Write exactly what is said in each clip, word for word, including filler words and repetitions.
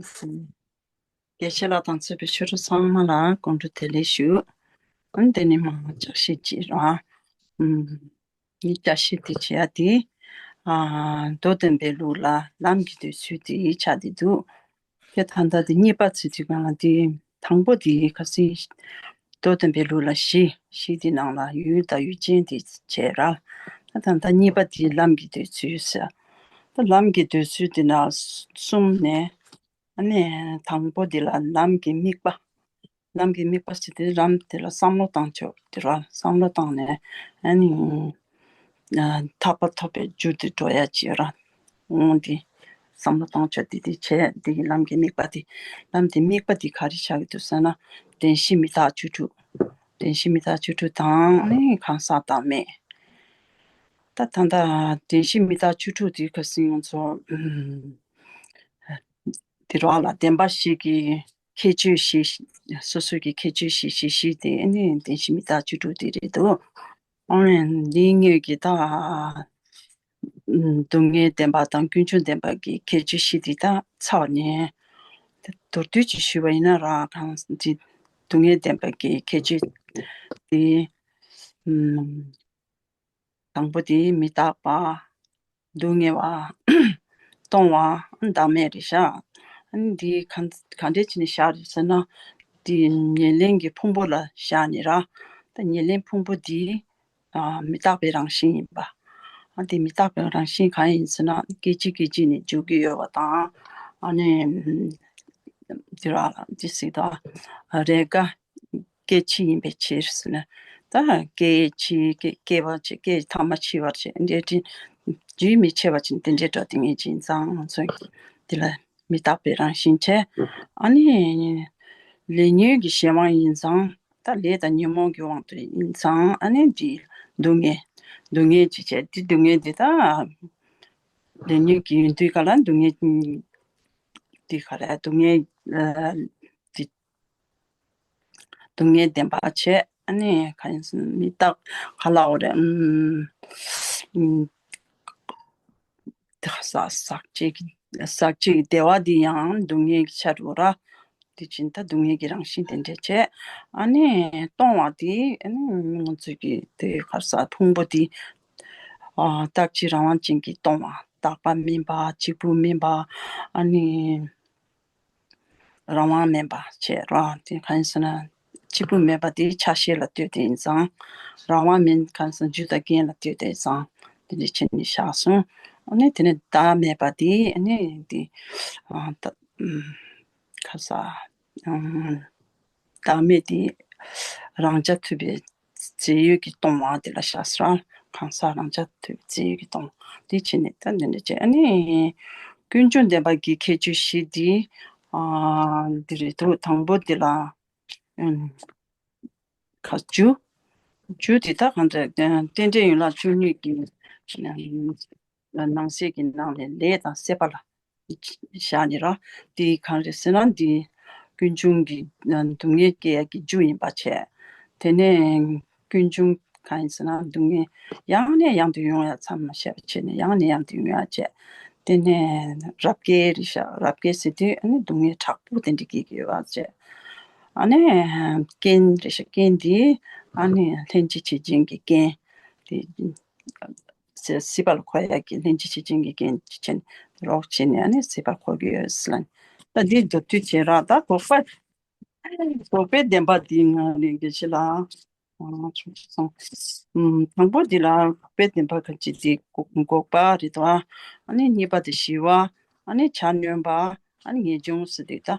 དགེ་བཤེས་ལགས་དང་གཙོས་པའི་ཆོས་གྲོགས་ཚང་མ་ལ་སྐུ་འཁྲུངས་བདེ་ལེགས་ཞུ། ཨ་ནི་དེ་ནས་མར་བཅར་ཤེས་ཅིག་ར། ཨུམ། ངའི་བཅར་ཤེས་དེ་བྱེད་ཡ་དེ། ཨ། མདོ་དོན་པའི་ལུགས་ལ་ལམ་གྱི་འདོད་ཚུལ་དེ་ཆགས་བསྡད་འདུག་དེ་ད་ལྟ་དེ་གཉིས་པ་ཚུལ་དུས་གང་ལ་དེ་དང་པོ་དེ་ཁ་སང་མདོ་དོན་པའི་ལུགས་ལ་བཞི། བཞི་དེ་ནང་ལ་ཡུལ་དང་ཡུལ་ཅན་དེ་བྱས་ར། ད་ད་ལྟ་གཉིས་པ་དེ་ལམ་གྱི་འདོད་ཚུལ་ཟེར། ད་ལམ་གྱི་འདོད་ཚུལ་དེ་ན་གསུམ་ནས། ཨ་ནི་དང་པོ་དེ་ལ་ལམ་གྱི་དམིགས་པ། ལམ་གྱི་དམིགས་པ་ཟེར་དུས་ལམ་དེ་ལ་བསམ་བློ་བཏང་ཕྱོགས་དེ་ར། བསམ་བློ་བཏང་ནས་ཨ་ནི་ཐར་པ་ཐོབ་པའི་རྒྱུ་དེ་འགྲོ་ཡ་ཅིག་ར། འོང་དེ་བསམ་བློ་བཏང་ཕྱོགས་དེ་དེ་བྱས་དེ་གི་ལམ་གྱི་དམིགས་པ་དེ། ལམ་དེ་དམིགས་པ་དེ་ག་རེ་ཆགས་ཀྱི་འདུག་ཟེར་ན། བདེན་བཞི་མི་རྟག་བཅུ་དྲུག་བདེན་བཞི་མི་རྟག་བཅུ་དྲུག་དང་ཨ་ནི་གང་ཟག་བདག་མེད། ད་ད་ལྟ་བདེན་བཞི་མི་རྟག་བཅུ་དྲུག་དེ་ཁ་སང་ང་ཚོ་ཨུམ། དེ་རོགས་ལ་བདེན་པ་བཞི་གི་ཁྱད་ཆོས་བཞི། སོ་སོ་གི་ཁྱད་ཆོས་བཞི་བཞི་བཞི་དེ་ནི་བདེན་བཞི་མི་རྟག་བཅུ་དྲུག་དེ་རེད་འདུག་ཨོ་ནི་འདིའི་དངོས་ཀྱི་ད་སྡུག་བསྔལ་བདེན་པ་དང་ཀུན་འབྱུང་བདེན་པ་གི་ཁྱད་ཆོས་བཞི་དེ་ད་ཚར་ནས། མདོར་བསྡུས་ཀྱིས་ཞུས་པ་ཡིན་ན་ར། གང་འདི་སྡུག་བསྔལ་བདེན་པ་གི་ཁྱད་ཆོས་དེ། དང་པོ་དེ་མི་རྟག་པ། སྡུག་བསྔལ་བ། སྟོང་བ། བདག་མེད་རེད་ཤག་ཨ་ནི་འདི་ག་ག་འདྲས་བྱས་ནས་བཞག་རེད་ཟེར་ན། འདི་ཉེར་ལེན་གྱི་ཕུང་པོ་ལ་བཞག་ནས་ར། ད་ཉེར་ལེན་ཕུང་པོ་འདི་ཨ་མི་རྟག་པའི་རང་བཞིན་ཡིན་པ། ཨ་འདི་མི་རྟག་པའི་རང་བཞིན་གང་ཡིན་ཟེར་ན། སྐད་ཅིག་སྐད་ཅིག་ནས་འཇུག་གི་ཡོད་པ་དང་། ཨ་ནི་འདི་ར་འདི་ཟེར་ད་རེས་འགའ་སྐད་ཅིག་ཡིན་པའི་ཕྱིར་ཟེར་ན། ད་སྐད་ཅིག་སྐད་སྐད་པ་ཅིག་སྐད་ཐ་མ་འཆི་བར་བྱེད་འདྲེ་དྲིན་རྒྱུན་མི་འཆད་པ་ཅིག་དེ་འདྲའི་འགྲོ་དེ་ངེས་ཅིག་ཡིན་ཙང་། ང་ཚོ་འདི་ལ་མི་རྟག་པའི་རང་བཞིན་བྱས། ཨ་ནི་ལས་ཉོན་གྱི་གཞན་དབང་ཡིན་ཙང་། ད་ལས་དང་ཉོན་མོངས་ཀྱི་དབང་དུ་ཡིན་ཙང་། ཨ་ནི་འདི་སྡུག་བསྔལ། སྡུག་བསྔལ་ཅིག་བྱས། འདི་སྡུག་བསྔལ་འདི་ད་ལས་ཉོན་གྱི་ཡོན་ཏན་ག་ལ་སྡུག་བསྔལ་འདི་ག་རེ་སྡུག་བསྔལ་འདི། སྡུག་བསྔལ་བདེན་པ་བྱས། ཨ་ནི་ག་ཡིན་ཟེར་ན་མི་རྟག་ག་ལ་འོ་རེད། ཨུམ། ཨུམ། ཟག་ཟག་བཅས་ཀྱི་ཟག་བཅས་ཀྱི་བདེ་བ་འདི་ཡང་སྡུག་བསྔལ་གྱི་ཆ་རུ་ར། དེ་བཞིན་ད་སྡུག་བསྔལ་གྱི་རང་བཞིན་དེ་འདྲ་བྱས། ཨ་ནི་སྟོང་བ་དེ་ཨ་ནི་ང་ཚོ་གི་དེ་ག་ས་ཕུང་པོ་དེ། ཨ་རྟག་གཅིག་རང་དབང་ཅན་གྱིས་སྟོང་བ། རྟག་པ་མིན་པ། གཅིག་པུ་མིན་པ། ཨ་ནི། རང་དབང་མིན་པ་བྱས་ར། དེ་གང་ཡིན་ཟེར་ན། གཅིག་པུ་མེད་པ་དེ་ཆ་ཤས་ལ་ལྟོས་ཏེ་ཡིན་ཙང་། རང་དབང་མིན་གང་ཡིན་ཟེར་ན་རྒྱུ་དང་རྐྱེན་ལ་ལྟོས་ཏེ་ཡིན་ཙང་། དེ་འདྲ་བྱས་ནས་བཞག་སོང་། ཨ་ནི་དེ་ནས་བདག་མེད་པ་དེ་ཨ་ནི་དེ། ཨ་ད་ཨུམ། ག་ས། ཨུམ། བདག་མེད་དེ་རང་རྐྱ་ཐུབ་པའི་རྫས་ཡོད་ཀྱིས་སྟོང་བ་དེ་ལ་བཞག་ས་ར། གང་ཟག་རང་རྐྱ་ཐུབ་པའི་རྫས་ཡོད་ཀྱིས་སྟོང་བ་དེ་བྱས་ནས་ད་འདི་འདྲ་བྱས། ཨ་ནི་ཀུན་འབྱུང་བདེན་པ་གི་ཁྱད་ཆོས་བཞི་འདི། ཨ་འདི་རེད་འདུག་དང་པོ་འདི་ལ། ཨུམ། ག་རྒྱུ། རྒྱུ་དེ་ད་གང་འདྲ་རྟེན་འབྲེལ་ཡན་ལག་བཅུ་གཉིས་ཀྱི་ནང་གསེས་ཀྱི་ནང་ནས་ལས་དང་སྲེད་པ་ལ་བཞག་ནས་ར། དེ་གང་རེད་ཟེར་ན། འདི་ཀུན་འབྱུང་གི་སྡུག་བསྔལ་སྐྱེ་ཡ་གི་རྒྱུ་ཡིན་པ་བྱས། དེ་ནས་ཀུན་འབྱུང་གང་ཡིན་ཟེར་ན། སྡུག་བསྔལ་ཡང་ནས་ཡང་དུ་ཡོང་ཡ་མཚམས་མ་ཆད་པ་བྱས་ནས་ཡང་ནས་ཡང་དུ་ཡོང་ཡ་བྱས། དེ་ནས་རབ་དཀའ་རེད་ཤག་རབ་དཀའ་ཟེར་དུས་ཨ་ནི་སྡུག་བསྔལ་དྲག་པོ་དེ་འདྲ་སྐྱེ་གི་ཡོད་པ་བྱས། ཨ་ནི་རྐྱེན་རེད་ཤག་རྐྱེན་དེ་ཨ་ནི་ལྷན་ཅིག་བྱེད་ཅན་གྱི་རྐྱེན་དེ། སྲིད་པ་ལ་འཁོར་ཡག་གི་ལྷན་ཅིག་བྱེད་ཅན་གྱི་རྐྱེན་ཅན་རོགས་བྱས་ནས་ཨ་ནི་སྲིད་པར་འཁོར་གྱི་ཡོད་ཟེར་ལ། ད་འདི་མདོར་བསྡུས་བྱས་ར། ད་འགོག་པ། འགོག་པའི་བདེན་པ་འདི་ང་ནི་དགེ་བཤེས་ལགས། ཨ་ཆུང་ཆུང་སོང་། ཨུམ། དང་པོ་འདི་ལ་འགོག་པའི་བདེན་པ་ག་ཅི་འདི། འགོག་པ་རེད་དོ། ཨ་ནི་གཉིས་པ་དེ་ཞི་བ། ཨ་ནི་བྱ་ནུས་པ། ཨ་ནི་ངེས་འབྱུང་ཟེར་དུས་ད་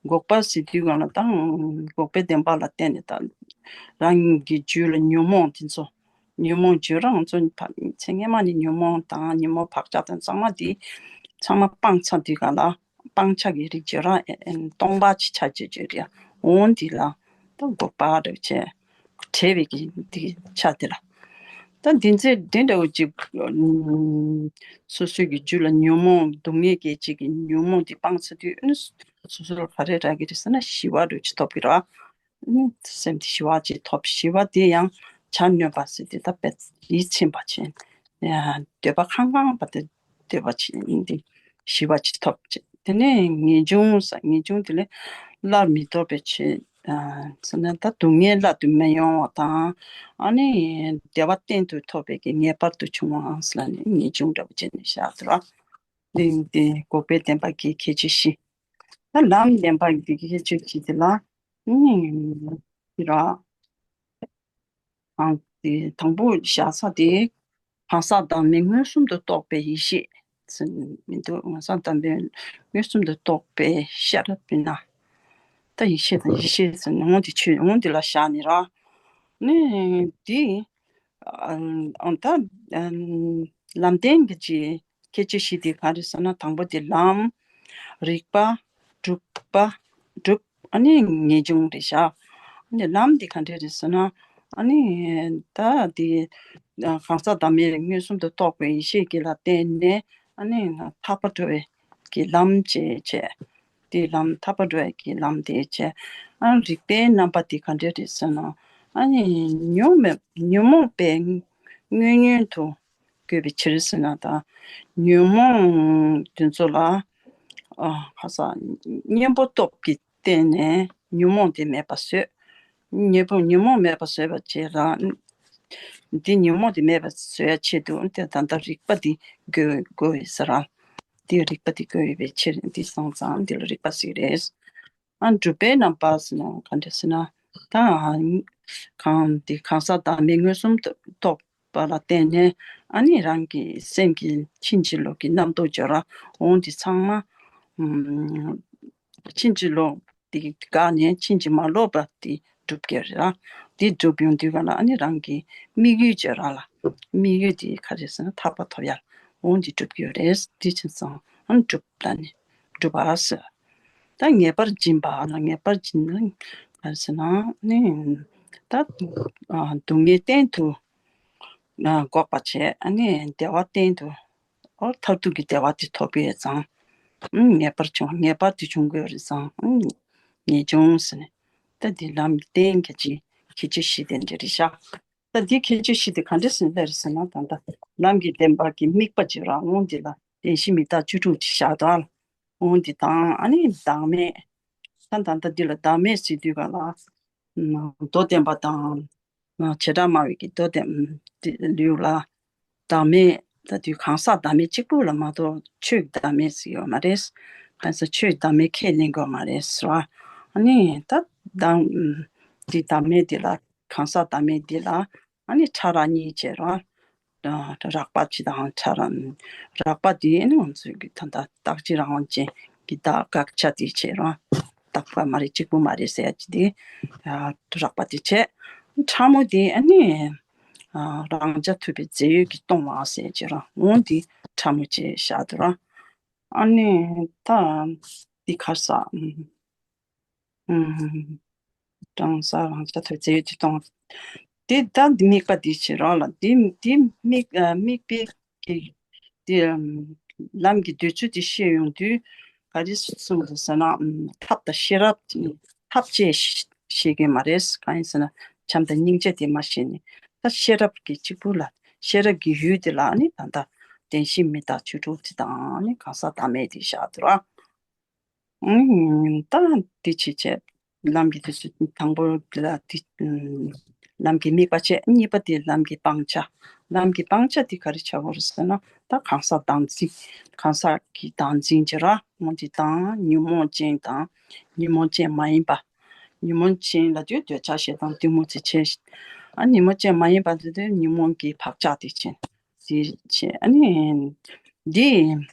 འགོག་པ་ཟེར་དུས་གང་ལ་ད་འགོག་པའི་བདེན་པ་ལ་བརྟེན་ནས་ད་རང་གི་རྒྱུད་ལ་ཉོན་མོངས་དེ་ཚོ། ཉོན་མོངས་བརྗོད་རང་ཚོ་ཕ་ཚེ་སྔ་མ་ནས་ཉོན་མོངས་དང་ཉོན་མོངས་བག་ཆགས་དང་གཙང་མ་དེ་ཚང་མ་སྤངས་ཚར་དུས་ག་ལ་སྤང་བྱ་གི་རིགས་བརྗོད་རང་སྟོང་པ་ཅིག་ཆ་བཅས་བརྗོད་རེད། འོང་འདི་ལ་ད་འགོག་པ་རེད་བྱས། བྲལ་བའི་གི་འདི་ཆ་དེ་ལ། ད་འདི་ཚེ་འདི་འདྲ་བོ་ཅིག་སོ་སོའི་གི་རྒྱུད་ལ་ཉོན་མོངས་སྡུག་བསྔལ་སྐད་ཅིག་གི་ཉོན་མོངས་དེ་སྤངས་ཚར་དུས་སོ་སོ་ལ་ག་རེ་རག་གི་རེད་ཟེར་ན་ཞི་བ་རེད་ཅིག་ཐོབ་གི་རེད། སེམས་དེ་ཞི་བ་ཅིག་ཐོབ། ཞི་བ་དེ་ཡང་བྱ་ནུས་པ་ཟེར་དེ་ད་དཔེ་ཡིད་ཚིམ་པ་བྱས། འདོད་པ་ཁང་ཁང་བ་དེ་འདོད་པ་བྱས་ནས་འདི་ཞི་བ་ཅིག་ཐོབ་བྱས། དེ་ནས་ངེས་འབྱུང་ཟེར། ངེས་འབྱུང་དེ་ལས་སླར་མི་ལྡོག་པའི་ཆོས། ཨ་ཟེར་ན་ད་སྡུག་བསྔལ་སླར་དུ་མི་ཡོང་བ་དང་། ཨ་ནི་བདེ་བ་གཏན་དུ་ཐོབ་པའི་གི་ངེས་པར་དུ་འབྱུང་བའང་ཟེར་ནས་ངེས་འབྱུང་འདྲ་པོ་བྱས་ནས་བཞག་འདུག་ར། འདི་འདི་འགོག་པའི་བདེན་པ་གི་ཁྱད་ཆོས་བཞི། ད་ལམ་བདེན་པ་གི་ཁྱད་ཆོས་བཞི་དེ་ལ་ཨ་ནི་འདི་ར། ཨང་། དེ་དང་པོ་བཞག་ས་དེ། གང་ཟག་བདག་མེད་མངོན་སུམ་དུ་རྟོགས་པའི་ཡེ་ཤེས་ཟེར་མི་འདུག་གང་ཟག་བདག་མེད་མངོན་སུམ་དུ་རྟོགས་པའི་ཤེས་རབ་ཡིན་ན། ད་ཡེ་ཤེས་དང་ཡེ་ཤེས་ཟེར་ནི་འོང་དེ་ཆོས་འོང་དེ་ལ་བཞག་ནི་ར། ནི་དེ། ཨང་། ད་ལམ་བདེན་གྱི་ཁྱད་ཆོས་བཞི་དེ་ག་རེ་ཟེར་ན། དང་པོ་དེ་ལམ། རིགས་པ། གྲུབ་པ། གྲུབ། ཨ་ནི་ངེས་འབྱུང་རེད་བཞག་ཨ་ནི་ལམ་འདི་ག་འདྲས་རེད་ཟེར་ན། ཨ་ནི་ད་འདི་གང་ཟག་བདག་མེད་མངོན་སུམ་དུ་རྟོགས་པའི་ཡེ་ཤེས་ཀྱི་ལ་བརྟེན་ནས། ཨ་ནི་ཐར་པ་འགྲོ་བའི་གི་ལམ་བཅས་བྱས། འདི་ལམ་ཐར་པ་འགྲོ་བའི་གི་ལམ་དེ་བྱས། ཨ་ནི་རིགས་པའི་རྣམ་པ་འདི་ག་འདྲས་རེད་ཟེར་ན། ཨ་ནི་ཉོན་མོངས་ཉོན་མོངས་པའི་དངོས་ཉོན་དུ་དགོས་པའི་ཕྱིར་ཟེར་ན། ད་ཉོན་མོངས་དེ་ཚོ་ལ་ཨ་ཁ་ས་གཉེན་པོ་སྟོབས་ཀྱིས་བརྟེན་ནས་ཉོན་མོངས་དེ་མེད་པ་བཟོས། ཉེན་པོ་ཉོན་མོངས་མེད་པ་བཟོས་པ་བྱས་ར། འདི་ཉོན་མོངས་དེ་མེད་པ་བཟོ་ཡ་ཆེད་དུ་དེ་ད་ལྟ་རིགས་པ་འདི་དགོས་དགོས་ཡོད་ཟེར་ར། འདི་རིགས་པ་འདི་དགོས་ཡོད་པའི་ཕྱིར། འདི་སོང་ཙང་འདི་ལ་རིགས་པ་ཟེར་གྱི་རེད། ཨ་གྲུབ་པའི་རྣམ་པ་ཟེར་ན་ག་འདྲ་ཟེར་ན། ད་གང་འདི་གང་ཟག་བདག་མེད་མངོན་སུམ་དུ་རྟོགས་པ་ལ་བརྟེན་ནས། ཨ་ནི་རང་གི་སེམས་ཀྱི་ཕྱིན་ཅི་ལོག་གི་རྣམ་རྟོག་སྦྱོར་བ་འོང་འདི་ཚང་མ། ཕྱིན་ཅི་ལོག་དེ་འགགས་ནས་ཕྱིན་ཅི་མ་ལོག་པ་དེ་སྒྲུབ་ཀྱི་རེད་ལ། དེ་སྒྲུབ་ཡོང་དུས་ག་ལ་ཨ་ནི་རང་གི་དམིགས་ཡུལ་བྱེད་ར་ལ། དམིགས་ཡུལ་དེ་ག་རེ་ཟེར་ན་ཐར་པ་ཐོབ་ཡ་འོང་དེ་སྒྲུབ་ཀྱི་རེད། དེ་ཕྱིན་སོང་ཨ་ནི་སྒྲུབ་ལ་ནི་སྒྲུབ་པ་ཟེར། ད་ངེས་པར་འབྱིན་པ་ལ་ངེས་པར་འབྱིན་ན་ག་རེ་ཟེར་ན་ནི། ད་སྡུག་བསྔལ་གཏན་དུ་འགོག་པ་བྱས། ཨ་ནི་བདེ་བ་གཏན་དུ། ཨོ་མཐར་ཐུག་གི་བདེ་བ་དེ་ཐོབ་ཡོད་ཙང་། ཨུམ། ངེས་པར་འབྱུང་། ངེས་པར་དེ་འབྱུང་དགོས་རེད་ཙང་། ཨུམ། ངེས་འབྱུང་ཟེར་ནས། ད་འདི་ལམ་གྱི་རྟེན་གྱི་ཅི་ཁྱད་ཆོས་བཞི་དེ་འདྲ་རེད་ཤག་ད་འདི་ཁྱད་ཆོས་བཞི་དེ་ག་འདྲ་ཟེར་ན་རེད་ཟེར་ན། ད་ལྟ་ལམ་གྱི་བདེན་པ་གི་དམིགས་པ་ཅིག་རང་དབང་འདི་ལ་བདེན་བཞི་མི་རྟག་བཅུ་དྲུག་ཅིག་བཞག་ད། འོང་འདི་དང་ཨ་ནི་བདག་མེད། ད་ད་ལྟ་འདི་ལ་བདག་མེད་ཟེར་དུས་ག་ལ། མདོ་བདེན་པ་དང་། བྱེ་བྲག་སྨྲ་བའི་གི་མདོ་བདེན་ལུགས་ལ། བདག་མེད། ད་དུས་གང་ཟག་བདག་མེད་གཅིག་པུ་ལ་མ་གཏོགས་ཆོས་ཀྱི་བདག་མེད་ཟེར་ཡོད་མ་རེད། གང་ཟག་ཆོས་ཀྱི་བདག་མེད་ཁས་ལེན་དགོས་མ་རེད་ཟེར་བ། ཨ་ནི་ད་བདག་འདི་བདག་མེད་འདི་ལ། གང་ཟག་བདག་མེད་འདི་ལ་ཨ་ནི་ཕྲ་རགས་གཉིས་བྱས་ར། རགས་པ་སྤྱི་དང་ཕྲ་རགས། རགས་པ་འདི་ཨ་ནི་ང་ཚོའི་གི་ད་ལྟ་རྟག་གཅིག་རང་དབང་ཅན་གྱི་བདག་དགག་བྱ་འདི་བྱས་ར། རྟག་པ་མ་རེད་གཅིག་པུ་མ་རེད་ཟེར་ཡ་ཅིག་འདི་རགས་པ་འདི་བྱས། ཕྲ་མོ་འདི་ཨ་ནི་རང་རྐྱ་ཐུབ་པའི་རྫས་ཡོད་ཀྱིས་སྟོང་བ་ཟེར་ཡ་ཅིག་ར། འོ་འདི་ཕྲ་མོ་བྱས་བཞག་འདུག་ར། ཨ་ནི་ད་འདི་ག་རེ་ཟེར། ཨུམ། གང་ཟག་རང་རྐྱ་ཐུབ་རྫས་ཡོད་ཀྱིས་སྟོང་བ། དེ་ད་འདི་དམིགས་པ་འདི་བྱེད་རོགས་ལ། འདི་འདི་དམིགས་ཨ་དམིགས་པའི་གི་འདི་ལམ་གྱི་འདོད་ཚུལ་འདི་ཤེས་ཡོང་དུས་ག་རེ་གསུངས་འདུག་ཟེར་ན། ཐབས་དང་ཤེས་རབ་ཀྱི་ཐབས་བཅས་ཤེས་ཀྱི་མ་རེད། གང་ཡིན་ཟེར་ན་བྱམས་དང་སྙིང་རྗེ་དེ་མ་ཤེས་ནས། ད་ཤེས་རབ་ཀྱི་གཅིག་པུ་ལ། ཤེས་རབ་ཀྱི་ཡུལ་དེ་ལ་ནི་ད་ལྟ་བདེན་བཞི་མི་རྟག་བཅུ་དྲུག་དེ་དང་ནི་གང་ཟག་བདག་མེད་དེ་བཞག་འདུག་ར། ཨུམ། ད་འདི་བྱེད་བྱེད། ལམ་གྱི་དུས་སུ་དང་པོ་ལ་འདི། ཨུམ། ལམ་གྱི་དམིགས་པ་བྱས། གཉིས་པ་དེ་ལམ་གྱི་སྤང་བྱ། ལམ་གྱི་སྤང་བྱ་དེ་ག་རེ་བྱ་དགོས་རེད་ཟེར་ན། ད་གང་ཟག་བདག་འཛིན། གང་ཟག་གི་བདག་འཛིན་བྱེད་ར། འོ་འདི་དང་ཉོན་མོངས་ཅན་དང་ཉོན་མོངས་ཅན་མ་ཡིན་པ། ཉོན་མོངས་ཅན་ལ་དུས་འདོད་ཆགས་ཞེ་སྡང་གཏི་མུག་ཚེ་ཆེ། ཨ་ཉོན་མོངས་ཅན་མ་ཡིན་པ་དེ་དུས་ཉོན་མོངས་ཀྱི་བག་ཆགས་དེ་ཆེ། དེ་ཆེ། ཨ་ནི་འདི།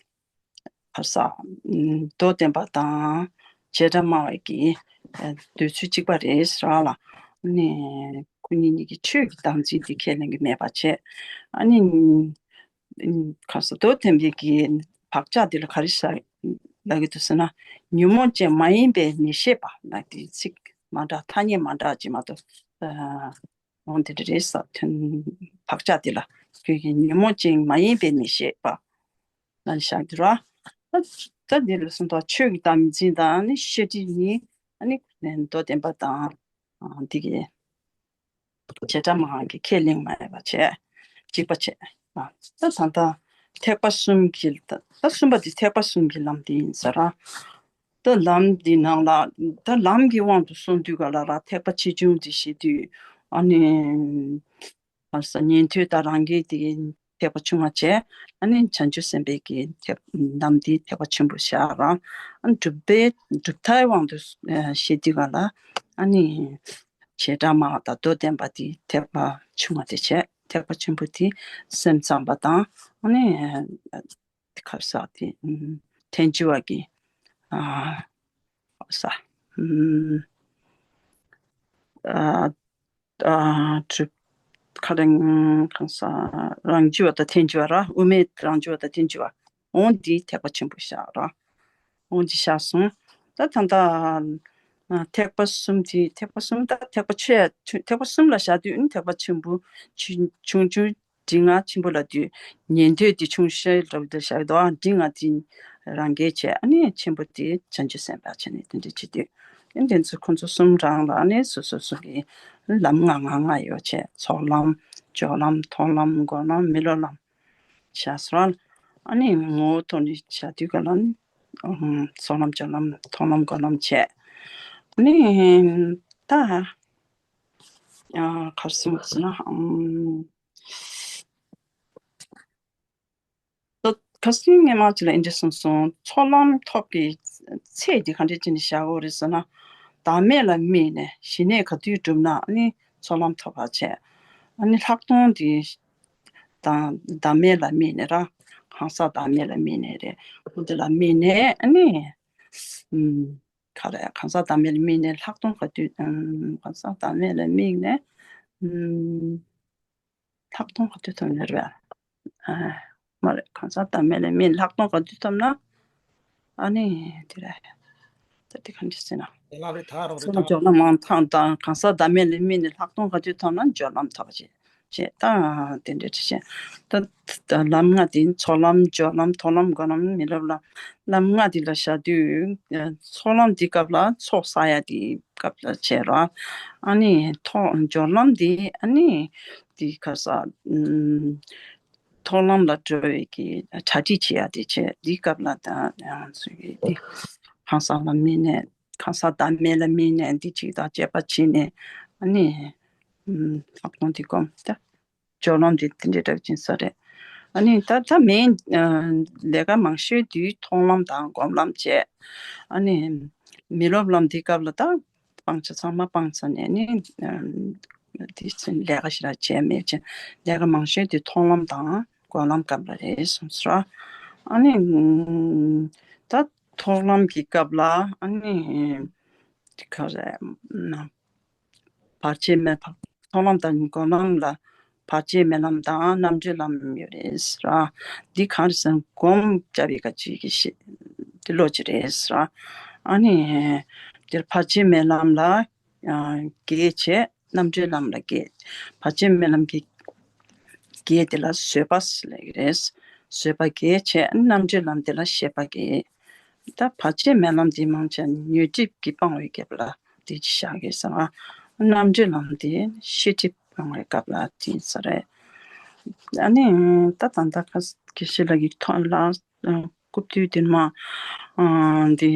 ཕར་ས། མདོ་བསྟན་པ་དང་བྱེ་བྲག་སྨྲ་བ་གི་འདོད་ཚུལ་གཅིག་པ་རེད་ཟེར་བ་ལ། ནི་ཁོ་གཉིས་གཉིས་ཀྱི་ཆོས་ཀྱི་བདག་འཛིན་དེ་ཁས་ལེན་གྱི་མེད་པ་བྱས། ཨ་ནི་ཁ་ས་མདོ་བསྟན་པའི་གི་བག་ཆགས་དེ་ལ་ག་རེ་ཟ་ལབ་ཀྱི་འདུག་ཟེར་ན། ཉོན་མོངས་ཅན་མ་ཡིན་པའི་མི་ཤེས་པ་ལ་དེ་ཚིག་མ་འདྲ་ཐ་སྙད་མ་འདྲ་ཅིག་མ་གཏོགས། འོང་དེ་འདྲ་རེད་ས་ཐོན། བག་ཆགས་དེ་ལ་ཁྱོད་ཀྱི་ཉོན་མོངས་ཅན་མ་ཡིན་པའི་མི་ཤེས་པ། ལ་བཞག་གི་ར། ད་འདི་ལ་སོང་ཙང་ཆོས་ཀྱི་བདག་འཛིན་དང་ནི་ཤེས་སྒྲིབ་གཉིས། ཨ་ནི་མདོ་བསྟན་པ་དང་། འདི་གི་བྱེ་བྲག་སྨྲ་བ་གི་ཁས་ལེན་མ་ཡིན་པ་བྱས། གཅིག་པ་བྱས། ད་ད་ལྟ་ ཐེག་པ་གསུམ་གྱི་ད་ད་གསུམ་པ་དེ་ཐེག་པ་གསུམ་གྱི་ལམ་དེ་ཡིན་ས་ར། ད་ལམ་འདི་ནང་ལ་ད་ལམ་གྱི་དབང་དུ་སོང་དུས་ག་ལ་ར་ཐེག་པ་ཆེ་ཆུང་དེ་བཤད་དུས་ཨ་ནི། ཨ་ས་ཉན་ཐོས་དང་རང་རྒྱལ་དེ་ཐེག་པ་ཆུང་བ་བྱས། ཨ་ནི་བྱང་ཆུབ་སེམས་དཔའི་གི་ཐེག་ལམ་དེ་ཐེག་པ་ཆེན་པོ་བཞག་རང་། ཨ་ནི་གྲུབ་པའི་གྲུབ་མཐའི་དབང་དུ་ཨ་བཤད་དུས་ག་ལ་ཨ་ནི་བྱེ་བྲག་སྨྲ་བ་དང་མདོ་བསྟན་པ་དེ་ཐེག་པ་ཆུང་བ་དེ་བྱས། ཐེག་པ་ཆེན་པོ་དེ་སེམས་ཙམ་པ་དང་ཨ་ནི་ཁ་ས་དེ་ཨ་ཐལ་འགྱུར་བ་གི་ཨ་ས་ཨ་ཨ་གྲུབ་ཁ་རང་གང་ས་རང་རྒྱུད་པ་དང་ཐལ་འགྱུར་བ་ར། དབུ་མའི་རང་རྒྱུད་པ་དང་ཐལ་འགྱུར་བ། འོང་འདི་ཐེག་པ་ཆེན་པོ་བཞག་ར། འོང་འདི་བཞག་སོང་། ད་ད་ལྟ་ཨ་ཐེག་པ་གསུམ་དེ་ཐེག་པ་གསུམ་ད་ཐེག་པ་ཆེ་ཐེག་པ་གསུམ་ལ་བཞག་དུས་ཨ་ཐེག་པ་ཆེན་པོ་ཆུང་ཆུང་ཆུང་། འབྲིང་ང་ཆེན་པོ་ལ་དུས་ཉན་ཐོས་དེ་ཆུང་ཤོས་འདྲ་བོ་དེ་བཞག་འདུག་འབྲིང་ང་དེ་རང་རྒྱལ་བྱས། ཨ་ནི་ཆེན་པོ་དེ་བྱང་ཆུབ་སེམས་དཔའ་བྱས་ནས་དེ་འདྲ་བྱེད་དུས། ཨ་དེ་ཚོ་ཁོ་ཚོ་གསུམ་རང་ལ་ཨ་ནི་སོ་སོ་སོ་གི་ལམ་ལྔ་ལྔ་ལྔ་ཡོད་བྱས། ཚོགས་ལམ། སྦྱོར་ལམ། མཐོང་ལམ། སྒོམ་ལམ། མི་སློབ་ལམ། བྱས་སོང་། ཨ་ནི་ངོ་བོ་ཐོག་ནས་བྱ་དུས་ག་ལ་ནི་ཚོགས་ལམ། སྦྱོར་ལམ། མཐོང་ལམ། སྒོམ་ལམ་བྱས། ཨ་ནི་ད་ཨ་གར་སོང་ཟེར་ན་ཨམ། ཁ་སང་སྔོན་མ་ཅིག་ལ་འདི་འདྲ་གསུངས་སོང་། ཚོགས་ལམ་ཐོབ་པའི་ཚད་དེ་ག་འདྲ་ཅིག་ནས་བཞག་དགོས་རེད་ཟེར་ན། བདག་མེད་ལ་དམིགས་ནས་ཞི་གནས་ག་དུས་བསྒྲུབས་ན་ནི་ཚོགས་ལམ་ཐོབ་པ་བྱས། ཨ་ནི་ལྷག་མཐོང་དེ་དང་བདག་མེད་ལ་དམིགས་ནས་ར། གང་ཟག་བདག་མེད་ལ་དམིགས་ནས་རེད། ཁོ་དེ་ལ་དམིགས་ནས་ཨ་ནི་ཨུམ་ག་རེ་གང་ཟག་བདག་མེད་ལ་དམིགས་ནས་ལྷག་མཐོང་ག་དུས་ཨུམ་གང་ཟག་བདག་མེད་ལ་དམིགས་ནས་ཨུམ། ལྷག་མཐོང་ག་དུས་ཐོབ་ནས་རེད། ཨ་མ་རེད། གང་ཟག་བདག་མེད་ལ་དམིགས་ནས་ལྷག་མཐོང་ག་དུས་ཐོབ་ན། ཨ་ནི་དེ་རེད། ད་དེ་ག་འདྲ་ཟེར་ན། ལ་རེ་ད་རོགས་རེ་སེམས་ད་སྦྱོར་ལམ་མང་དང་དང་གང་ཟག་བདག་མེད་ལ་དམིགས་ནས་ལྷག་མཐོང་ག་དུས་ཐོབ་ན་སྦྱོར་ལམ་ཐོབ་པ་བྱེད་བྱེད་ད་དེ་འདྲ་བྱེད། ད་ད་ལམ་ལྔ་དེ་ཚོགས་ལམ། སྦྱོར་ལམ། མཐོང་ལམ། སྒོམ་ལམ། མི་སློབ་ལམ། ལམ་ལྔ་དེ་ལ་བཞག་དུས་ཚོགས་ལམ་དེ་སྐབས་ལ་ཚོགས་བསགས་ཡ་དེ། སྐབས་ལ་བྱས་ར། ཨ་ནི་ཐོག་སྦྱོར་ལམ་འདི་ཨ་ནི་འདི་ག་ས་ཨུམ་མཐོང་ལམ་ལ་འགྲོ་བའི་གི་གྲ་སྒྲིག་བྱེད་ཡ་དེ་བྱས། འདི་སྐབས་ལ་ད་ཡང་ཚུལ་གི་འདི་གང་ཟག་ལ་དམིགས་ནས་གང་ཟག་བདག་མེད་ལ་དམིགས་ནས་འདི་གཅིག་དང་བཅས་པ་བྱས་ནས་ཨ་ནི་ཨུམ་ལྷག་མཐོང་འདི་སྒོམ་ད། སྦྱོར་ལམ་དེ་དེ་འདྲའི་གྲགས་ཅན་ས་རེད། ཨ་ནི་ད་ད་མིན་ལས་ཀ་མང་ཤོས་དུས་མཐོང་ལམ་དང་སྒོམ་ལམ་བྱས། ཨ་ནི་མི་སློབ་ལམ་དེའི་སྐབས་ལ་ད་སྤང་བྱ་ཚང་མ་སྤངས་ཚར་ནས་ནི་དེ་ཚུན་ལས་ཀ་ཞིག་ར་བྱས་མེད་ཅིང་ལས་ཀ་མང་ཤོས་དུས་མཐོང་ལམ་དང་སྒོམ་ལམ་སྐབས་ལ་རེད་གསུངས་སོ། ཨ་ནི་ད་མཐོང་ལམ་གྱི་སྐབས་ལ་ཨ་ནི་ག་རེ་ན། བར་ཆད་མེད་པ། མཐོང་ལམ་དང་སྒོམ་ལམ་ལ་བར་ཆད་མེད་ལམ་དང་རྣམ་འགྲེལ་ལམ་ཡོད་རེད་ཟེར། འདི་གང་རེད་ཟེར་ན་སྒོམ་རྒྱབ་པའི་སྐབས་ཅིག་གི་ཤེས་འདི་བློ་ཅིག་རེད་ཟེར། ཨ་ནི་འདིར་བར་ཆད་མེད་ལམ་ལ་ཨ་བརྒྱད་བྱས། རྣམ་འགྲེལ་ལམ་ལ་བརྒྱད། བར་ཆད་མེད་ལམ་གྱི་བརྒྱད་དེ་ལ་བཟོད་པ་ཟེར་ལབ་ཀྱི་རེད། བཟོད་པ་བརྒྱད་བྱས། རྣམ་འགྲེལ་ལམ་དེ་ལ་ཤེས་པ་བརྒྱད། ད་བར་ཆད་མེད་ལམ་འདི་མང་ཆེ་ཉོན་སྒྲིབ་ཀྱིས་སྤང་བའི་རྒྱབ་ལ་དེ་ཅི་བཞག་གི་ཟེར་ན། རྣམ་འགྲེལ་ལམ་དེ་ཤེས་སྒྲིབ་སྤང་བའི་སྐབས་ལ་དེ་ཟེར་རེད། ཨ་ནི་ད་ད་ལྟ་ཁ་དགེ་བཤེས་ལགས་ཀྱིས་ཐོག་ལ་སྐུབ་དུས་དེ་མ་འདི་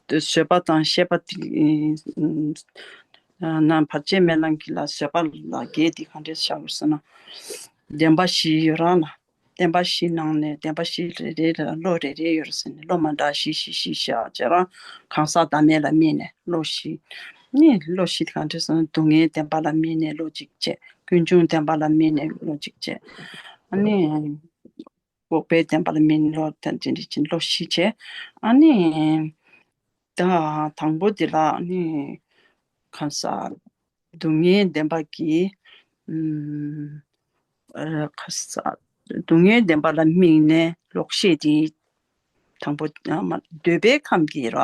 བཟོད་པ་དང་ཤེས་པ་དེ་ན་བར་ཆད་མེད་ལམ་གྱི་ལ་བཟོད་པ་ལ་བརྒྱད་དེ་ག་འདྲས་བཞག་དགོས་ཟེར་ན། བདེན་པ་བཞི་ཡོད་རང་ལ། བདེན་པ་བཞི་ནང་ནས་བདེན་པ་བཞི་རེ་རེ་ལ་བློ་རེ་རེ་ཡོད་རེད་ཟེར་ནས་བློ་མ་འདྲ་བཞི་བཞི་བཞི་བཞག་བྱས་རང་གང་ཟག་བདག་མེད་ལ་དམིགས་ནས་བློ་བཞི། ནི་བློ་བཞི་དེ་ག་འདྲས་ཟེར་ན་སྡུག་བསྔལ་བདེན་པ་ལ་དམིགས་ནས་བློ་གཅིག་བྱས། ཀུན་འབྱུང་བདེན་པ་ལ་དམིགས་ནས་བློ་གཅིག་བྱས། ཨ་ནི་འགོག་པའི་བདེན་པ་ལ་དམིགས་ནས་བློ་དང་དེ་འདྲ་བྱས་བློ་བཞི་བྱས། ཨ་ནི་ད་དང་པོ་དེ་ལ་ཨ་ནི་གང་ཟག་སྡུག་བསྔལ་བདེན་པ་གྱི་ཨུམ། ཨ་ཁ་ས་སྡུག་བསྔལ་བདེན་པ་ལ་དམིགས་ནས་ལོག་ཤེས་དེ་དང་པོ་ཨ་མ་འདོད་པའི་ཁམས་ཀྱི་ར་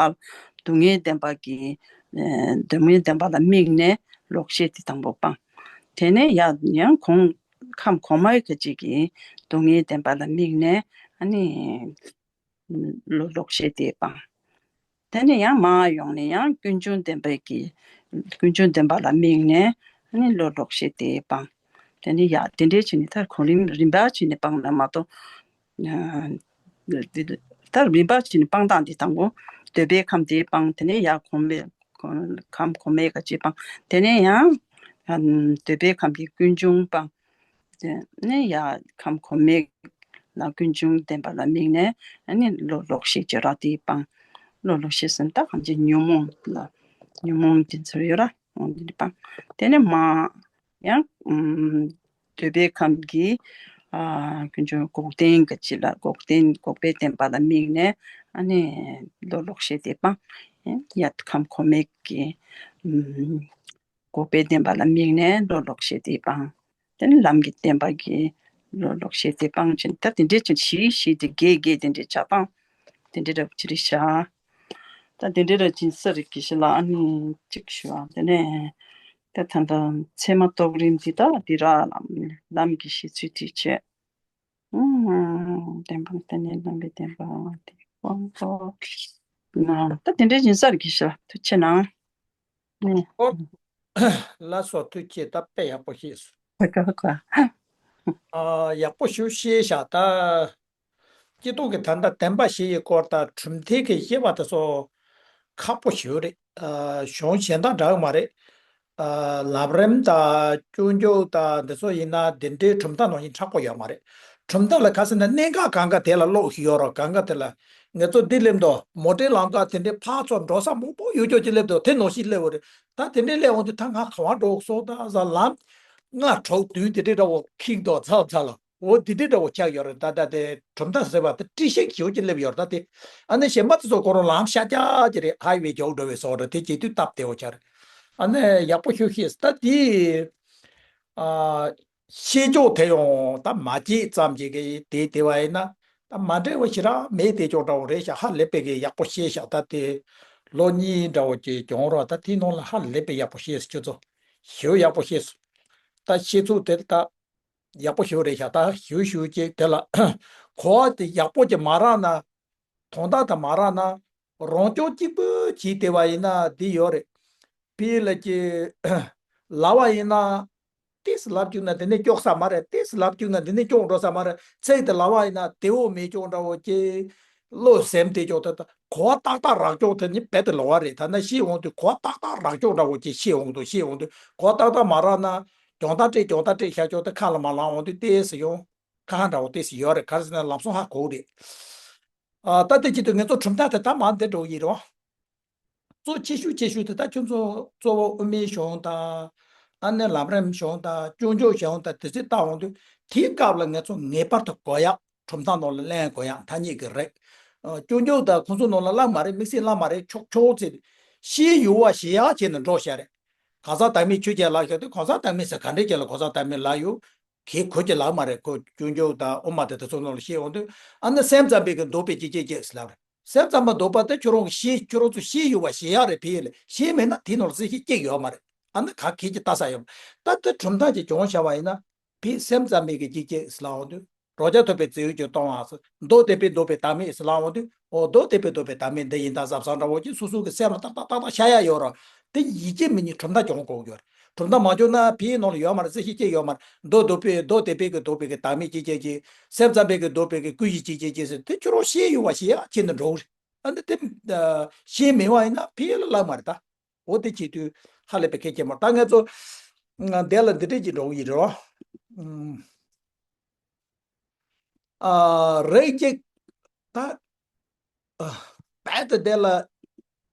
སྡུག་བསྔལ་བདེན་པ་གྱི་ཨ་སྡུག་བསྔལ་བདེན་པ་ལ་དམིགས་ནས་ལོག་ཤེས་དེ་དང་པོ་སྤང་། དེ་ནས་ཡང་ཡང་གོང་ཁམས་གོང་མའི་ཁ་ཅིག་གི་སྡུག་བསྔལ་བདེན་པ་ལ་དམིགས་ནས་ཨ་ནི་ལོ་ལོག་ཤེས་དེ་སྤང་། དེ་ནས་ཡང་མར་ཡོང་ནས་ཡང་ཀུན་འབྱུང་བདེན་པའི་གི་ཀུན་འབྱུང་བདེན་པ་ལ་དམིགས་ནས་ཨ་ནི་ལོ་ལོག་ཤེས་དེ་སྤང་། དེ་ནས་ཡང་དེ་འདྲའི་བྱས་ནས་ད་གོ་རིམ་རིམ་པ་བྱས་ནས་སྤངས་ན་མ་གཏོགས་ ཨ་འདི་ད་རིམ་པ་བྱས་ནས་སྤང་སྟངས་འདི་དང་པོ། འདོད་པའི་ཁམས་དེ་སྤང་། དེ་ནས་ཡར་གོམས་པའི་ཁམས་གོམས་པའི་ག་ཅིག་སྤང་། དེ་ནས་ཡང་ཨ་འདོད་པའི་ཁམས་ཀྱི་ཀུན་འབྱུང་སྤང་། དེ་ནས་ཡར་ཁམས་གོམས་པའི་ལ་ཀུན་འབྱུང་བདེན་པ་ལ་དམིགས་ནས་ཨ་ནི་བློ་ལོག་ཤེས་བྱེ་བྲག་དེ་སྤང་། བློ་ལོག་ཤེས་ཟེར་ན་ད་གང་ཅི་ཉོན་མོངས་ལ་ཉོན་མོངས་དེ་ཚོ་ཡོད་ར། འོ་འདི་སྤང་། དེ་ནས་མ་ཡང་ཨུམ་འདོད་པའི་ཁམས་ཀྱི་ཨ་ཀུན་འབྱུང་འགོག་བདེན་ག་ཅིག་ལ་འགོག་བདེན་འགོག་པའི་བདེན་པ་ལ་དམིགས་ནས་ཨ་ནི་བློ་ལོག་ཤེས་དེ་སྤང་། ཡར་ཁམས་གོམས་པའི་གི་ཨུམ་འགོག་པའི་བདེན་པ་ལ་དམིགས་ནས་བློ་ལོག་ཤེས་དེ་སྤང་། དེ་ནི་ལམ་གྱི་བདེན་པ་གི་བློ་ལོག་ཤེས་དེ་སྤང་བྱས། ད་དེ་འདྲའི་ཅིག་བཞི་བཞི་དེ་བརྒྱད་བརྒྱད་དེ་འདྲའི་ཆགས་སྟངས་དེ་འདྲའི་འདྲ་བོ་ཅིག་རེད་ཤག་ད་དེ་འདྲའི་འདྲ་ཅིག་ས་རིག་གི་ཤི་ལ་ཨ་ནི་གཅིག་ཞུ་བ། དེ་ནས་ད་ད་ལྟ་ཚད་མ་རྟོགས་རིམ་འདི་དག་འདི་ར་ལམ་ལམ་གྱི་གཞི་ཚུལ་དེ་བྱས། ཨུམ། བདེན་པ་བརྟེན་ནས་ལམ་པའི་བདེན་པ་དེ་དབང་པོ་ན། ད་དེ་འདྲའི་སྦྱིན་སར་གྱི་ཤ་ཐུགས་ཆེ་ན། ཨོ། ལ་སོ་ཐུགས་ཆེ། ད་དཔེ་ཡག་པོ་ཤེས་སོང་། ཨ་ཡག་པོ་ཞུ་ཤེས་བཞག་ད། སྤྱི་ཚོགས་ཀྱི་ད་ལྟ་བདེན་པ་བཞི་ཡི་སྐོར་དང་གྲུབ་མཐའི་གི་བཤད་པ་དེ་ཚོ་ཁག་པོ་ཞེ་པོ་རེད། གཞུང་གཞན་དག་འདྲ་གི་མ་རེད། ལམ་རིམ་དང་སྐྱོན་བརྗོད་དང་འདི་ཚོ་ཡིན་ན་འདི་འདྲའི་གྲུབ་མཐའ་ནང་བཞིན་མཁྲེགས་པོ་ཡོད་མ་རེད། གྲུབ་མཐའ་ལ་ག་ཟེར་ན་གནད་འགག་གང་ག་དེ་ལ་ཀློག་ཞིག་ཡོད་རོགས། གང་ག་དེ་ལ་ངེད་ཚོ་འདི་སླེབས་འདུག་མོ་ཊའི་ལམ་ཁ་དེ་འདྲའི་ཕར་ཚུར་འགྲོ་ས་མང་པོ་ཡོད་ཅོག་ཅིག་སླེབས་འདུག་དེ་ནང་བཞིན་སླེབས་པ་རེད། ད་དེ་འདྲའི་སླེབས་འོང་དུས་ད་ང་ག་བ་འགྲོ་སོང་ད་ཟ་ལམ་ལྔ་དྲུག་བདུན་དེ་འདྲའི་འདྲ་བོ་ཁེངས་འདུག་ཚ་ཚ་ལ། འོ་དེ་འདྲའི་འདྲ་བོ་ཆགས་ཡོད་རེད། ད་ད་དེ་གྲུབ་མཐའ་ཟེར་བ་དེ་ཏི་ཤིག་ཞེ་པོ་ཅིག་སླེབས་ཡོད་རེད། ད་དེ་ཨ་ནི་གཞན་པ་དེ་ཚོ་ཁོ་རང་ལམ་ཤར་རྒྱག་གི་རེད། ཧའི་ཝེ་རྒྱག་འགྲོ་བའི་བཟོ་འདྲ་དེ་བྱེད་དུས་སྟབས་བདེ་བོ་ཆགས་རེད། ཨ་ནི་ཡག་པོ་ཞུ་ཤེས། ད་དེ་ཨ་ཤེས་ཕྱོགས་དེ་ཡང་ད་མ་བརྗེད་ཙམ་ཅིག་གི་དེ་དེ་བ་ཡིན་ན་ད་མ་འདྲེས་པ་ཞེ་དྲག་མེད་དེ་ཅོག་འདྲ་བོ་རེད་ཤག་ཧ་ལས་པའི་གི་ཡག་པོ་ཤེས་ཤག་ད་དེ་ལོ་གཉིས་འདྲ་བོ་ཅིག་གྱོང་རོགས། ད་དེའི་ནང་ལ་ཧ་ལས་པའི་ཡག་པོ་ཤེས་སོང་། ཁྱོད་ཚོ་ཞེ་པོ་ཡག་པོ་ཤེས་སོང་། ད་ཤེས་ཚུལ་དེ་ད། ཡག་པོ་ཞེ་པོ་རེད་ཤག་ད་ཞུ་ཞུ་ཅིག་དེ་ལ་གོ་བ་དེ་ཡག་པོ་ཅིག་མ་རག་ན། དོན་དག་དེ་མ་རག་ན། རང་སྐྱོན་གཅིག་པུ་བྱས་བསྡད་པ་ཡིན་ན་འདི་ཡོད་རེད། ཕི་ལ་ཅིག་ལབ་པ་ཡིན་ན། ཏིས་ལབ་བཅུག་ན་དེ་ནས་སྐྱོག་ས་མ་རེད། ཏིས་ལབ་བཅུག་ན་དེ་ནས་སྐྱོག་འགྲོ་ས་མ་རེད། ཚིག་དེ་ལབ་པ་ཡིན་ན་དེ་འོ་མེད་ཅོག་འདྲ་བོ་ཅིག་བློ་སེམས་དེ་ཅོག་དེ་ད་གོ་བ་ཏག་ཏག་རག་ཅོག་དེ་ནི་རྦད་དེ་ལོག་པ་རེད། ད་ན་ཤེས་འོང་དུས་གོ་བ་ཏག་ཏག་རག་ཅོག་འདྲ་བོ་ཅིག་ཤེས་འོང་དུས། ཤེས་འོང་དུས་གོ་བ་ཏག་ཏག་མ་རག་ན། གྱོང་ད་སྤྲད་གྱོང་ད་སྤྲད་བཞག་ཅོག་དེ་ཁ་ལ་མ་ལངས་འོང་དུས་ཏོག་ཙམ་ཡོང་། ཁ་ཁ་འདྲ་བོ་ཏོག་ཙམ་ཡོད་རེད། ག་རེ་ཟེར་ན་ལམ་སང་ཧ་གོ་གི་རེད། ཨ་ད་དེ་བྱེད་དུས་ངེད་ཚོ་གྲུབ་མཐའ་དེ་ད་མར་འདི་འགྲོ་གི་ཡིན་རེད་བ། གཙོ་ཆེ་ཤོས་ཆེ་ཤོས་དེ་ད་ཁྱོད་ཚོ་གཙོ་བོ་དབུ་མའི་གཞུང་དང་། ཨ་ནི་ལམ་རིམ་གཞུང་དང་། སྐྱོན་བརྗོད་གཞུང་དང་། དེ་ཚོ་བལྟ་འོང་དུས་དེའི་སྐབས་ལ་ངེད་ཚོ་ངེས་པར་དུ་གོ་ཡག་གྲུབ་མཐའ་ནང་ལ་གླེང་དགོས་ཡག་ཐ་སྙད་ཀྱི་རེད། ཨ་སྐྱོན་བརྗོད་དང་ཁོང་ཚོ་ནང་ལ་བསླབ་མ་རེད། དམིགས་བསལ་བསླབ་མ་རེད། ཆོག་ཆོག་ཚེ་ཤེས་ཡོད་པ་ཞེ་ཡག་བྱས་ནས་འགྲོ་བཞག་རེད། གང་ཟག་བདག་མེད་ཆོས་ཅན་ལབ་ཤག་དུས་གང་ཟག་བདག་མེད་ཟེར་ག་འདྲས་ཅན་ལ་གང་ཟག་བདག་མེད་ལབ་ཡོད། གལ་གོ་གི་ལབ་མ་རེད། ཁོ་སྐྱོན་བརྗོད་དང་དབུ་མ་དེ་དེ་ཚོ་ནང་ལ་བཤད་འོང་དུས་ཨ་ནི་སེམས་ཙམ་པའི་གི་འདོད་པའི་སྐྱེད་བྱེད་ཅེས་ལབ་རེད། སེམས་ཙམ་པ་འདོད་པ་དེ་ཁྱོད་རང་གི་ཤེས། ཁྱོད་རང་ཚོ་ཤེས་ཡོད་པ་ཞེ་ཡག་རེད། ཕི་ལ་ཤེས་མེད་ན་དེ་ནང་ལ་རྩི་ཤེས་སྐྱེ་ཡོད་མ་རེད། ཨ་ནི་ག་གེ་ཅིག་ལྟ་ས་ཡོད་མ་རེད། ད་དེ་གྲུབ་མཐའ་ཅིག་སྦྱོང་བྱ་བ་ཡིན་ན་ཕི་སེམས་ཙམ་པའི་གི་སྐྱེད་བྱེད་ལབ་འོང་དུས་རོ་བརྒྱ་ཐོབ་པའི་རྫས་ཡོད་ཀྱི་སྟོང་པ་ཟེར། མདོ་སྡེ་པའི་འདོད་པའི་བདག་མེད་ཟེར་ལབ་འོང་དུས་འོ་མདོ་སྡེ་པའི་འདོད་པའི་བདག་མེད་འདི་ཡིན་ད་གཟབ་གཟབ་འདྲ་བོ་ཅིག་སོ་སོ་གི་སེམས་ལ་ཏག་ཏག་ཏག་ཏག་ཤར་ཡག་ཡོད་རེད། དེ་ཡིད་ཆེས་མེད་ནི་གྲུབ་མཐའ་སྦྱོང་དགོས་ཀྱི་ཡོད་རེད། གྲུབ་མཐའ་མ་སྦྱོང་ན་ཕིའི་ནང་ལ་ཡོད་མ་རེད། རྩི་ཤེས་སྐྱེ་ཡོད་མ་རེད། མདོ་སྡེ་པའི་མདོ་སྡེ་པའི་གི་འདོད་པའི་གི་བདག་མེད་སྐྱེད་བྱེད་ཀྱི། སེམས་ཙམ་པའི་གི་འདོད་པའི་གི་ཀུན་གཞི་སྐྱེད་བྱེད་ཀྱི་ཟེར་དེ་ཁྱོད་རང་ཤེས་ཡོད་པ་ཞེ་ཡག་ཁྱེད་འདི་འགྲོ་གི་རེད། ཨ་ནི་དེ་ཤེས་མེད་པ་ཡིན་ན་ཕིའི་ལ་ལབ་མ་རེད་ད། འོ་དེ་བྱེད་དུས་ཧ་ལས་པའི་གལ་ཆེན་པོ། ད་ངེད་ཚོ་འདས་ལ་འདི་འདྲས་ཀྱི་འགྲོ་གི་ཡིན་རོ། ཨ་རིགས་གཅིག་ད་ཨ་རྦད་དེ་དེ་ལ་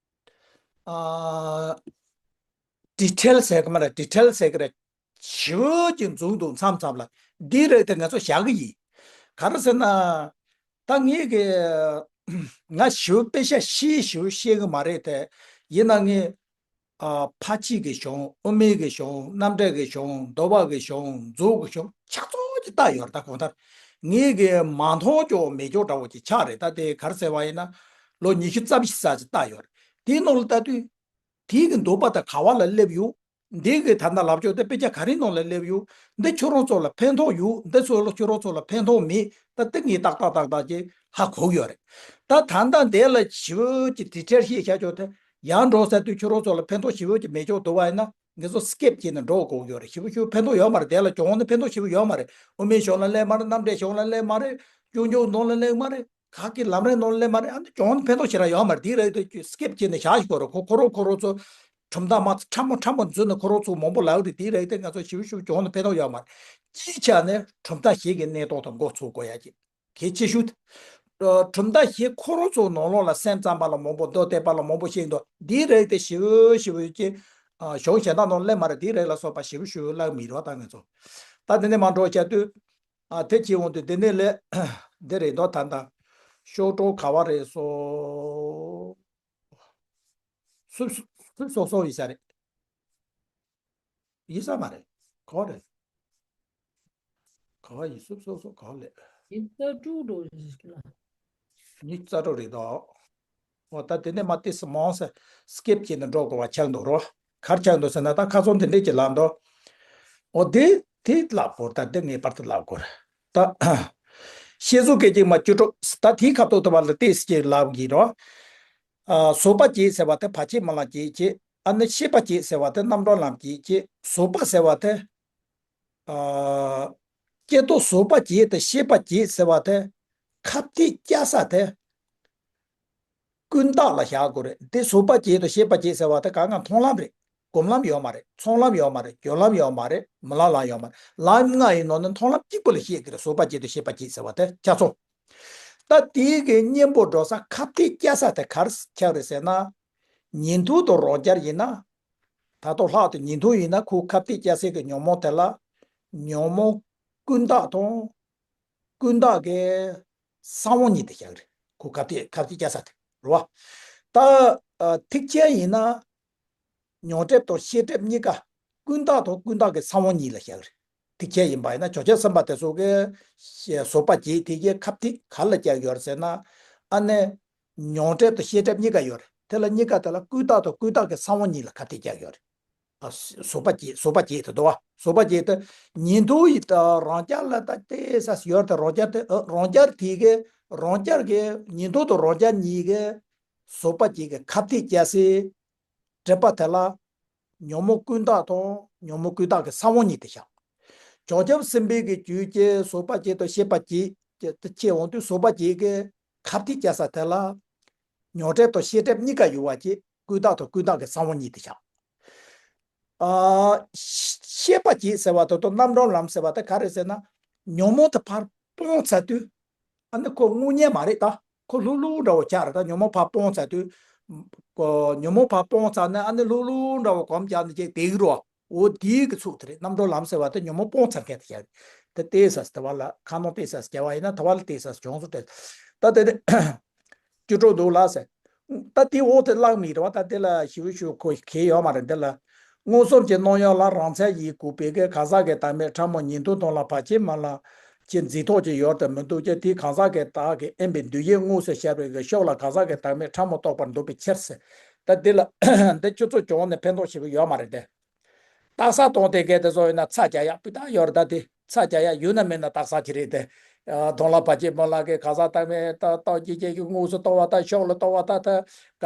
ཨ་ཌི་ཊེལ་ཟེར་གི་མ་རེད། ཌི་ཊེལ་ཟེར་གི་རེད། ཞེ་པོ་ཅིག་འཛུགས་འདུག་མཚམས་མཚམས་ལ། འདིའི་རིགས་དེ་ངེད་ཚོ་བཞག་གི་ཡིན། ག་རེ་ཟེར་ན། ད་ངས་གི་ང་ཞེ་པོ་དཔེ་ཤ་ཤེས་ཞེ་པོ་ཤེས་གི་མ་རེད་དེ། ཡིན་ན་ངས་ཨ་ཕར་ཕྱིན་གྱི་གཞུང་། དབུ་མའི་གི་གཞུང་། རྣམ་འགྲེལ་གྱི་གཞུང་། འདུལ་བ་གི་གཞུང་། མཛོད་ཀྱི་གཞུང་ཆ་ཚང་ཅིག་བལྟས་ཡོད་རེད། ད་གང་ལྟར་ངས་གི་མ་མཐོང་ཅོག་མེད་ཅོག་འདྲ་བོ་ཅིག་ཆགས་རེད། ད་དེ་ག་རེ་ཟེར་བ་ཡིན་ན་ལོ་ཉི་ཤུ་རྩ་བཞི་ཙམ་ཅིག་བལྟས་ཡོད་རེད། དེའི་ནང་ལ་ལྟ་དུས་དེའི་གི་འདོད་པ་དང་ག་བ་ལ་སླེབས་ཡོད། འདི་གི་ད་ལྟ་ལབ་ཕྱོགས་དེ་དཔེ་ཆ་ག་རེ་ནང་ལ་སླེབས་ཡོད། འདི་ཁྱོད་རང་ཚོ་ལ་ཕན་ཐོགས་ཡོད། འདི་ཚོ་ལ་ཁྱོད་རང་ཚོ་ལ་ཕན་ཐོགས་མེད། ད་དེ་ངས་ཏག་ཏག་ཏག་ཏག་ཅིག་ཧ་གོ་གི་ཡོད་རེད། ད་ད་ལྟ་འདི་ལ་ཞེ་པོ་ཅིག་ཌི་ཊེལ་བཤད་བྱ་ཕྱོགས་དེ་ཡར་འགྲོ་ས་དུས་ཁྱོད་རང་ཚོ་ལ་ཕན་ཐོགས་ཞེ་པོ་ཅིག་མེད་ཆོག་འདུག་པ་ཡིན་ན་ངེད་ཚོ་སི་ཀིབ་བྱས་ནས་འགྲོ་དགོས་ཀྱི་ཡོད་རེད། ཞེ་པོ་ཞེ་པོ་ཕན་ཐོགས་ཡོད་མ་རེད། དེ་ལ་གྱོང་ནི་ཕན་ཐོགས་ཞེ་པོ་ཡོད་མ་རེད། དབུ་མའི་གཞུང་ལ་སླེབས་མ་རེད། རྣམ་འགྲེལ་གཞུང་ལ་སླེབས་མ་རེད། སྐྱོན་བརྗོད་ནང་ལ་སླེབས་མ་རེད། ཁ་སྐད་ལམ་རིམ་ནང་ལ་སླེབས་མ་རེད། ཨ་ནི་གྱོང་ཕན་ཐོགས་ཞེ་དྲག་ཡོད་མ་རེད། དེའི་རིགས་དེ་སི་ཀིབ་བྱས་ནས་བཞག་ཤོག་རོགས། ཁོ་ཁོ་རང་ཁོ་རང་ཚོ་གྲུབ་མཐའ་མ་ཕྲ་མོ་ཕྲ་མོ་འཛུལ་ནས་ཁོ་རང་ཚོ་མང་པོ་ལབ་རེད། དེའི་རིགས་དེ་ང་ཚོ་ཞིབ་ཞིབ་གྱོང་ནས་ཕན་ཐོགས་ཡོད་མ་རེད། སྤྱིའི་ཆ་ནས་གྲུབ་མཐའ་བཞི་གི་གནས་སྟངས་དང་མགོ་ཚུགས་དགོས་ཡ་གི་གལ་ཆེ་ཤོས་དེ། གྲུབ་མཐའ་བཞི་ཁོ་རང་ཚོ་ནང་ལོགས་ལ་སེམས་ཙམ་པ་ལ་མང་པོ། མདོ་སྡེ་པ་ལ་མང་པོ་ཤེས་འདུག། འདིའི་རིགས་དེ་ཞིབ་ཞིབ་ཀྱི་གཞུང་གཞན་དག་ནང་སླེབས་མ་རེད། འདིའི་རིགས་ལ་སོགས་པ་ཞིབ་ཞིབ་བཀླག་མི་རོགས་ད་ང་ཚོ། ད་དེ་ནས་མར་འགྲོ་བྱ་དུས། ཨ་དེ་བྱེད་འོང་དུས་དེ་ནས་ལས་འདི་རེད་འདུག། ད་ད་ཤོག་གྲངས་ག་བ་རེད་སོ། སུབ་སུབ་སོ་སོ་ཡིན་ས་རེད། ཡིན་ས་མ་རེད། ག་བ་རེད། ག་བ་ཡིན། སུབ་སོ་སོ་ག་བ་ལས། ཉི་ཤུ་རྩ་དྲུག་འགྲོ་ཞིག་ལ། ཉི་ཤུ་རྩ་དྲུག་རེད་དོ། འོ་ད་དེ་ནས་མ་ཏིས་མང་ས་སི་ཀིབ་བྱས་ནས་འགྲོ་དགོས་པ་ཆགས་འདུག་རོ། གར་ཆགས་འདུག་ཟེར་ན་ད་ཁ་སང་དེ་འདྲས་ཀྱི་ལབ་འདུག། འོ་དེ་དེ་ལབ་དགོས། ད་དེ་ངེས་པར་དུ་ལབ་དགོས་རེད་ད། བཤད་སྲོལ་སྐད་ཅིག་མ་བཅུ་དྲུག། ད་དེའི་ཁ་ཐོག་ཏུ་བ་ལ་ཏིས་ཀྱི་ལབ་གི་རོ། ཨ་བཟོད་པ་བྱེད་ཟེར་བ་དེ་བར་ཆད་སྨོན་ལམ་བྱེད་བྱེད། ཨ་ནི་ཤེས་པ་བྱེད་ཟེར་བ་དེ་རྣམ་གྲོལ་ལམ་བྱེད་བྱེད། བཟོད་པ་ཟེར་བ་དེ། ཨ་སྐྱེ་ཏོ་བཟོད་པ་བྱེད་དེ་ཤེས་པ་བྱེད་ཟེར་བ་དེ་ཁ་གཏད་བཅའ་ས་དེ་ཀུན་བརྟགས་ལ་བཞག་དགོས་རེད། དེ་བཟོད་པ་བྱེད་དེ་ཤེས་པ་བྱེད་ཟེར་བ་དེ་གང་ག་མཐོང་ལམ་རེད། སྒོམ་ལམ་ཡོད་མ་རེད། ཚོགས་ལམ་ཡོད་མ་རེད། སྦྱོར་ལམ་ཡོད་མ་རེད། སྨོན་ལམ་ལམ་ཡོད་མ་རེད། ལམ་ལྔ་ཡི་ནང་ནས་མཐོང་ལམ་གཅིག་པོ་ལ་བཤད་ཀྱི་རེད། བཟོད་པ་བྱེད་དེ་ཤེས་པ་བྱེད་ཟེར་བ་དེ་ཆ་ཚང་། ད་དེའི་གི་གཉེན་པོ་འགྲོ་ས་ཁ་གཏད་བཅའ་ས་དེ་ག་རེ་ཆགས་རེད་ཟེར་ན། ཉན་ཐོས་དང་རང་རྒྱལ་ཡིན་ན། ད་དུང་ལྷག་ཏུ་ཉན་ཐོས་ཡིན་ན་ཁོ་ཁ་གཏད་བཅའ་སའི་གི་ཉོན་མོངས་དེ་ལ་ཉོན་མོངས་ཀུན་བརྟགས་དང་ཀུན་བརྟགས་ཀྱི་གསང་བ་གཉིས་དེ་བཞག་རེད། ཁོ་ཁ་གཏད་ཁ་གཏད་བཅའ་ས་དེ་རེད་བ། ད་ཨ་ཐེག་ཆེན་ཡིན་ན། མྱོང་སྒྲིབ་དང་ཤེས་སྒྲིབ་གཉིས་ཀ་ཀུན་བརྟགས་དང་ཀུན་བརྟགས་ཀྱི་གསང་བ་གཉིས་ལ་བཞག་རེད། ཐེག་ཆེན་ཡིན་པ་ཡིན་ན་བྱང་ཆུབ་སེམས་དཔའ་དེ་ཚོ་གི་བཟོད་པ་བྱེད་དེ་གའི་ཁ་གཏད་ག་ལ་བཅའ་ཡོད་རེད་ཟེར་ན། ཨ་ནི་མྱོང་སྒྲིབ་དང་ཤེས་སྒྲིབ་གཉིས་ཀ་ཡོད་རེད། དེ་ལ་གཉིས་ཀ་དེ་ལ་ཀུན་བརྟགས་དང་ཀུན་བརྟགས་ཀྱི་གསང་བ་གཉིས་ལ་ཁ་གཏད་བཅའ་ཡོད་རེད། ཨ་བཟོད་པ་བྱེད་བཟོད་པ་བྱེད་དེ་འདུག་བ། བཟོད་པ་བྱེད་དེ་ཉན་ཐོས་ཡི་ད་རང་རྒྱལ་ལ་ད་ལྟའི་ས་ཡོད་དེ་རང་རྒྱལ་དེ་ཨ་རང་རྒྱལ་དེ་གའི་རང་རྒྱལ་གྱི་ཉན་ཐོས་དང་རང་རྒྱལ་གཉིས་ཀའི་བཟོད་པ་བྱེད་ཀྱི་ཁ་གཏད་བཅའ་སའི་སྒྲིབ་པ་དེ་ལ་ཉོན་མོངས་ཀུན་བརྟགས་དང་ཉོན་མོངས་ཀུན་བརྟགས་ཀྱི་གསང་བ་གཉིས་དེ་བཞག། བྱང་ཆུབ་སེམས་དཔའི་གི་རྒྱུད་ཀྱི་བཟོད་པ་བྱེད་དང་ཤེས་པ་བྱེད་ཀྱི་དེ་ཁྱེད་འོང་དུས་བཟོད་པ་བྱེད་ཀྱི་ཁ་གཏད་བཅའ་ས་དེ་ལ་མྱོང་སྒྲིབ་དང་ཤེས་སྒྲིབ་གཉིས་ཀ་ཡོད་པ་བྱེད། ཀུན་བརྟགས་དང་ཀུན་བརྟགས་ཀྱི་གསང་བ་གཉིས་དེ་བཞག། ཨ་ཤེས་པ་བྱེད་ཟེར་བ་དེ་དང་རྣམ་གྲོལ་ལམ་ཟེར་བ་དེ་ག་རེ་ཟེར་ན། ཉོན་མོངས་དེ་ཕར་སྤོང་ཚར་དུས། ཨ་ནི་ཁོ་དངོས་གཉེན་མ་རེད་ད། ཁོ་ལྷུག་ལྷུག་འདྲ་བོ་ཆགས་རེད་ད། ཉོན་མོངས་ཕར་སྤོང་ཚར་དུས། ཨོ་ཉོན་མོངས་ཕར་སྤོང་ཚར་ནས་ཨ་ནི་ལྷུག་ལྷུག་འདྲ་བོ་གོམས་རྒྱག་ནས་ཅིག་བསྡད་ཀྱི་རོ། འོ་དེའི་གི་ཚུལ་དེ་རེད། རྣམ་གྲོལ་ལམ་ཟེར་བ་དེ་ཉོན་མོངས་སྤོང་ཚར་མཁན་དེ་བྱ་རེད། དེ་ལྟས་ས་དེ་བ་ལ་ཁ་ནང་ལྟས་ས་སྐྱེ་བ་ཡིན་ན་དེ་བ་ལ་ལྟས་ས་བྱུང་སོང་སྟེ། ད་དེ་ནི་བཅུ་དྲུག་འདུག་ལ་ཟེར། ད་དེ་འོག་དེ་བཀླག་མི་རེད་བ། ད་དེ་ལ་ཞིབ་ཞིབ་ཁོ་གལ་ཡོད་མ་རེད། འདི་ལ། མངོན་སུམ་གྱི་སྣང་ཡུལ་ལ་རང་མཚན་ཡིན་དགོས་པའི་གི་གང་ཟག་གི་བདག་མེད་ཕྲ་མོ་ཉན་ཐོས་དོན་ལ་བར་ཆད་སྨོན་ལམ་གྱི་འཛིན་རྟོག་ཅིག་ཡོད་དུ་མི་འདུག་ཀྱི། དེའི་གང་ཟག་གི་བདག་གི་དབེན་པའི་འདུ་ཤེས་དངོས་སུ་ཤར་བའི་གི་ཕྱོགས་ལ་གང་ཟག་གི་བདག་མེད་ཕྲ་མོ་རྟོགས་པར་འདོད་པའི་ཕྱིར་ཟེར། ད་འདི་ལ་འདི་ཁྱོད་ཚོ་གྱོང་ནས་ཕན་ཐོགས་ཞེ་པོ་ཡོད་མ་རེད་དེ། རྟགས་གསལ་སྟོན་དེ་གལ་ཏེ་བཟོ་ཡོད་ན་ཚ་རྒྱག་ཡག་སྤུས་དག་ཡོད་རེད། ད་དེ་ཚ་རྒྱག་ཡག་ཡོད་ན་མེད་ན་རྟགས་གསལ་གྱི་རེད་དེ། དོན་ལ་བར་ཆད་སྨོན་ལམ་གྱི་གང་ཟག་བདག་མེད་ད་རྟོག་བྱེད་ཀྱི་དངོས་སུ་རྟོགས་པ་ད་ཕྱོགས་ལ་རྟོགས་པ་ད་ད་ག་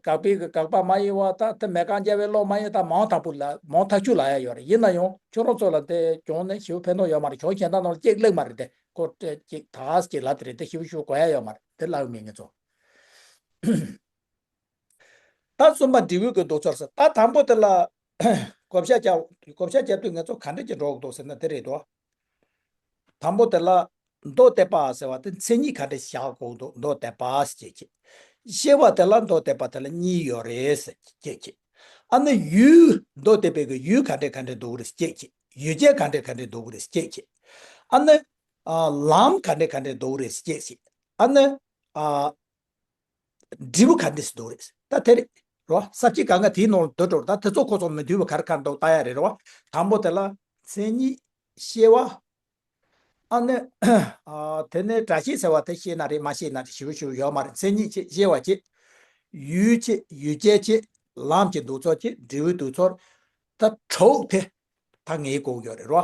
དགག་པའི་གི་དགག་པ་མ་ཡིན་པ་ད་ད་མེད་དགག་བྱ་བའི་བློ་མ་ཡིན་ད་མང་དག་པོ་ལ་མང་ཐག་ཆོད་ལ་ཡ་ཡོད་རེད། ཡིན་ན་ཡང་ཁྱོད་རང་ཚོ་ལ་དེ་གྱོང་ནི་ཞེ་པོ་ཕན་ཐོགས་ཡོད་མ་རེད། གྱོང་གཞན་དག་ནང་ལ་གཅིག་སླེབས་མ་རེད་དེ། ཁོ་དེ་གཅིག་ད་གཅིག་ལབ་དེ་རེད་དེ། ཞེ་པོ་ཞེ་པོ་གོ་ཡ་ཡོད་མ་རེད་དེ་ལབ་མི་ངེད་ཚོ། ད་གསུམ་པ་འབྲས་བུའི་གི་འདུག་ཚོར་ཟེར། ད་དང་པོ་དེ་ལ་བགོ་བཤའ་རྒྱག་བགོ་བཤའ་རྒྱག་དུས་ང་ཚོ་ག་འདྲ་ཅིག་འགྲོ་གི་འདུག་ཟེར་ན་དེ་རེད་དོ། དང་པོ་དེ་ལ་མདོ་སྡེ་པ་ཟེར་བ་དེ་མཚན་ཉིད་ག་འདྲ་བཞག་དགོས་འདུག། མདོ་སྡེ་པ་ཟེར་གྱི། ཤེས་པ་དེ་ལ་མདོ་སྡེ་པ་དེ་ལ་གཉིས་ཡོད་རེད་ཟེར་གྱི། ཨ་ནི་ཡུལ་མདོ་སྡེ་པའི་གི་ཡུལ་ག་འདྲ་ག་འདྲ་འདུག་རེད་ཟེར་གྱི། ཡུལ་ཅན་ག་འདྲ་ག་འདྲ་འདུག་རེད་ཟེར་གྱི། ཨ་ནི་ཨ་ལམ་ག་འདྲ་ག་འདྲ་འདུག་རེད་ཟེར་གྱི། ཨ་ནི་ཨ། འབྲས་བུ་ག་འདྲས་སུ་འདུག་རེད། ད་དེ་རེད་རོ། ས་བཅད་གང་ག་དེའི་ནང་ལ་འདུ་འགྲོ་རེད། ད་དེ་ཚོ་ཁོ་ཚོ་མི་འདུས་པ་ག་རེ་ག་རེ་འདུག་ལྟ་ཡ་རེད་རོ། དང་པོ་དེ་ལ་མཚན་ཉིད་ཤེས་པ། ཨ་ནི་ཨ་དེ་ནས་སྒྲ་ཤེས་ཟེར་བ་དེ་ཤེས་ན་རེད་མ་ཤེས་ན་རེད་ཞེ་པོ་ཞེ་པོ་ཡོད་མ་རེད། མཚན་ཉིད་ཅེས་ཤེས་པ་ཅེས། ཡུལ་ཅེས་ཡུལ་ཅན་ཅེས། ལམ་གྱི་འདུག་ཚོར་ཅེས་འབྲས་བུའི་འདུག་ཚོར། ད་དྲུག་དེ། ད་ངའི་གོ་ཡོད་རེད་རོ།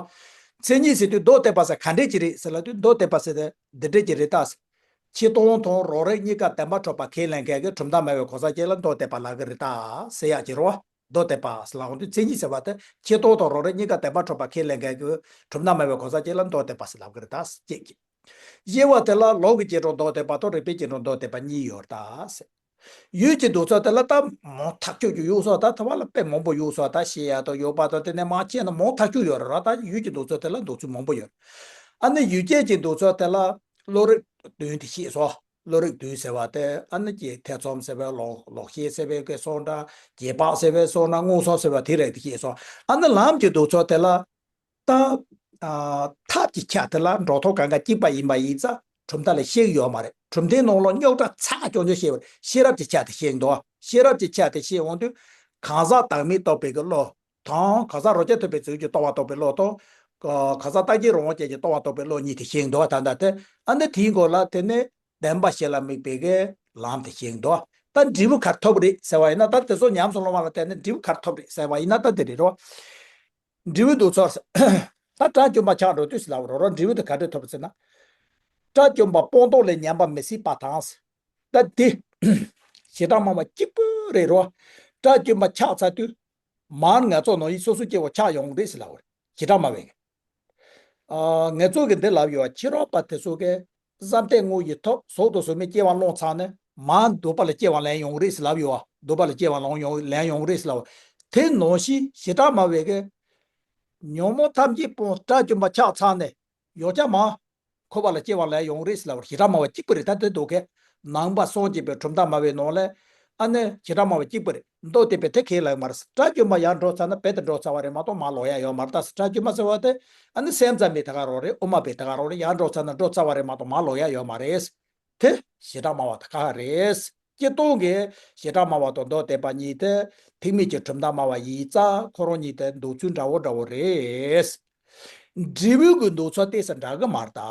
མཚན་ཉིད་ཟེར་དུས་མདོ་སྡེ་པ་ཟེར་ག་འདྲས་ཅིག་རེད་ཟེར་ལབ་དུས་མདོ་སྡེ་པ་ཟེར་དེ་འདི་འདྲས་ཅིག་རེད་ད། ཆོས་སྟོང་དང་རང་རིག་གཉིས་ཀ་བདེན་པར་གྲུབ་པ་ཁས་ལེན་མཁན་གྱི་གྲུབ་མཐའ་མེད་པའི་གང་ཟག་ཅིག་ལ་མདོ་སྡེ་པ་ལབ་ཀྱི་རེད་ད་ཟེར་ཡག་ཅིག་རོ། མདོ་སྡེ་པ་ཟེར་ལབ་འོང་དུས་མཚན་ཉིད་ཟེར་བ་དེ་ཆོས་སྟོང་དང་རང་རིག་གཉིས་ཀ་བདེན་པར་གྲུབ་པ་ཁས་ལེན་མཁན་གྱི་གྲུབ་མཐའ་མེད་པའི་གང་ཟག་ཅིག་ལ་མདོ་སྡེ་པ་ཟེར་ལབ་ཀྱི་རེད་ད་ཅེས་ཀྱི། གཞན་པ་དེ་ལ་ལོག་གི་རྗེས་འགྲོ་མདོ་སྡེ་པ་དང་རིགས་པའི་རྗེས་འགྲོ་མདོ་སྡེ་པ་གཉིས་ཡོད་ད་ཟེར། ཡུལ་གྱི་འདོད་ཚུལ་དེ་ལ་ད་མང་ཐག་ཆོད་ཀྱི་ཡོད་སོགས་ད་ཐ་བ་ལ་དཔེ་མང་པོ་ཡོད་སོགས་ད་ཤེས་ཡ་དང་ཡོད་པ་དང་དེ་ནས་མ་བྱས་ན་མང་ཐག་ཆོད་ཡོད་རེད་ར། ད་ཡུལ་གྱི་འདོད་ཚུལ་དེ་ལ་འདོད་ཚུལ་མང་པོ་ཡོད། ཨ་ནི་ཡུལ་ཅན་གྱི་འདོད་ཚུལ་དེ་ལ་བློ་རིག་བདུན་དེ་ཤེས་སོ། བློ་རིག་བདུན་ཟེར་བ་དེ་ཨ་ནི་ཀྱི་ཐེ་ཚོམ་ཟེར་བའི་ལོག་ལོག་ཤེས་ཟེར་བའི་གི་སོགས་འདྲ། རྗེས་དཔག་ཟེར་བའི་སོགས་འདྲ། མངོན་སུམ་ཟེར་བ་དེ་རེད་དེ་ཤེས་སོ། ཨ་ནི་ལམ་གྱི་འདོད་ཚུལ་དེ་ལ། ད། ཨ། ཐབས་ཀྱི་ཆ་དེ་ལ་འགྲོ་ཐོག་གང་ག་གཅིག་པ་ཡིན་པ་ཡིན་ཙང་གྲུབ་མཐའ་ལ་བཤད་ཀྱི་ཡོད་མ་རེད། གྲུབ་མཐའི་ནང་ལ་རྙོག་དྲ་ཚ་ཅོག་ཅོག་བཤད་པར་ཤེས་རབ་ཀྱི་ཆ་དེ་བཤད་འདུག་ཤེས་རབ་ཀྱི་ཆ་དེ་བཤད་འོང་དུས། གང་ཟག་བདག་མེད་རྟོགས་པའི་གི་བློ་དང་། གང་ཟག་རང་རྐྱ་ཐུབ་པའི་ཚུལ་གྱིས་རྟོགས་པ་རྟོགས་པའི་བློ་དང་། གང་ཟག་རྟག་གཅིག་རང་དབང་ཅན་གྱིས་རྟོགས་པ་རྟོགས་པའི་བློ་གཉིས་དེ་བཤད་འདུག་ད་ལྟ་དེ་ཨ་ནི་དེའི་མགོ་ལ་དེ་ནས་བདེན་པ་བཞི་ལ་དམིགས་པའི་གི་ལམ་དེ་བཤད་འདུག་ད་འབྲས་བུ་ག་རེ་ཐོབ་རེད་ཟེར་བ་ཡིན་ན། ད་དེ་ཚོ་ཉམས་སུ་བླང་བ་ལ་བརྟེན་ནས་འབྲས་བུ་ག་རེ་ཐོབ་རེད་ཟེར་བ་ཡིན་ན་ད་དེ་རེད་རོ། འབྲས་བུ་འདོད་ཚུལ། ད་དགྲ་བཅོམ་པ་ཆགས་འགྲོ་དུས་ཟེར་ལབ་རོ་རོ། འབྲས་བུ་དེ་ག་འདྲས་ཐོབ་ཟེར་ན། དགྲ་བཅོམ་པ་སྤངས་རྟོགས་ལས་ཉམས་པ་མི་སྲིད་པ་དང་། ད་དེ། བྱེ་བྲག་སྨྲ་བ་གཅིག་པུ་རེད་རོ། དགྲ་བཅོམ་པ་ཆགས་ཚར་དུས། མར་ང་ཚོ་ནང་བཞིན་སོ་སོ་སྐྱེ་བོ་ཆགས་ཡོང་རེད་ཟེར་ལབ་རེད། བྱེ་བྲག་སྨྲ་བས། ཨ། ངེད་ཚོ་གི་འདི་ལབ་ཡོད། ཕྱི་རོལ་པ་དེ་ཚོ་གིས་བསམ་གཏན་དངོས་ཀྱི་ཐོག་གཟུགས་དང་གཟུགས་མེད་སྐྱེ་བ་བླངས་ཚར་ནས་མར་འདོད་པ་ལ་སྐྱེ་བ་ལེན་ཡོང་རེད་ཟེར་ལབ་ཡོད། འདོད་པ་ལ་སྐྱེ་བ་ལེན་ཡོང་ལེན་ཡོང་རེད་ཟེར་ལབ། དེ་ནང་བཞིན་བྱེ་བྲག་སྨྲ་བས་གི། ཉོན་མོངས་ཐམས་ཅད་སྤངས་དགྲ་བཅོམ་པ་ཆགས་ཚར་ནས་ཡང་བསྐྱར་མར་འཁོར་བ་ལ་སྐྱེ་བ་ལེན་ཡོང་རེད་ཟེར་ལབ་པ་བྱེ་བྲག་སྨྲ་བ་གཅིག་པུ་རེད། ད་དེ་འདུག་གས། ནང་པ་སངས་རྒྱས་པའི་གྲུབ་མཐའ་སྨྲ་བའི་ནང་ལ། ཨ་ནི་བྱེ་བྲག་སྨྲ་བ་གཅིག་པུ་རེད། མདོ་སྡེ་པས་དེ་ཁས་ལེན་མ་རེད། དགྲ་བཅོམ་པ་ཡར་འགྲོ་ཚར་ན་རྦད་དེ་འགྲོ་ཚར་བ་རེད་མ་གཏོགས་མར་ལོག་ཡ་ཡོད་མ་རེད། ད་དགྲ་བཅོམ་པ་ཟེར་བ་དེ་ཨ་ནི་སེམས་ཙམ་པའི་དེ་ག་རང་རེད། དབུ་མ་པའི་དེ་ག་རང་རེད། ཡར་འགྲོ་ཚར་ན་འགྲོ་ཚར་བ་རེད་མ་གཏོགས་མར་ལོག་ཡ་ཡོད་མ་རེད། དེ་བྱེ་བྲག་སྨྲ་བ་དེ་ག་རེད། སྤྱིར་བཏང་གི་བྱེ་བྲག་སྨྲ་བ་དང་མདོ་སྡེ་པ་གཉིས་དེ་ཐེག་དམན་གྱི་གྲུབ་མཐའ་སྨྲ་བ་ཡིན་ཙང་ཁོ་རང་གཉིས་དེ་འདོད་ཚུལ་འདྲ་བོ་འདྲ་བོ་རེད། འབྲས་བུ་གི་འདོད་ཚུལ་ཏོག་ཙམ་འདྲ་གི་མ་རེད་ད།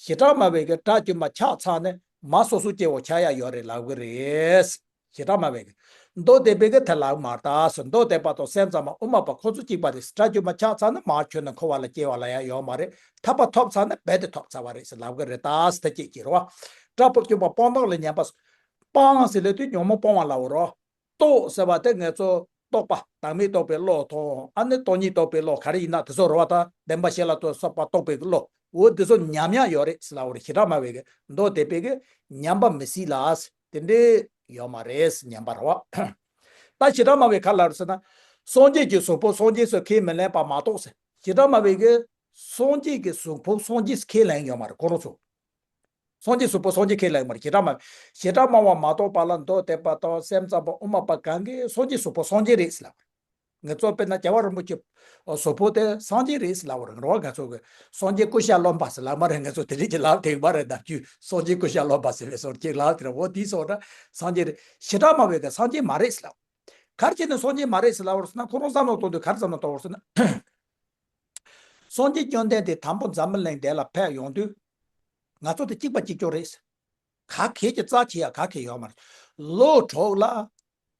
བྱེ་བྲག་སྨྲ་བས་གི་དགྲ་བཅོམ་པ་ཆགས་ཚར་ནས་མར་སོ་སོ་སྐྱེ་བོ་ཆགས་ཡ་ཡོད་རེད་ལབ་གི་རེད། བྱེ་བྲག་སྨྲ་བས་གི། མདོ་སྡེ་པས་གི་དེ་ལབ་མ་རེད་ད། མདོ་སྡེ་པ་དང་སེམས་ཙམ་པ་དབུ་མ་པ་ཁོ་ཚོ་གཅིག་པ་རེད། དགྲ་བཅོམ་པ་ཆགས་ཚར་ན་མར་ཁྱོན་ནས་འཁོར་བ་ལ་སྐྱེ་བ་ལེན་ཡ་ཡོད་མ་རེད། ཐར་པ་ཐོབ་ཚར་ན་རྦད་དེ་ཐོབ་ཚར་བ་རེད་ཟེར་ལབ་གི་རེད་ད། དེ་གཅིག་གཅིག་རེད་བ། དགྲ་བཅོམ་པ་སྤངས་རྟོགས་ལས་ཉམས་པ། སྤངས་ཟེར་ལབ་དུས་ཉོན་མོངས་སྤོང་བ་ལབ་རོ། རྟོགས་ཟེར་བ་དེ་ངེད་ཚོ་རྟོག་པ་བདག་མེད་རྟོགས་པའི་བློ་དང་ཨ་ནི་སྟོང་ཉིད་རྟོགས་པའི་བློ་ག་རེ་ཡིན་ན་དེ་ཚོ་རེད་བ། ད་བདེན་པ་བཞི་ལ་ལྟོས་སོགས་པ་རྟོགས་པའི་བློ་འོ་དེ་ཚོ་ཉམས་ཡག་ཡོད་རེད་ཟེར་ལབ་པ་རེད། བྱེ་བྲག་སྨྲ་བས་གི། མདོ་སྡེ་པས་གི་ཉམས་པ་མི་སྲིད་ལ་དེ་འདྲའི་ཡོད་མ་རེད་ཉམས་པ་རེད་བ། ད་བྱེ་བྲག་སྨྲ་བས་ག་ལབ་རེད་ཟེར་ན། སངས་རྒྱས་ཀྱི་གཟུགས་པོ་སངས་རྒྱས་སུ་ཁས་མི་ལེན་པ་མ་གཏོགས་ཟེར། བྱེ་བྲག་སྨྲ་བས་གི་སངས་རྒྱས་ཀྱི་གཟུགས་པོ་སངས་རྒྱས་སུ་ཁས་ལེན་ཡོད་མ་རེད་ཁོ་རང་ཚོ། སངས་རྒྱས་གཟུགས་པོ་སངས་རྒྱས་ཁས་ལེན་མ་རེད། བྱེ་བྲག་སྨྲ། བྱེ་བྲག་སྨྲ་བ་མ་གཏོགས་པ་ལ་མདོ་སྡེ་པ་དང་སེམས་ཙམ་པ་དབུ་མ་པ་གང་གིས་སངས་རྒྱས་གཟུགས་པོ་སངས་རྒྱས་རེད་ཟེར་ལབ་པ་རེད། ངེད་ཚོ་དཔེར་ན་རྒྱལ་བ་རིན་པོ་ཆེ་གཟུགས་པོ་དེ་སངས་རྒྱས་རེད་ཟེར་ལབ་པ་རེད། རེད་བ། ང་ཚོ་གི་སངས་རྒྱས་སྐུ་ཤ་རློན་པ་ཟེར་ལབ་མ་རེད། ང་ཚོ་དེ་རིགས་ཀྱི་ལབ་ཐེངས་མ་རེད། ནམ་རྒྱུན་སངས་རྒྱས་སྐུ་ཤ་རློན་པ་ཟེར་བའི་སོར་གཅིག་ལབ་དེ་རེད། འོ་དེའི་སོགས་འདྲ་སངས་རྒྱས་རེད། བྱེ་བྲག་སྨྲ་བས་གི་སངས་རྒྱས་མ་རེད་ཟེར་ལབ་པ་རེད། ག་རེ་བྱས་ནས་སངས་རྒྱས་མ་རེད་ཟེར་ལབ་པ་རེད་ཟེར་ན་ཁོ་རང་བསམ་བློ་གཏོང་དུས་ག་རེ་བསམ་བློ་གཏོང་བ་རེད་ཟེར་ན། སངས་རྒྱས་བཅོམ་ལྡན་འདས་དང་པོ་འཛམ་བུ་གླིང་འདི་ལ་ཕེབས་ཡོང་དུས། ང་ཚོ་དེ་གཅིག་པ་གཅིག་རྐྱང་རེད། ག་གེ་ཀྱི་རྩ་ཆེ་ཡ་ག་གེ་ཡོད་མ་རེད། ལོ་དྲུག་ལ་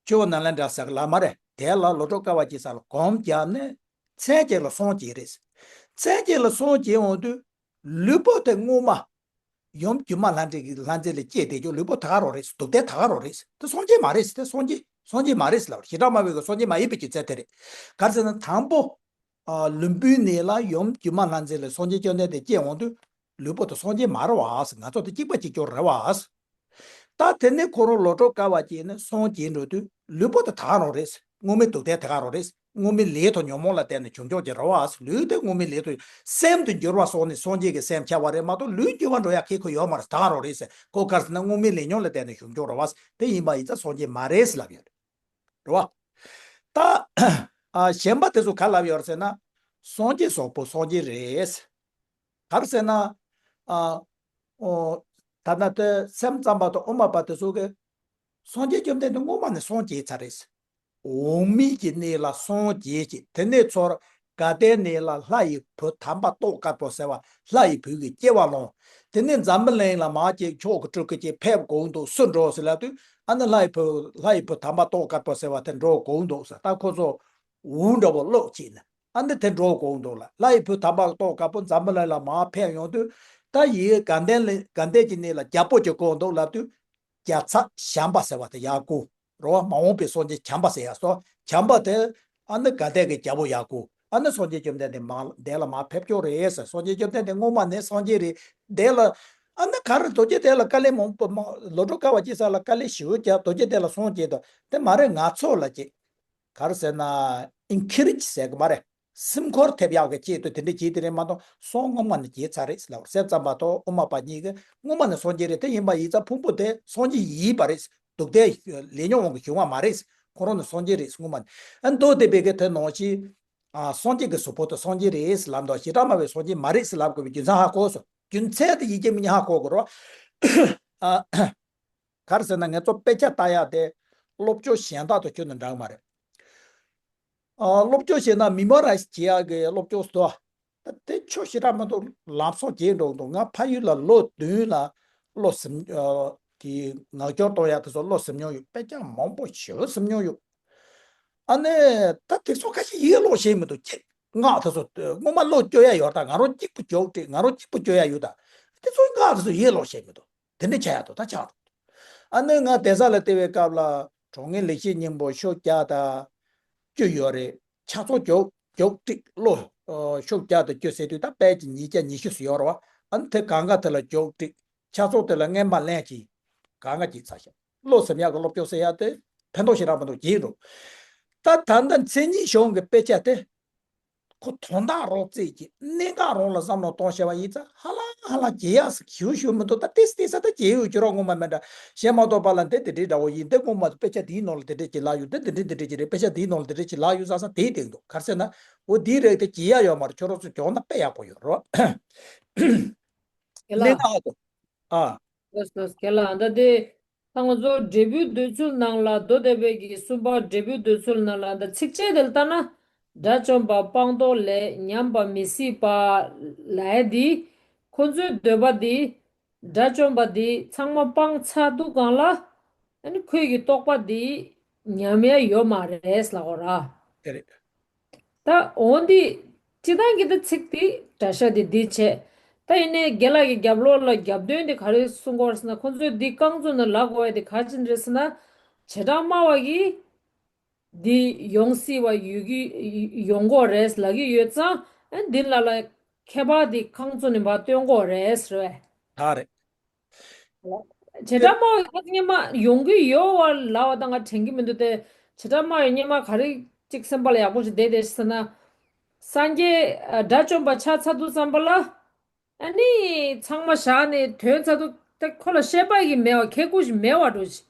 ཆུ་བོ་ནཱ་ལེནྡྲ་ཟེར་གི་ལབ་མ་རེད། དེ་ལ་ལོ་དྲུག་དཀའ་བ་སྤྱད་ས་ལ་གོམ་བརྒྱབ་ནས་མཚན་བཅས་ལ་སངས་རྒྱས་རེད། མཚན་བཅས་ལ་སངས་རྒྱས་འོང་དུས་ལུས་པོ་དེ་སྔོན་མ་ཡུམ་སྒྱུ་མ་ལྷ་འདྲེ་གི་ལྷ་མཛེས་ལ་སྐྱེས་བསྡད་ཀྱང་ལུས་པོ་ད་ག་རང་རེད། སྡུག་བསྔལ་ད་ག་རང་རེད། དེ་སངས་རྒྱས་མ་རེད། དེ་སངས་རྒྱས་སངས་རྒྱས་མ་རེད་ལབ་པ་རེད། བྱེ་བྲག་སྨྲ་བས་གི་སངས་རྒྱས་མ་ཡིན་པའི་རྒྱུ་མཚན་དེ་རེད། ག་རེ་ཟེར་ན་དང་པོ། ཨ། ལུས་པོའི་ནང་ལ་ཡུམ་སྒྱུ་མ་ལྷ་མཛེས་ལ་སངས་རྒྱས་བཅོམ་ལྡན་འདས་སྐྱེས་འོང་དུས་ལུས་པོ་དེ་སངས་རྒྱས་མ་རེད་བ། ང་ཚོ་དེ་གཅིག་པ་གཅིག་རྐྱང་རེད་བ། ད་དེ་ནས་ཁོ་རང་ལོ་དྲུག་དཀའ་བ་སྤྱད་ནས་སངས་རྒྱས་འགྲོ་དུས་ལུས་པོ་དེ་ད་ག་རང་རེད། སྔོན་མའི་སྡུག་བསྔལ་དེ་ག་རང་རེད། སྔོན་མའི་ལས་དང་ཉོན་མོངས་ལ་བརྟེན་ནས་བྱུང་ཆོག་ཅིག་རེད་བ། ལུས་དེ་སྔོན་མའི་ལས་དང་སེམས་དེ་འགྱུར་བ་སོང་ནས་སངས་རྒྱས་ཀྱི་སེམས་ཆགས་པ་རེད་མ་གཏོགས་ལུས་འགྱུར་བ་འགྲོ་ཡ་ཁེ་ཁོ་ཡོད་མ་རེད། ད་ག་རང་རེད་ཟེར། ཁོ་ག་རེ་ཟེར་ན་སྔོན་མའི་ལས་ཉོན་ལ་བརྟེན་ནས་བྱུང་ཆོག་རེད་བ། དེ་ཡིན་པ་ཡིན་ཙང་སངས་རྒྱས་མ་རེད་ཟེར་ལབ་ཡོད་རེད། རེད་བ། ད། ཨ། གཞན་པ་དེ་ཚོ་ག་ལབ་ཡོད་རེད་ཟེར་ན། སངས་རྒྱས་གཟུགས་པོ་སངས་རྒྱས་རེད། ག་རེ་ཟེར་ན། ཨ། ཨོ། ད་ལྟ་དེ་སེམས་ཙམ་པ་དང་དབུ་མ་པ་དེ་ཚོ་གིས། སངས་རྒྱས་བཅོམ་ལྡན་འདས་སྔོན་མ་ནས་སངས་རྒྱས་ཚར་རེད། འོག་མིན་གྱི་གནས་ལ་སངས་རྒྱས་ཀྱི་དེ་ནས་ཚུར་དགའ་ལྡན་གནས་ལ་ལྷ་ཡི་བུ་དམ་པ་ཏོག་དཀར་པོ་ཟེར་བ་ལྷ་ཡི་བུ་གི་སྐྱེ་བ་བླངས། དེ་ནས་འཛམ་བུ་གླིང་ལ་མར་ཅིག་ཕྱོགས་ཀྱི་སྤྲུལ་སྐུ་ཅིག་ཕེབས་དགོས་འདུག་སུ་འགྲོ་ཟེར་ལབ་དུས་ཨ་ནི་ལྷ་ཡི་བུ་ལྷ་ཡི་བུ་དམ་པ་ཏོག་དཀར་པོ་ཟེར་བ་དེ་འགྲོ་དགོས་འདུག་ཟེར། ད་ཁོ་ཚོ་འུར་འདྲ་བོ་ཀློག་བྱས་ནས་ཨ་ནི་དེ་འགྲོ་དགོས་འདུག་ལ། ལྷ་ཡི་བུ་དམ་པ་ཏོག་དཀར་པོ་འཛམ་བུ་གླིང་ལ་མར་ཕེབས་ཡོང་དུས་ད་ཡིན་དགའ་ལྡན་ལ་དགའ་ལྡན་གྱི་གནས་ལ་རྒྱལ་པོ་ཅིག་དགོས་འདུག་ལབ་དུས། རྒྱལ་ཚབ་བྱམས་པ་ཟེར་བ་དེ་ཡར་བསྐོས། རེད་བ། མ་འོངས་པའི་སངས་རྒྱས་བྱམས་པ་ཟེར་ཡ་སོ། བྱམས་པ་དེ་ཨ་ནི་དགའ་ལྡན་གྱི་རྒྱལ་པོ་ཡར་བསྐོས། ཨ་ནི་སངས་རྒྱས་བཅོམ་ལྡན་འདས་མ་འདས་ལ་མར་ཕེབས་ཀྱོག་རེད་ཟེར། སངས་རྒྱས་བཅོམ་ལྡན་འདས་སྔོན་མ་ནས་སངས་རྒྱས་རེད། འདས་ལ་ཨ་ནི་ག་རེ་རྡོ་རྗེ་གདན་ལ་དཀའ་ལས་མང་པོ་མང་ལོ་དྲུག་དཀའ་བ་སྤྱད་ས་ལ་དཀའ་ལས་ཞེ་པོ་བརྒྱབ། རྡོ་རྗེ་གདན་ལ་སངས་རྒྱས་དང་དེ་མ་རེད། ང་ཚོ་ལ་ཅིག་ག་རེ་ཟེར་ན་ཨིན་ཁི་རེཇ་ཟེར་གི་མ་རེད། སེམས་འཁུར་ཐེབས་ཡག་གི་ཆེད་དུ་དེ་འདྲ་བྱས་དེ་རེད་མ་གཏོགས་སོང་སྔོན་མ་ནས་བྱས་ཚར་རེད་ཟེར་ལབ། བྱས་ཙམ་པ་ཐོག་དབུ་མ་པ་གཉིས་ཀྱིས་སྔོན་མ་ནས་སངས་རྒྱས་རེད། དེ་ཡིན་པ་ཡིན་ཙང་ཕུང་པོ་དེ་སངས་རྒྱས་ཡིན་པ་རེད། སྡུག་བསྔལ་ལས་ཉོན་དབང་གིས་བྱུང་བ་མ་རེད། ཁོ་རང་ནས་སངས་རྒྱས་རེད་སྔོན་མ་ནས། ཨ་མདོ་སྡེ་པའི་གི་དེ་ནང་བཞིན་ཨ་སངས་རྒྱས་ཀྱི་གཟུགས་པོ་དེ་སངས་རྒྱས་རེད་ཟེར་ལབ་འདུག་བྱེ་བྲག་སྨྲ་བའི་སངས་རྒྱས་མ་རེད་ཟེར་ལབ་དགོས་པའི་རྒྱུ་མཚན་ཧ་གོ་སོང་། རྒྱུ་མཚན་དེ་ཡིན་གཅིག་མིན་གཉིས་ཧ་གོ་དགོས་རེད་བ། ཨ། ག་རེ་ཟེར་ན་ང་ཚོ་དཔེ་ཆ་ལྟ་ཡག་དེ་སློབ་སྦྱོང་གཞན་དག་དང་ཁྱོན་ནས་འདྲ་གི་མ་རེད། ཨ་སློབ་སྦྱོང་བྱས་ན་མི་མོ་རའི་ཛི་བྱེད་ཡག་གི་སློབ་སྦྱོང་ཟེར་དུས། ད་དེ་ཆོ་ཞེ་དྲག་མི་འདུག་ལམ་སང་བྱེད་འགྲོ་འདུག་ང་ཕ་ཡུལ་ལ་ལོ་བདུན་ལ་བློ་སེམས་ཨ་གི་ངག་སྐྱོར་གཏོང་ཡག་དེ་ཚོ་བློ་སེམས་མྱོང་ཡོད། དཔེ་ཆ་མང་པོ་ཞེ་པོ་སེམས་མྱོང་ཡོད། ཨ་ནི་ད་དེ་ཚོ་ཁ་ཤས་ཡིད་ལོག་ཤེས་མི་འདུག་ཅེས། སྔགས་དེ་ཚོ་སྔོན་མ་བློ་སྐྱོ་ཡག་ཡོད། ད་ང་རང་གཅིག་པུ་སྐྱོ་དྲིས། ང་རང་གཅིག་པུ་སྐྱོ་ཡག་ཡོད། ད་དེ་ཚོ་སྔགས་དེ་ཚོ་ཡིད་ལོག་ཤེས་མི་འདུག་དེ་འདྲ་བྱ་ཡག་འདུག་ད་ཆགས་འགྲོ་འདུག་ཨ་ནི་ང་གདན་ས་ལ་བལྟས་པའི་སྐབས་ལ་གྲོགས་ངན་ལེགས་བཤད་སྙིང་པོ་ཤོག་བརྒྱ་དང་བཅུ་ཡོད་རེད། ཆ་ཚང་རྒྱོབ་རྒྱོབ་ཀྲིག་བློ་ཨ་ཤོག་བརྒྱ་དང་བཅུ་ཟེར་དུས་ད་དཔེ་ཅིག་ཉིས་བརྒྱ་ཉི་ཤུ་ཙམ་ཡོད་རེད་བ། ཨ་ནི་དེ་གང་ག་དེ་ལ་རྒྱོབ་ཀྲིག་ཆ་ཚང་དེ་ལ་རྔན་པ་ལེན་གྱིས་གང་ག་གྱིས་ཚར་ཤག་བློ་སེམས་ཡག་གི་སློབ་སྦྱོང་ཟེར་ཡག་དེ་ཕན་ཐོགས་ཞེ་དྲག་མི་འདུག་ཅེས་རེད། ད་ད་ལྟ་མཚན་ཉིད་གཞུང་གི་དཔེ་ཆ་དེ་ཁོ་དོན་དག་རོབ་རྩེད་ཀྱི་གནད་འགག་རང་ལ་བསམ་བློ་གཏོང་བྱས་པ་ཡིན་ཙང་ཧ་ལམ་ཧ་ལམ་བརྗེད་ཡག་ཞེ་པོ་ཞེ་པོ་མི་འདུག་ད་ཏོག་ཙམ་ཏོག་ཙམ་ད་བརྗེད་ཡོད་ཀྱི་རེད། སྔོན་མ་མེད་འདྲ་བྱས་མ་གཏོགས་པ་ལ་འདི་དེ་འདྲའི་འདྲ་བོ་ཡིན། འདི་སྔོན་མ་དཔེ་ཆ་འདིའི་ནང་ལ་དེ་འདྲས་ཅིག་ལབ་ཡོད། འདི་འདི་འདྲས་འདི་འདྲས་ཅིག་རེད། དཔེ་ཆ་འདིའི་ནང་ལ་དེ་འདྲས་ཅིག་ལབ་ཡོད་བསམ་བསམ་དེའི་སྟེང་དུ། ག་རེ་ཟེར་ན་འོ་འདི་རེད་དེ་བརྗེད་ཡག་ཡོད་མ་རེད། ཁྱོད་རང་ཚོས་སྦྱོང་ན་དཔེ་ཡག་པོ་ཡོད་རེད། རེད་ལ། གནད་འགག་ཏུ། ཨ། ལགས་སོ། རྒན་ལགས། ད་དེ་ད་ང་ཚོ་འབྲས་བུའི་འདོད་ཚུལ་ནང་ལ། མདོ་སྡེ་པའི་གི་གསུམ་པ་འབྲས་བུའི་འདོད་ཚུལ་ནང་ལ་ད་ཚིགས་བཅད་དེ་ལ་ལྟ་ན། དགྲ་བཅོམ་པ་སྤངས་རྟོགས་ལས་ཉམས་པ་མི་སྲིད་པ་ལབ་ཡ་འདི། ཁོ་ཚོའི་འདོད་པ་འདི་དགྲ་བཅོམ་པ་འདི་ཚང་མ་སྤངས་ཚར་དུས་སྒང་ལ། ཨ་ནི་ཁོའི་གི་རྟོགས་པ་འདི་ཉམས་ཡ་ཡོད་མ་རེད་ལབ་དགོས་ར། དེ་རེད། ད་འོ་འདི་སྤྱིར་བཏང་གི་ད་ཚིག་འདི་འདྲ་ཤ་འདི་འདི་བྱས། ད་ཡིན་ནའི་རྒན་ལགས་ཀྱི་རྒྱབ་ལོགས་ལ་རྒྱབ་དོན་འདི་ག་རེ་གསུང་གི་ཡོད་རེད་ཟེར་ན། ཁོང་ཚོས་འདི་རྐང་བཙུགས་ནས་ལབ་དགོས་ཡ་འདི་ག་ཅི་རེད་ཟེར་ན། བྱེ་བྲག་སྨྲ་བ་གིས་འདི་ཡོང་སྲིད་པ་ཡོད་ཀྱི་ཡོང་གི་རེད་ལབ་ཀྱི་ཡོད་ཙང་། ཨ་འདི་ལ་ལ་ཁྱད་པར་འདི་རྐང་བཙུགས་ནས་མར་སྟོན་དགོས་རེད་ཟེར་བས། ད་རེད། བྱེ་བྲག་སྨྲ་བ་ཁ་སྙན་མ་ཡོང་གི་ཡོད་པ་ལབ་པ་ད་ང་དྲན་གྱི་མི་འདུག་སྟེ། བྱེ་བྲག་སྨྲ་བའི་སྙན་མ་ག་རེ་གཅིག་སེམས་པ་ལ་ཡག་པོ་ཞིག་བསྡད་བསྡད་ཟེར་ན། སངས་རྒྱས་ཨ་དགྲ་བཅོམ་པ་ཆགས་ཚར་དུས་ཙམ་པ་ལ། ཨ་ནི་ཚང་མ་བཞག་ནས་ཐོན་ཚར་དུས་ད་ཁོ་ལ་ཤེས་པ་ཡི་མེད་པ་ཁེ་ཀུ་ཞིག་མེད་པ་འགྲོ་ཞིག་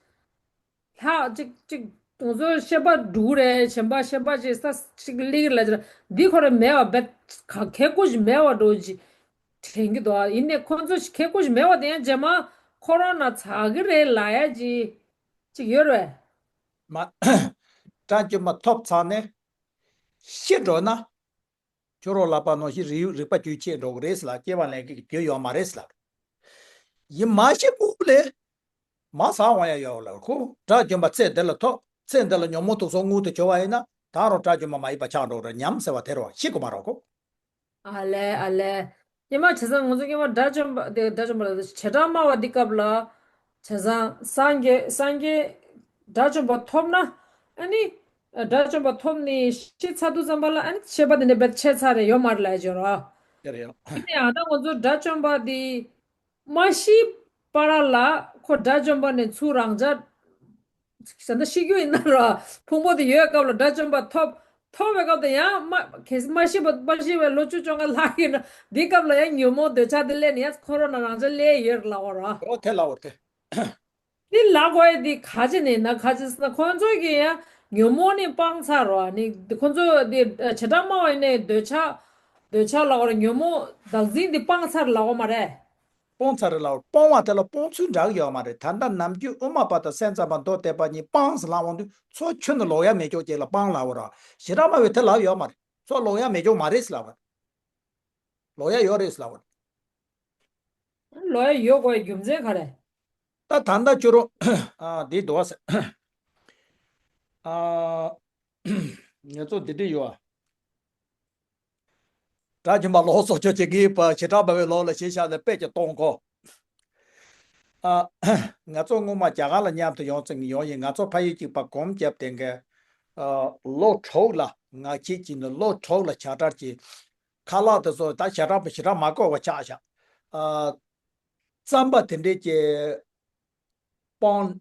ལྷག་ཅིག་ཅིག་ང་ཚོ་ཤེས་པ་འགྲོ་གི་རེད། གཞན་པ་ཤེས་པ་ཅིག་ས་ཅིག་སླེབས་ཀྱི་རེད་ལབ་ཀྱི་རེད། འདི་ཁོ་རང་མེད་པ་བེད་ག་ཁེ་ཀུ་ཞིག་མེད་པ་འགྲོ་ཅིག་དྲན་གྱི་འདུག་ཡིན་ནའི་ཁོ་ཚོ་ཁེ་ཀུ་ཞིག་མེད་པ་དེ་ཡང་རྗེས་མ་ཁོ་རང་ན་ཚ་གི་རེད་ལབ་ཡ་ཅིག་ཅིག་ཡོད་རེད། མ། དགྲ་བཅོམ་པ་ཐོབ་ཚར་ནས་ཤི་འགྲོ་ན། ཁྱོད་རང་ལབ་པ་ནང་བཞིན་རིག་རིག་པ་རྒྱུན་ཆད་འགྲོ་གི་རེད་ཟེར་ལ། སྐྱེ་བ་ལེན་མཁན་གྱི་རྒྱུ་ཡོད་མ་རེད་ཟེར་ལ། ཡིན་མ་ཤེས་ཀུ་ལས། མ་ཟ་འོང་ཡ་ཡོད་ལ་ཁོ། དགྲ་བཅོམ་པ་ཚེ་འདི་ལ་ཐོབ། ཚེ་འདི་ལ་ཉོན་མོངས་དུག་གསུམ་མངོན་དུ་གྱུར་བ་ཡིན་ན། ད་རུང་དགྲ་བཅོམ་པ་མ་ཡིན་པ་ཆགས་འགྲོ་གི་རེད་སྙམ་ཟེར་བ་དེ་རེད་བ། ཤེས་དགོས་མ་རེད་ཁོ། ཨ་ལས་ཨ་ལས། སྙེ་མ་བྱས་ཙང་ང་ཚོ་སྙེ་མ་དགྲ་བཅོམ་པ་དེ་དགྲ་བཅོམ་པ་ལ་བྱེ་བྲག་སྨྲ་བ་འདི་སྐབས་ལ། བྱས་ཙང་སངས་རྒྱས་སངས་རྒྱས་དགྲ་བཅོམ་པ་ཐོབ་ན། ཨ་ནི་དགྲ་བཅོམ་པ་ཐོབ་ནས་ཤི་ཚར་དུས་ཙམ་པ་ལ་ཨ་ནི་ཤེས་པ་དེ་འདྲ་བེད་ཆད་ཚར་རེད་ཡོད་མ་རེད་ལབ་ཀྱི་ཡོད་རེད། དེ་རེད་ཡ། ཨ་ནི་ཨ་ད་ང་ཚོ་དགྲ་བཅོམ་པ་དེ་མ་ཤི་བར་ལ་ཁོ་དགྲ་བཅོམ་པ་ནས་ཚུར་རང་ཅག་ད་ལྟ་ཤི་རྒྱུ་ཡིན་ན་ར། ཕུང་པོ་དེ་ཡོད་སྐབས་ལ་དགྲ་བཅོམ་པ་ཐོབ། ཐོབ་པའི་སྐབས་དེ་ཡང་མ་གལ་སྲིད་མ་ཤི་བ་མ་ཤི་བའི་ལོ་བཅུ་བཅོ་ལྔ་ལྷག་ཡིན་ན། འདི་སྐབས་ལ་ཡང་ཉོན་མོངས་འདོད་ཆགས་དེ་སླེབས་ནས་ཡང་ཁོ་རང་ན་རང་ཅག་སླེབས་ཡོད་རེད་ལབ་པ་ར། འོ་དེ་ལབ་པ་དེ། འདི་ལབ་དགོས་ཡ་འདི་ག་ཅི་ནས་ན་ག་ཅི་ཟེར་ན་ཁོང་ཚོས་ཀྱི་ཡང་ཉོན་མོངས་ནི་སྤངས་ཚར་ར། ནི་ཁོང་ཚོ་འདི་བྱེ་བྲག་སྨྲ་བ་ཡིན་ནའི་འདོད་ཆགས་འདོད་ཆགས་ལབ་པ་ར། ཉོན་མོངས་བདག་འཛིན་འདི་སྤངས་ཚར་ལབ་པ་མ་རེད། སྤོང་ཚར་རེད་ལབ། སྤོང་བ་དེ་ལ་སྤོང་ཚུལ་འདྲ་གི་ཡོད་མ་རེད། ད་ལྟ་ནམ་རྒྱུན་དབུ་མ་པ་དང་སེམས་ཙམ་པ་མདོ་སྡེ་པ་གཉིས་སྤངས་ཟེར་ལབ་འོང་དུས་ཚུར་ཁྱོན་ནས་ལོག་ཡ་མེད་ཀྱོག་ཅིག་ལ་སྤངས་ལབ་པ་ར། བྱེ་བྲག་སྨྲ་བས་དེ་ལབ་ཡོད་མ་རེད། ཚུར་ལོག་ཡ་མེད་ཀྱོག་མ་རེད་ཟེར་ལབ་པ་རེད། ལོག་ཡ་ཡོད་རེད་ཟེར་ལབ་པ་རེད། ལོག་ཡ་ཡོད་དགོས་རྒྱུ་མཚན་ག་རེ། ད་ད་ལྟ་ཁྱོད་རང་ཨ་འདི་འདུག་བ་ཟེར། ཨ་ང་ཚོ་འདི་འདྲ་ཡོད་ཨ། དགྲ་བཅོམ་པ་ལོག་སོགས་ཆོས་ཅན་གྱི་བྱེ་བྲག་སྨྲ་བའི་ལུགས་ལ་གཞི་བཞག་ནས་དཔེ་ཅིག་གཏོང་གོ། ཨ། ང་ཚོ་སྔོན་མ་རྒྱ་གར་ལ་མཉམ་དུ་ཡོང་ཙང་ཡོང་ཡིན། ང་ཚོ་ཕ་ཡུལ་གཅིག་པ་སྒོམ་རྒྱབ་བསྡད་མཁན་ ཨ། ལོ་དྲུག་ལ་ང་ཁྱེད་ཀྱིས་ནི་ལོ་དྲུག་ལ་བྱ་བྲལ་གྱི་ཁ་ལག་དེ་ཚོ་ད་ཞེ་དྲག་པོ་ཞེ་དྲག་མ་དགོས་པ་ཆགས་བཞག་ཨ། རྩམ་པ་དེ་འདྲས་ཀྱི་པོན་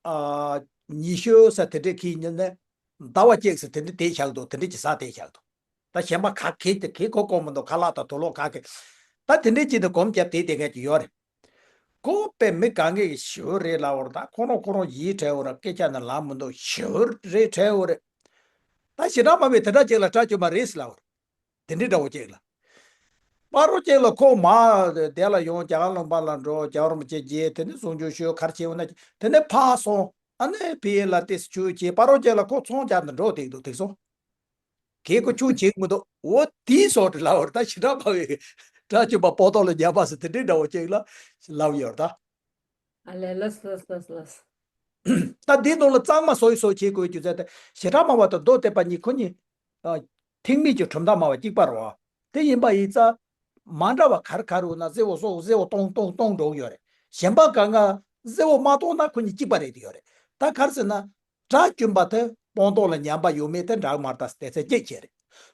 ཨ་ཉི་ཤུ་ཟེར་དེ་འདྲས་ཁྱེད་ཉིད་ནས་ཟླ་བ་གཅིག་ཟེར་དེ་འདྲས་དེ་བཞག་འདུག་དེ་འདྲས་ཀྱི་ཟ་དེ་བཞག་འདུག་ད་གཞན་པ་ག་གེ་དེ་གེ་གོ་གོ་མི་འདུག་ཁ་ལག་དང་དུག་ལོག་ག་གེ། ད་དེ་འདྲས་ཀྱི་ནི་གོམ་རྒྱབ་དེ་དེ་གས་ཀྱི་ཡོད་རེད། ཁོ་པའི་མི་གང་གི་ཞི་བ་རེད་ལབ་བར་ད་ཁོ་རང་ཁོ་རང་ཡིད་བྲལ་བ་ར་སྐད་ཆ་ནི་ལབ་མི་འདུག་ཞི་བ་རེད་བྲལ་བ་རེད། ད་ཞེ་དྲག་མ་བས་དེ་འདྲ་ཅིག་ལ་སྐྲག་རྒྱུ་མ་རེད་ཟེར་ལབ་བར། དེ་འདྲའི་འདྲ་བོ་ཅིག་ལ། སྤ་རོ་ཅིག་ལ་ཁོ་མ་དེ་ལ་ཡོང་རྒྱ་གར་ལུང་པ་ལ་འགྲོ་རྒྱལ་བ་རིན་པོ་ཆེ་མཇལ་དེ་ནི་གསུང་ཆོས་ཞུ་གར་བྱེད་འོ་ན་དེ་ནི་ཕར་སོང་ཨ་ནི་ཕི་ཡེ་ལ་ཏེ་ཆུ་བྱེད་སྤ་རོ་ཅིག་ལ་ཁོ་ཚོང་རྒྱག་ཏུ་འགྲོ་དེ་འདུག་དེ་སོང་། གེ་ཀོ་ཆུ་བྱེད་མི་འདུག་འོ་དེའི་སོགས་དེ་ལབ་བར་ད་ཞེ་དྲག་པ་བས་དགྲ་བཅོམ་པ་པོ་ཏོ་ལ་ཉམས་པ་ཟེར་དེ་འདྲའི་འདྲ་བོ་ཅིག་ལ་ལབ་ཡོད་ད། ཨ་ལས་ལས་ལས་ལས་ལས། ད་འདི་ནང་ལ་གཙང་མ་སོ་ཡི་སོ་བྱེད་དགོས་རྒྱུ་ཟེར་ཏེ་ཞེ་དྲག་མང་བ་དང་མདོ་སྡེ་པ་གཉིས་ཁོ་གཉིས། ཨ། ཐེག་དམན་གྱི་གྲུབ་མཐའ་སྨྲ་བ་གཅིག་པ་རེད་བ། དེ་ཡིན་པ་ཡིན་ཙང་། མ་འདྲ་བ་ག་རེ་ག་རེ་ཡོད་ན་གཟེར་བོ་སོགས་གཟེར་བོ་སྟོང་སྟོང་སྟོང་འགྲོ་གི་ཡོད་རེད། གཞན་པ་གང་ག་གཟེར་བོ་མ་སྟོང་ན་ཁོ་གཉིས་གཅིག་པ་རེད་དེ་ཡོད་རེད། ད་ག་རེ་ཟེར་ན། དགྲ་བཅོམ་པ་དེ་སྤངས་རྟོགས་ལ་ཉམས་པ་ཡོད་མེད་དེ་འདྲ་གི་མ་རེད་ད་ཟེར་དེ་ཚེ་སྐྱེད་བྱེད་རེད།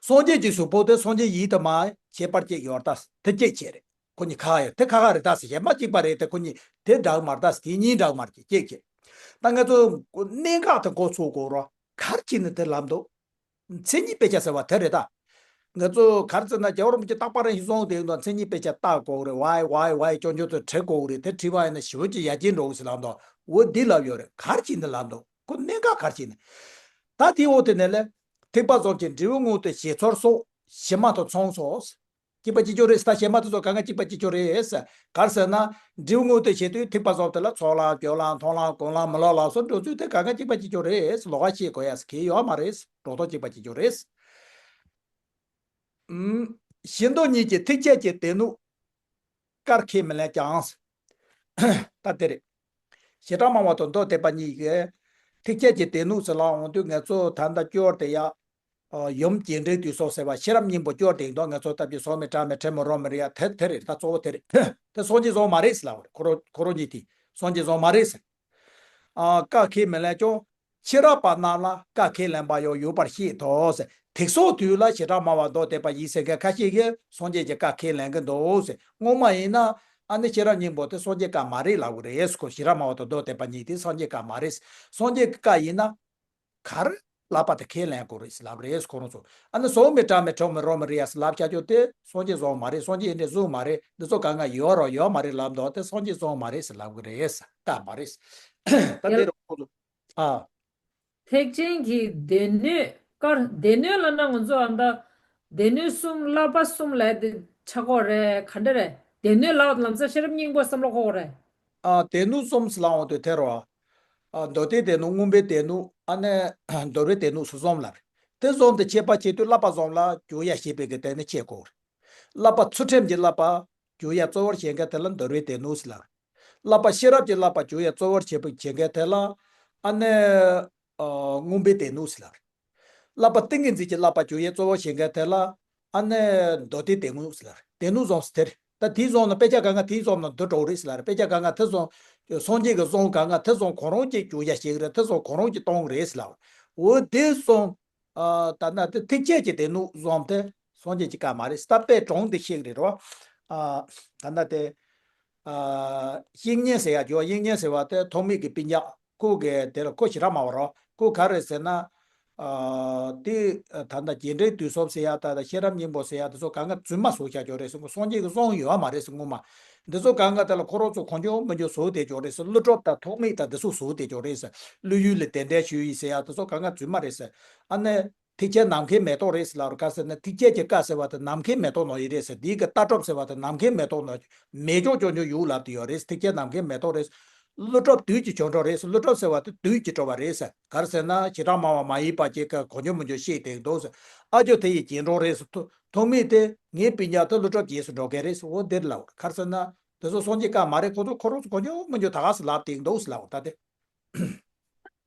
སངས་རྒྱས་ཀྱི་གཟུགས་པོ་དེ་སངས་རྒྱས་ཡིད་དུ་མ་ཁྱད་པར་སྐྱེད་ཡོད་རེད་ད་དེ་སྐྱེད་བྱེད་རེད། ཁོ་གཉིས་ཁ་ཁ་ཡོད་དེ་ཁ་ཁ་རེད་ད་ཟེར་གཞན་པ་གཅིག་པ་རེད་དེ་ཁོ་གཉིས་དེ་འདྲ་གི་མ་རེད་ད་ཟེར་དེ་གཉིས་འདྲ་གི་མ་རེད་སྐྱེད་བྱེད། ད་ང་ཚོ་གནད་འགག་དེ་འགོ་ཚུགས་དགོས་རོགས་ག་རེ་བྱས་ནས་དེ་ལབ་འདུག་མཚན་ཉིད་དཔེ་ཆ་ཟེར་བ་དེ་རེད་ད། ང་ཚོ་ག་རེ་ཟེར་ན་རྒྱལ་བ་རིན་པོ་ཆེ་རྟག་པ་རང་བཞིན་གསུངས་དེ་ཡིན་དུས་མཚན་ཉིད་དཔེ་ཆ་ལྟ་དགོས་རེད་ཝའི་ཝའི་ཝའི་སྐྱོན་བརྗོད་དུ་བྲི་དགོས་རེད་དེ་བྲིས་པ་ཡིན་ན་ཞེ་པོ་ཅིག་ཡར་རྒྱས་འགྲོ་གི་ཟེར་ལབ་འདུག་འོ་འདི་ལབ་ཡོད་རེད་ག་རེ་བྱས་ནས་ལབ་འདུག་ཁོ་གནད་འགག་ག་རེ་བྱས་ནས། ད་དེའི་འོག་དེ་ནས་ལས། ཐེག་པ་གསུམ་གྱི་འབྲས་བུ་དངོས་དེ་བཞེས་ཚོར་སོགས་ཞི་མ་དང་མཚུངས་སོ། གཅིག་པ་གཅིག་རྐྱང་རེད་ཟེར་ད་ཞེ་མ་དེ་ཚོ་གང་ག་གཅིག་པ་གཅིག་རྐྱང་རེད་ཟེར། ག་རེ་ཟེར་ན། འབྲས་བུ་དངོས་དེ་བཞེས་དུས་ཐེག་པ་གསུམ་དེ་ལ་ཚོགས་ལམ་སྦྱོར་ལམ་མཐོང་ལམ་སྒོམ་ལམ་མི་སློབ་ལམ་སོགས་འགྲོ་ཚུལ་དེ་གང་ག་གཅིག་པ་གཅིག་རྐྱང་རེད་ཟེར་ལོགས་ཀ་ཤེས་དགོས་ཡ་ཟེར་གྱི་ཡོད་མ་རེད། འགྲོ་སྟངས་གཅིག་པ་གཅིག་རྐྱང་རེད། ཨུམ། གཞི་མདོ་གཉིས་ཀྱི་ཐེག་ཆད་ཀྱི་སྡེ་སྣོད། ཀར་ཁས་མི་ལེན་ཀྱང་། ད་དེ་རེད། བྱེ་བྲག་སྨྲ་བ་དང་མདོ་སྡེ་པ་གཉིས་ཀྱིས་ཐེག་ཆད་ཀྱི་སྡེ་སྣོད་ཟེར་ལབ་འོང་དུས་ང་ཚོ་ད་ལྟ་སྐྱོར་དེ་ཡ། ཡུམ་རྒྱས་འབྲིང་བསྡུས་གསུམ་ཟེར་བ་ཤེས་རབ་སྙིང་པོ་སྐྱོར་དེ་མདོ་ང་ཚོ་ལྟ་བུའི་སོ་མི་གྲངས་མི་ཕྲད་མི་རོ་མི་རེ་ཡ་དེ་དེ་རེད་ད་གཙོ་བོ་དེ་རེད། དེ་སངས་རྒྱས་བཟང་མ་རེད་ཟེར་ལབ་པ་རེད་ཁོ་རོ་ཁོ་རོ་གཉིས་དེ་སངས་རྒྱས་བཟང་མ་རེད་ཟེར། ཨ། བཀའ་ཁས་མི་ལེན་ཀྱང་། ཕྱི་རབས་པ་རྣམས་ལ་བཀའ་ཁས་ལེན་པ་ཡང་ཡོད་པར་བཤད་དོ། དེ་སོགས་དུས་ལ་བྱེ་བྲག་སྨྲ་བ་མདོ་སྡེ་པ་ཡིན་ཟེར་མཁན་ཁ་ཤས་ཀྱིས་སངས་རྒྱས་ཀྱི་བཀའ་ཁས་ལེན་གྱི་འདུག་སྔོན་མ་ཡིན་ན་ཨ་ནི་ཤེས་རབ་སྙིང་པོ་དེ་སངས་རྒྱས་བཀའ་མ་རེད་ལབ་གི་རེད། ཁོ་བྱེ་བྲག་སྨྲ་བ་དང་མདོ་སྡེ་པ་གཉིས་དེ་སངས་རྒྱས་བཀའ་མ་རེད། སངས་རྒྱས་ཀྱི་བཀའ་ཡིན་ན་ག་རེ་ལབ་པ་དེ་ཁས་ལེན་དགོས་རེད་ལབ་རེད་ཁོ་རང་ཚོ། ཨ་ནི་སོ་མི་གྲངས་མི་ཕྲད་མི་རོ་མི་རེ་ཡ་ལབ་བྱ་ཆོག་དེ་སངས་རྒྱས་བཟང་མ་རེད། སངས་རྒྱས་ཡིན་འདྲ་བཟང་མ་རེད། འདི་ཚོ་གང་ག་ཡོད་རོ་ཡོད་མ་རེད་ལབ་འདུག་དེ་སངས་རྒྱས་བཟང་མ་རེད་ལབ་གི་རེད། བཀའ་མ་རེད། ད་དེ་རུ་ཁོ་ཚོ། ཨ། ཐེག་ཆེན་གྱི་སྡེ་སྣོད་ཀར་སྡེ་སྣོད་ལབ་ན་ང་ཚོ་ཨ་མདའ། སྡེ་སྣོད་གསུམ་བསླབ་པ་གསུམ་ལབ་དེ་ཆགས་ཀྱི་ཡོད་རེད་ག་འདྲ་རེད། སྡེ་སྣོད་ལབ་ལམ་སང་ཤེས་རབ་སྙིང་པོ་བསམ་བློ་འཁོར་གྱི་ཡོད་རེད། ཨ། སྡེ་སྣོད་གསུམ་ཟེར་ལབ་འོང་དུས་དེ་རུ། ཨ། མདོ་སྡེའི་སྡེ་སྣོད་མངོན་པའི་སྡེ་སྣོད་ཨ་ནི་མདོ་སྡེའི་སྡེ་སྣོད་སོགས་གསུམ་ལ་རེད། དེ་གསུམ་དེ་འཆད་པ་བྱེད་དུས་བསླབ་པ་གསུམ་ལ་འཇུག་ཡ་ཞེས་པའི་གི་སྟེང་ནས་འཆད་དགོས་རེད། བསླབ་པ་ཚུལ་ཁྲིམས་ཀྱི་བསླབ་པ་འཇུག་ཡ་གཙོ་བོར་བྱེད་མཁན་དེ་ལ་མདོ་སྡེའི་སྡེ་སྣོད་ཟེར་ལབ་རེད། བསླབ་པ་ཤེས་རབ་ཀྱི་བསླབ་པ་འཇུག་ཡ་གཙོ་བོར་བྱེད་པའི་བྱེད་མཁན་དེ་ལ་ཨ་ནི། ཨ། མངོན་པའི་སྡེ་སྣོད་ཟེར་ལབ་རེད། བསླབ་པ་ཏིང་ངེ་འཛིན་གྱི་བསླབ་པ་འཇུག་ཡའི་གཙོ་བོ་བྱེད་མཁན་དེ་ལ་ཨ་ནི་མདོ་སྡེའི་སྡེ་སྣོད་ཟེར་ལབ་རེད། སྡེ་སྣོད་གསུམ་ཟེར་དེ་རེད། ད་དེའི་གསུམ་ནི་དཔེ་ཆ་གང་ག་དེའི་གསུམ་ནི་འདུ་འགྲོ་གི་རེད་ཟེར་ལབ་རེད། དཔེ་ཆ་གང་ག་དེ་གསུམ་སངས་རྒྱས་ཀྱི་གསུང་གང་ག་དེ་གསུམ་ཁོ་རང་གིས་འཇུག་ཡ་བྱེད་ཀྱི་རེད། དེ་གསུམ་ཁོ་རང་གིས་གཏོང་གི་རེད་ཟེར་ལབ་རེད། འོ་དེ་གསུམ། ཨ། ད་ནི་དེ་ཐེག་ཆད་ཀྱི་སྡེ་སྣོད་གསུམ་དེ་སངས་རྒྱས་ཀྱི་བཀའ་མ་རེད་ཟེར། ད་དཔེ་དྲང་དེ་ཤེས་ཀྱི་རེད་རོ། ཨ། ད་ནི་དེ། ཨ། དབྱིག་གཉེན་ཟེར་ཡ་ཇོ་དབྱིག་གཉེན་ཟེར་བ་དེ་ཐོགས་མེད་ཀྱི་སྤུན་ཀྱག་ཁོ་གི་དེ་ལ་ཁོ་ཞེ་དྲག་མང་བ་རོ། ཁོ་ག་རེ་ཟེར་ན། ཨ། དེ་ད་ལྟ་རྒྱས་འབྲིང་བསྡུས་གསུམ་ཟེར་ཡ་ད་ལྟ་ཤེས་རབ་སྙིང་པོ་ཟེར་ཡ་དེ་ཚོ་གང་ག་རྫུན་མ་བཟོས་བཞག་ཅོག་རེད་ཟེར། སངས་རྒྱས་ཀྱི་གསུང་ཡོད་མ་རེད་ཟེར་སྔོན་མ། འདི་ཚོ་གང་ག་དེ་ལ་ཁོ་རང་ཚོ་གང་བྱུང་མང་བྱུང་བཟོས་བསྡད་ཅོག་རེད་ཟེར། ཀླུ་སྒྲུབ་དང་ཐོགས་མེད་དང་འདི་ཚོ་བཟོས་བསྡད་ཅོག་རེད་ཟེར། ཀླུ་ཡུལ་ལ་གདན་འདྲེན་ཞུས་ཡིན་ཟེར་ཡ་དེ་ཚོ་གང་ག་རྫུན་མ་རེད་ཟེར། ཨ་ནི། ཐེག་ཆེན་ནམ་མཁའི་མེ་ཏོག་རེད་ཟེར་ལབ་རོ། ག་ཟེར་ན་ཐེག་ཆེན་གྱི་བཀའ་ཟེར་བ་དེ་ནམ་མཁའི་མེ་ཏོག་ནང་བཞིན་རེད་ཟེར། འདི་གི་ལྟ་གྲུབ་ཟེར་བ་དེ་ནམ་མཁའི་མེ་ཏོག་ནང་མེ་སྒྱོགས་ཅོག་ཅོག་ཡོད་ལབ་དེ་ཡོད་རེད། ཐེག་ཆེན་ནམ་མཁའི་མེ་ཏོག་རེད། ཀླུ་སྒྲུབ་བདུད་ཀྱི་ཆོ་འཕྲུལ་རེད། ཀླུ་སྒྲུབ་ཟེར་བ་དེ་བདུད་ཀྱི་སྤྲུལ་པ་རེད་ཟེར། ག་རེ་ཟེར་ན་བྱེ་བྲག་སྨྲ་བ་མ་ཡིན་པ་ཅིག་ག་གང་བྱུང་མང་བྱུང་བཤད་བསྡད་འདུག་ཟེར། ཨ་ཇོ་དེ་ཡི་རྗེས་འགྲོ་རེད་ཟེར། ཐོགས་མེད་དེ་ངའི་སྤུན་ཀྱག་དེ་ཀླུ་སྒྲུབ་རྗེས་སུ་འགྲོ་མཁན་རེད་ཟེར། འོ་འདིར་ལབ་རོ། ག་རེ་ཟེར་ན་དེ་ཚོ་སངས་རྒྱས་བཀའ་མ་རེད། ཁོ་ཚོ་ཁོ་རང་ཚོ་གང་བྱུང་མང་བྱུང་ད་ག་ཟེར་ལབ་བསྡད་འདུག་ཟེར་ལབ་རོ། ད་དེ།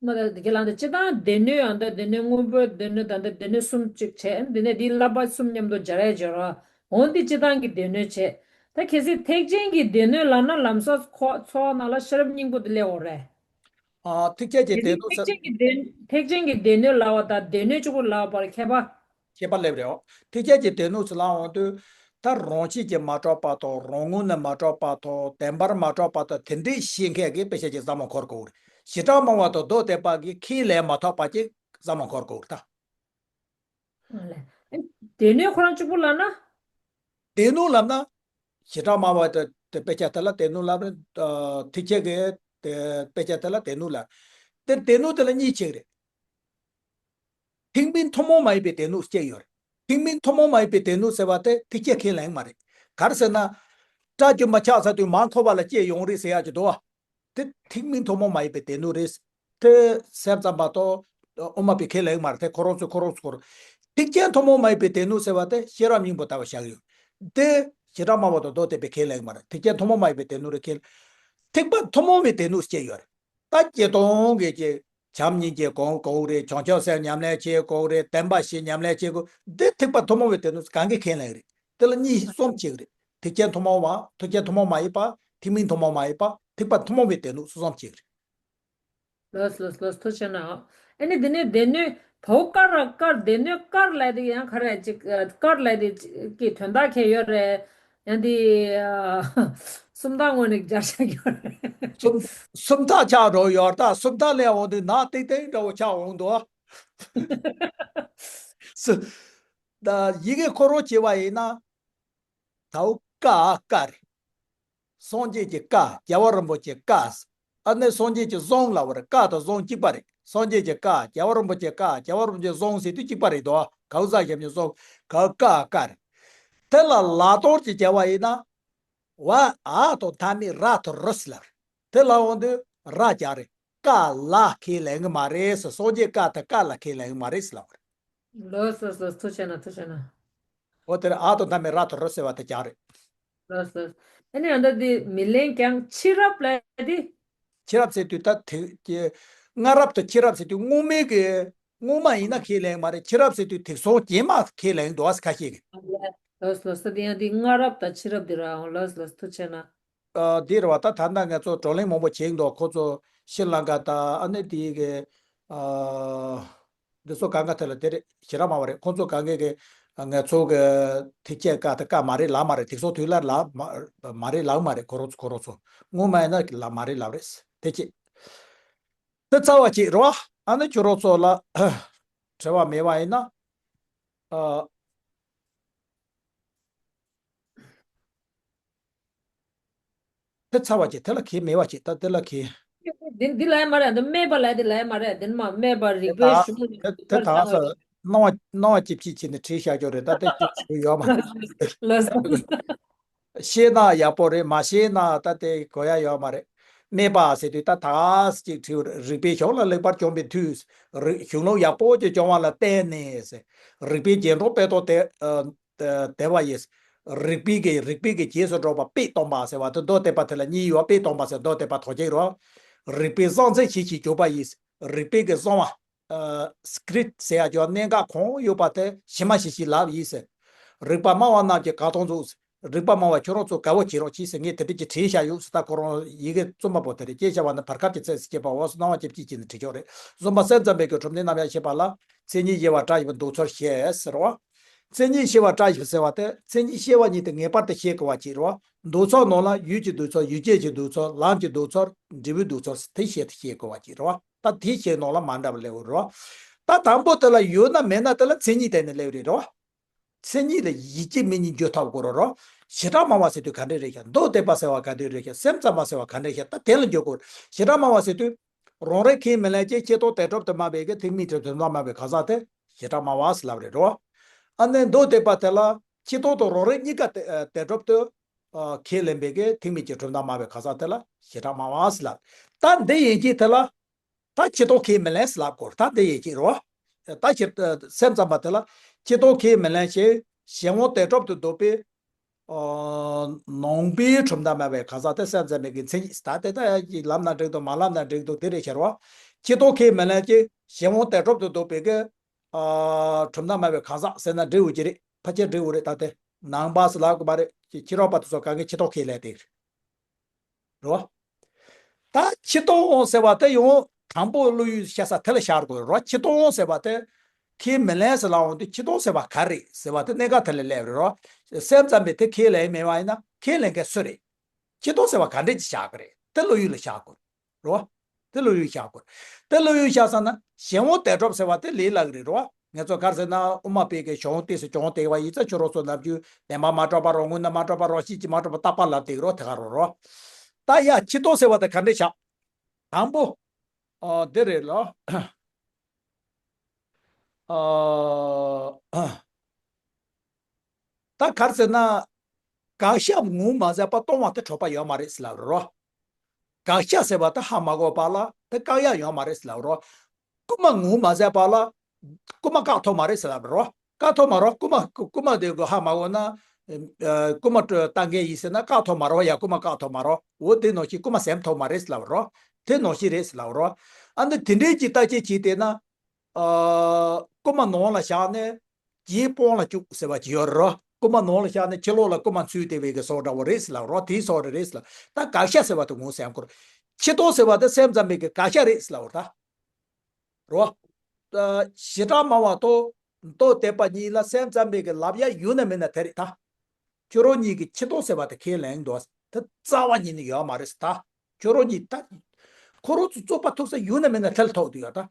མ་ད་དེ་ག་ལ་འདི་སྤྱི་བཏང་སྡེ་སྣོད་ཡང་ད་སྡེ་སྣོད་སྔོན་པོའི་སྡེ་སྣོད་ད་ད་སྡེ་སྣོད་གསུམ་གཅིག་བྱས། འདི་ནས་འདིའི་བསླབ་པ་གསུམ་མཉམ་དུ་སྦྱར་ཡ་སྦྱར་ར། འོ་འདི་སྤྱི་བཏང་གི་སྡེ་སྣོད་བྱས། ད་གལ་སྲིད་ཐེག་ཆེན་གྱི་སྡེ་སྣོད་ལབ་ན་ལམ་སང་ཁོ་ཚོགས་ནང་ལ་ཤེས་རབ་སྙིང་པོ་འདི་སླེབས་འོ་རེད། ཨ། ཐེག་ཆེན་གྱི་སྡེ་སྣོད་ཟེར། ཐེག་ཆེན་གྱི་སྡེ་ཐེག་ཆེན་གྱི་སྡེ་སྣོད་ལབ་པ་དང་སྡེ་སྣོད་གཅིག་པུ་ལབ་པར་ཁྱད་པར། ཁྱད་པར་སླེབས་རེད། ཨོ། ཐེག་ཆེན་གྱི་སྡེ་སྣོད་ཟེར་ལབ་འོང་དུས། ད་རང་བཞིན་གྱིས་མ་གྲུབ་པ་དང་རང་ངོས་ནས་མ་གྲུབ་པ་དང་བདེན་པར་མ་གྲུབ་པ་དང་དེ་འདྲའི་ཤེས་མཁན་གྱི་དཔེ་ཆ་ཅིག་བསམ་བློ་འཁོར་དགོས་རེད། བྱེ་བྲག་སྨྲ་བ་དང་མདོ་སྡེ་པ་གིས་ཁས་ལེན་མ་ཐུབ་པ་ཅིག་བསམ་བློ་འཁོར་དགོས་རེད་ད། ཨ་ལས། ཨེ། སྡེ་སྣོད་ཁོ་རང་གཅིག་པུ་ལབ་ན། སྡེ་སྣོད་ལབ་ན། བྱེ་བྲག་སྨྲ་བ་དེ་དེ་དཔེ་ཆ་དེ་ལ་སྡེ་སྣོད་ལབ་རེད། ཨ། ཐེག་ཆེན་གྱི་དེ་དཔེ་ཆ་དེ་ལ་སྡེ་སྣོད་ལབ། དེ་སྡེ་སྣོད་དེ་ལ་གཉིས་ཕྱེ་གི་རེད། ཐེག་དམན་ཐུན་མོང་མ་ཡིན་པའི་སྡེ་སྣོད་ཅིག་ཡོད་རེད། ཐེག་དམན་ཐུན་མོང་མ་ཡིན་པའི་སྡེ་སྣོད་ཟེར་བ་དེ་ཐེག་ཆེན་ཁས་ལེན་མ་རེད། ག་རེ་ཟེར་ན། སྒྲ་རྒྱུན་མ་ཆགས་ཚར་དུས་མར་འཁོར་བ་ལ་སྐྱེ་ཡོང་རེད་ཟེར་ཡག་ཅིག་འདུག་བ། དེ་ཐེག་དམན་ཐུན་མོང་མ་ཡིན་པའི་སྡེ་སྣོད་རེད། དེ་སེམས་ཙམ་པ་དང་དབུ་མ་པའི་ཁས་ལེན་མ་རེད། དེ་ཁོ་རང་ཚོས་ཁོ་རང་ཚོ་ཁོ་རང་། ཐེག་ཆེན་ཐུན་མོང་མ་ཡིན་པའི་སྡེ་སྣོད་ཟེར་བ་དེ་ཤེས་རབ་སྙིང་པོ་ལྟ་བུ་བཞག་ཡོད། དེ་བྱེ་བྲག་སྨྲ་བ་དང་མདོ་སྡེ་པའི་ཁས་ལེན་མ་རེད། ཐེག་ཆེན་ཐུན་མོང་མ་ཡིན་པའི་སྡེ་སྣོད་རེད། ཁས། ཐེག་པ་ཐུན་མོང་བའི་སྡེ་སྣོད་ཅིག་ཡོད་རེད། ད་སྤྱིར་བཏང་གི་ཅིག་བྱམས་སྙིང་རྗེ་སྒོམ་དགོས་རེད། བྱང་ཆུབ་སེམས་ཉམས་ལེན་བྱེད་དགོས་རེད། བདེན་པ་བཞི་ཉམས་ལེན་བྱེད་དགོས། འདི་ཐེག་པ་ཐུན་མོང་བའི་སྡེ་སྣོད་གང་གིས་ཁས་ལེན་རེད། དེ་ལ་གཉིས་གསུམ་ཕྱེ་གི་རེད། ཐེག་ཆེན་ཐུན་མོང་བ། ཐེག་ཆེན་ཐུན་མོང་མ་ཡིན་པ། ཐེག་དམན་ཐུན་མོང་མ་ཡིན་པ། ཐེག་པ་ཐུན་མོང་བའི་སྡེ་སྣོད་གསུམ་ཕྱེ་གི་རེད། ལགས་ལགས་ལགས། ཐུགས་རྗེ་གནང་། ཨ་ནི་དེ་ནས་སྡེ་སྣོད་བོ་ཀ་ར་ཀར། སྡེ་སྣོད་ཀར་ལབ་དེ་ཡང་ག་རེ་ཅིག་ཀར་ལབ་དེ་གི་དོན་དག་ག་ཡོད་རེད། ཡང་དེ་སུམ་རྟགས་ངོས་ནས་སྦྱར་བཞག་ཡོད་རེད། སུམ་སུམ་རྟགས་ཆགས་འགྲོ་ཡོད་ད། སུམ་རྟགས་ལས་འོང་དུས་ནག་ཏིང་ཏིང་འདྲ་བོ་ཆགས་འོང་འདུག། སུ། ད་ཡི་གེ་ཁོ་རང་བྱས་པ་ཡིན་ན། ད་འོ་ཀ་ཀ་རེད། སངས་རྒྱས་ཀྱི་བཀའ། རྒྱལ་བ་རིན་པོ་ཆེའི་བཀའ། ཨ་ནི་སངས་རྒྱས་ཀྱི་གསུང་ལབ་པ་རེད། བཀའ་དང་གསུང་གཅིག་པ་རེད། སངས་རྒྱས་ཀྱི་བཀའ། རྒྱལ་བ་རིན་པོ་ཆེའི་བཀའ། རྒྱལ་བ་རིན་པོ་ཆེའི་གསུང་ཟེར་དུས་གཅིག་པ་རེད་དོ། ག་འོ་ཟ་ཞབས་ཀྱི་གསུང་། ག་འོ་ཀ་ཀ་རེད། དེ་ལ་ལ་དོར་གྱི་བྱ་བ་ཡིན་ན། བ་འ་དང་མཐའ་མེད་ར་དང་རུ་ཟེར་ལབ་རེད། དེ་ལ་འོང་དུས་ར་རྒྱག་རེད། ཀ་ལ་ཁས་ལེན་གི་མ་རེད་ཟེར། སངས་རྒྱས་བཀའ་དང་ཀ་ལ་ཁས་ལེན་གི་མ་རེད་ཟེར་ལབ་པ་རེད། ལགས་ལགས་ལགས། ཐུགས་རྗེ་གནང་། ཐུགས་རྗེ་གནང་། འོ་དེར་འ་དང་མཐའ་མེད་ར་དང་རུ་ཟེར་བ་དེ་རྒྱག་རེད། ལགས་ལགས། ཨ་ནི་ཨ་ད་དེ་མི་ལེན་ཀྱང་ཕྱི་རབས་ལ་དེ། ཕྱི་རབས་ཟེར་དུས་ད་དེ་ཀྱི་སྔ་རབས་དང་ཕྱི་རབས་ཟེར་དུས་སྔོན་མའི་གི་སྔོན་མ་ཡིན་ན་ཁས་ལེན་མ་རེད། ཕྱི་རབས་ཟེར་དུས་དེང་སང་རྗེས་མ་ཁས་ལེན་འདུག་ཨ་ཁ་ཤས་ཀྱིས། ལགས་ལགས། ད་དེ་ཡང་དེ་སྔ་རབས་དང་ཕྱི་རབས་དེ་ར་འོང་། ལགས་ལགས། ཐུགས་རྗེ་གནང་། ཨ། འདི་རེད་བ། ད་ད་ལྟ་ང་ཚོ་བགྲོ་གླེང་མང་པོ་བྱེད་འདུག། ཁོ་ཚོ་ཤྲི་ལང་ཀ་དང་ཨ་ནི་དེའི་གི། ཨ། འདི་ཚོ་གང་ག་དེ་ལ་དེ་རེད། ཞེ་དྲག་མང་བ་རེད། ཁོ་ཚོ་གང་ག་གི་ང་ཚོ་གི་ཐེག་ཆེན་བཀའ་དེ་བཀའ་མ་རེད་ལབ་མ་རེད། དེང་སང་དུས་ལ་ལབ་མ་མ་རེད་ལབ་མ་རེད། ཁོ་རང་ཚོ་ཁོ་རང་ཚོ་སྔོན་མ་ཡིན་ན་ལབ་མ་རེད་ལབ་རེད། དེ་ཅི། དེ་རྩ་བ་ཅིག་རེད་བ། ཨ་ནི་ཁྱོད་རང་ཚོ་ལ་དྲི་བ་མེད་པ་ཡིན་ན། ཨ། དེ་རྩ་བ་ཅིག། དེ་ལ་ཁེལ་མེད་པ་ཅིག། ད་དེ་ལ་ཁེལ། འདི་འདི་ལ་ཡ་མ་རེད། འདི་སྨྲས་པ་ལ་དེ་ལ་ཡ་མ་རེད། འདི་མ་སྨྲས་པ་རིགས་པའི་གཞུང་ནས། དེ་དེ་དག་ས་སྣང་བ་སྣང་བ་ཅིབ་ཅིབ་བྱས་ནས་བྲིས་བཞག་ཀྱོག་རེད། ད་དེ་ཅིག་ཞུ་ཡོད་མ་རེད། ལགས་སོ། ཤེས་ན་ཡག་པོ་རེད། མ་ཤེས་ན་ད་དེ་གོ་ཡ་ཡོད་མ་རེད། སྨྲས་པ་ཟེར་དུས་ད་དག་ས་ཅིག་བྲིས་རིགས་པའི་གཞུང་ལ་ལེགས་པར་སྦྱོང་བའི་མཐུས། རིགས་གཞུང་ལུགས་ཡག་པོ་ཅིག་སྦྱོང་བ་ལ་བརྟེན་ནས་ཟེར། རིགས་པའི་རྗེས་འགྲོ་དཔེ་ཏོག་དེ། ཨ། དེ་བ་ཡིས། རིགས་པའི་གི་རིགས་པའི་གི་རྗེས་སུ་འགྲོ་བ་དཔེ་སྟོན་པ་ཟེར་བ་དེ་མདོ་སྡེ་པ་དེ་ལ་གཉིས་ཡོད། དཔེ་སྟོན་པ་ཟེར་མདོ་སྡེ་པ་ཐོག་ཅིག་རོ། རིགས་པའི་གསང་མཚན་ཞི་ཞིང་གྱུར་པ་ཡིས། རིགས་པའི་གི་གསང་བ། ཨ། སྐྲིད་ཟེར་ཡ་ཅོ་གནད་འགག་གང་ཡོད་པ་དེ་ཞི་མ་ཞི་ཞིང་ལབ་ཡིས་ཟེར། རིགས་པ་སྨྲ་བ་རྣམས་ཀྱིས་ག་དང་མཚུངས། རིགས་པ་སྨྲ་བ་ཁྱོད་རང་ཚོ་དགའ་བོ་བྱེད་རོགས་གྱིས་ཟེར། ངས་དེ་འདྲ་ཅིག་བྲིས་བཞག་ཡོད་ཟེར། ད་ཁོ་རང་ཡི་གེ་རྩོམ་པ་པོ་དེ་རེད། ཅེས་བྱ་བ་ནི་བར་སྐབས་ཀྱི་ཚིགས་སུ་བཅད་པའོ་ཟེར། སྣང་བ་ཅིབ་ཅིབ་བྱས་ནས་བྲིས་ཆོག་རེད། བཟོད་པ་སེམས་ཙམ་པའི་གི་གྲུབ་མཐའི་རྣམ་གཞག་བཤད་པ་ལ། མཚན་ཉིད་གཞི་བ་བཀྲ་ཤིས་པའི་འདུག་ཚུལ་བཤད་ཟེར་བ། མཚན་ཉིད་གཞི་བ་བཀྲ་ཤིས་པ་ཟེར་བ་དེ་མཚན་ཉིད་གཞི་བ་ཉིད་དེ་ངེས་པར་དུ་ཤེས་དགོས་པ་ཅིག་རེད་བ། འདུག་ཚུལ་ནང་ལ་ཡུལ་གྱི་འདུག་ཚུལ། ཡུལ་ཅན་གྱི་འདུག་ཚུལ། ལམ་གྱི་འདུག་ཚུལ། འབྲས་བུའི་འདུག་ཚུལ་དེ་བཤད་དེ་ཤེས་དགོས་པ་ཅིག་རེད་བ། ད་དེ་ཤེས་ནང་ལ་མ་འདྲ་བ་སླེབས་ཡོད་རེད་བ། ད་དང་པོ་དེ་ལ་ཡོད་ན་མེད་ན་དེ་ལ་མཚན་ཉིད་དེ་ནི་སླེབས་རེད་རེད་བ། མཚན་ཉིད་ལ་ཡིད་ཀྱི་མིག་གཉིས་འགྱུར་ཐབས་དགོས་རེད་རོ། བྱེ་བྲག་སྨྲ་བ་ཟེར་དུས་ག་འདྲས་རེད་ཤག། མདོ་སྡེ་པ་ཟེར་བ་ག་འདྲས་རེད་ཤག། སེམས་ཙམ་པ་ཟེར་བ་ག་འདྲས་ཤག། ད་དེ་ལ་འགྱུར་དགོས། བྱེ་བྲག་སྨྲ་བ་ཟེར་དུས། རང་རིག་ཁས་མི་ལེན་ཅིང་སྤྱི་ལྡོག་དོན་གྲུབ་ཏུ་སྨྲ་བའི་གི་ཐེག་དམན་གྱི་གྲུབ་མཐའ་སྨྲ་བའི་གང་ཟག་དེ་བྱེ་བྲག་སྨྲ་བ་ཟེར་ལབ་རེད་རོ། ཨ་ནི་མདོ་སྡེ་པ་དེ་ལ་སྤྱི་ལྡོག་དང་རང་རིག་གཉིས་ཀ་དོན་གྲུབ་ཏུ་ཁས་ལེན་པའི་གི་ཐེག་དམན་གྱི་གྲུབ་མཐའ་སྨྲ་བའི་གང་ཟག་དེ་ལ་བྱེ་བྲག་སྨྲ་བ་ཟེར་ལབ། ད་འདི་ཡན་ཆད་དེ་ལ། ད་སྤྱི་ལྡོག་ཁས་མི་ལེན་ཟེར་ལབ་དགོས། ད་འདི་ཡན་ཆད་རོ། ད་སྤྱིར་སེམས་ཙམ་པ་དེ་ལ་སྤྱི་ལྡོག་ཁས་མི་ལེན་ཞིང་གཞན་དབང་དོན་གྲུབ་ཏུ་འདོད་པའི། ཨ། ནང་པའི་གྲུབ་མཐའ་སྨྲ་བའི་གང་ཟག་དེ་སེམས་ཙམ་པའི་གི་མཚན་ཉིད་ད་དེ་ད་ཡ་ལབ་ན་འགྲིག་འདུག། མ་ལབ་ན་འགྲིག་འདུག། དེ་རེད་ཤག་རོ། སྤྱི་ལྡོག་ཁས་མི་ལེན་ཅིང་གཞན་དབང་དོན་གྲུབ་ཏུ་འདོད་པའི་གི། ཨ། གྲུབ་མཐའ་སྨྲ་བའི་གང་ཟག་ཟེར་ན་འགྲིག་འོ་ཀྱི་རེད། ཕལ་ཆེར་འགྲིག་འོ་རེད། ད་དེ་ནང་པ་ཟེར་ལབ་དགོས་མ་རེད། ཕྱི་རོལ་པ་དེ་ཚོ་གང་གི་སྤྱི་ལྡོག་ཁས་ལེན་དེ་རེད། རེད་བ། ད་སྤྱི་ལྡོག་དབང་ཟེར་བ་དེ་ཡང་ དང་པོ་བློ་ཡུལ་ཤར་ས་དེ་ལ་ཤར་དགོས་རེད་རོ། ཆེ་མཐོང་ཟེར་བ་དེ་ཁས་མི་ལེན་ཟེར་ལབ་འོང་དུས་ཆེ་མཐོང་ཟེར་བ་ག་རེད་ཟེར་བ་དེ་གནད་འགག་དེ་ལ་སླེབས་རེད་རོ། སེམས་ཙམ་པས་དེ་ཁས་ལེན་མེད་པ་ཡིན་ན་ཁས་ལེན་མཁན་སུ་རེད། ཆེ་མཐོང་ཟེར་བ་ག་འདྲས་ཀྱི་བཞག་གི་རེད། དེ་བློ་ཡུལ་ལ་བཞག་དགོས་རེད་རོ། དེ་བློ་ཡུལ་བཞག་དགོས། དེ་བློ་ཡུལ་བཞག་ས་ན་གཞན་དབང་དད་གྲུབ་ཟེར་བ་དེ་ལས་སླ་གི་རེད་རོ། ངེད་ཚོ་ག་རེ་ཟེར་ན་དབུ་མ་པའི་གི་གཞུང་ཏོག་ཙམ་གྱོང་དེ་བ་ཡིན་ཙང་ཁྱོད་རང་ཚོ་ནམ་རྒྱུན་བདེན་པ་མ་གྲུབ་པ་རང་ངོས་ནས་མ་གྲུབ་པ་རང་བཞིན་གྱིས་མ་གྲུབ་པ་རྟག་པ་ལབ་བསྡད་ཀྱི་རོ། དེ་ག་རོ་རོ། ད་ཡ་ཆེ་མཐོང་ཟེར་བ་དེ་ག་འདྲས་བཞག་དང་པོ། ཨ། འདི་རེད་ལོ། ཨ། ད་ག་རེ་ཟེར་ན། དགག་བཞག་ངོ་མ་ཟད་པ་སྟོང་པ་དེ་གྲུབ་པ་ཡོད་མ་རེད་ཟེར་ལབ་རོ། དགག་བཞག་ཟེར་བ་དེ་ཧ་མ་གོ་བ་ལ་དེ་བཀག་ཡག་ཡོད་མ་རེད་ཟེར་ལབ་རོ། རྐུན་མ་ངོ་མ་ཟད་པ་ལ་རྐུན་མ་བཀག་ཐུབ་མ་རེད་ཟེར་ལབ་རོ། བཀག་ཐུབ་མ་རོ། རྐུན་མ་རྐུན་མ་དེ་གོ་ཧ་མ་གོ་ན། ཨ། རྐུན་མ་ལྟ་མཁན་ཡིན་ཟེར་ན་བཀག་ཐུབ་མ་རོ། ཡ་རྐུན་མ་བཀག་ཐུབ་མ་རོ། འོ་དེ་ནང་བཞིན་རྐུན་མ་ཟད་ཐུབ་མ་རེད་ཟེར་ལབ་རོ། དེ་ནང་བཞིན་རེད་ཟེར་ལབ་རོ། ཨ་ནི་དེ་འདྲའི་གྱི་བརྟག་དཔྱད་བྱས་བལྟས་ན། ཨ། རྐུན་མ་ནང་ལ་བཞག་ནས་རྗེས་སྤོང་ལ་བཅུག་ཟེར་བ་ཅིག་ཡོད་རེད་རོ། རྐུན་མ་ནང་ལ་བཞག་ནས་ཕྱི་ལོགས་ལ་རྐུན་མ་འཚོལ་བསྡད་པའི་གི་བཟོ་འདྲ་བོ་རེད་ཟེར་ལབ་རོ། དེའི་བཟོ་འདྲ་རེད་ཟེར་ལབ། ད་དགག་བཞག་ཟེར་བ་དེ་ངོ་ཟེར་དགོས་རེད། ཆེ་མཐོང་ཟེར་བ་དེ་སེམས་ཙམ་པའི་གི་དགག་བཞག་རེད་ཟེར་ལབ་རོ། ད་རོ། ཨ། བྱེ་བྲག་སྨྲ་བ་དང་མདོ་སྡེ་པ་གཉིས་ལ་སེམས་ཙམ་པའི་གི་ལབ་ཡག་ཡོད་ན་མེད་ན་དེ་རེད་ད། ཁྱོད་རང་གཉིས་ཀྱིས་ཆེ་མཐོང་ཟེར་བ་དེ་ཁས་ལེན་འདུག་དེ་རྩ་བ་ཉིད་ནས་ཡོད་མ་རེད་ད། ཁྱོད་རང་གཉིས་ད། ཁོ་རང་ཚོ་རྩོད་པ་ཐུག་ས་ཡོད་ན་མེད་ན་ཐལ་ཐོག་ཏུ་ཡོད་ད།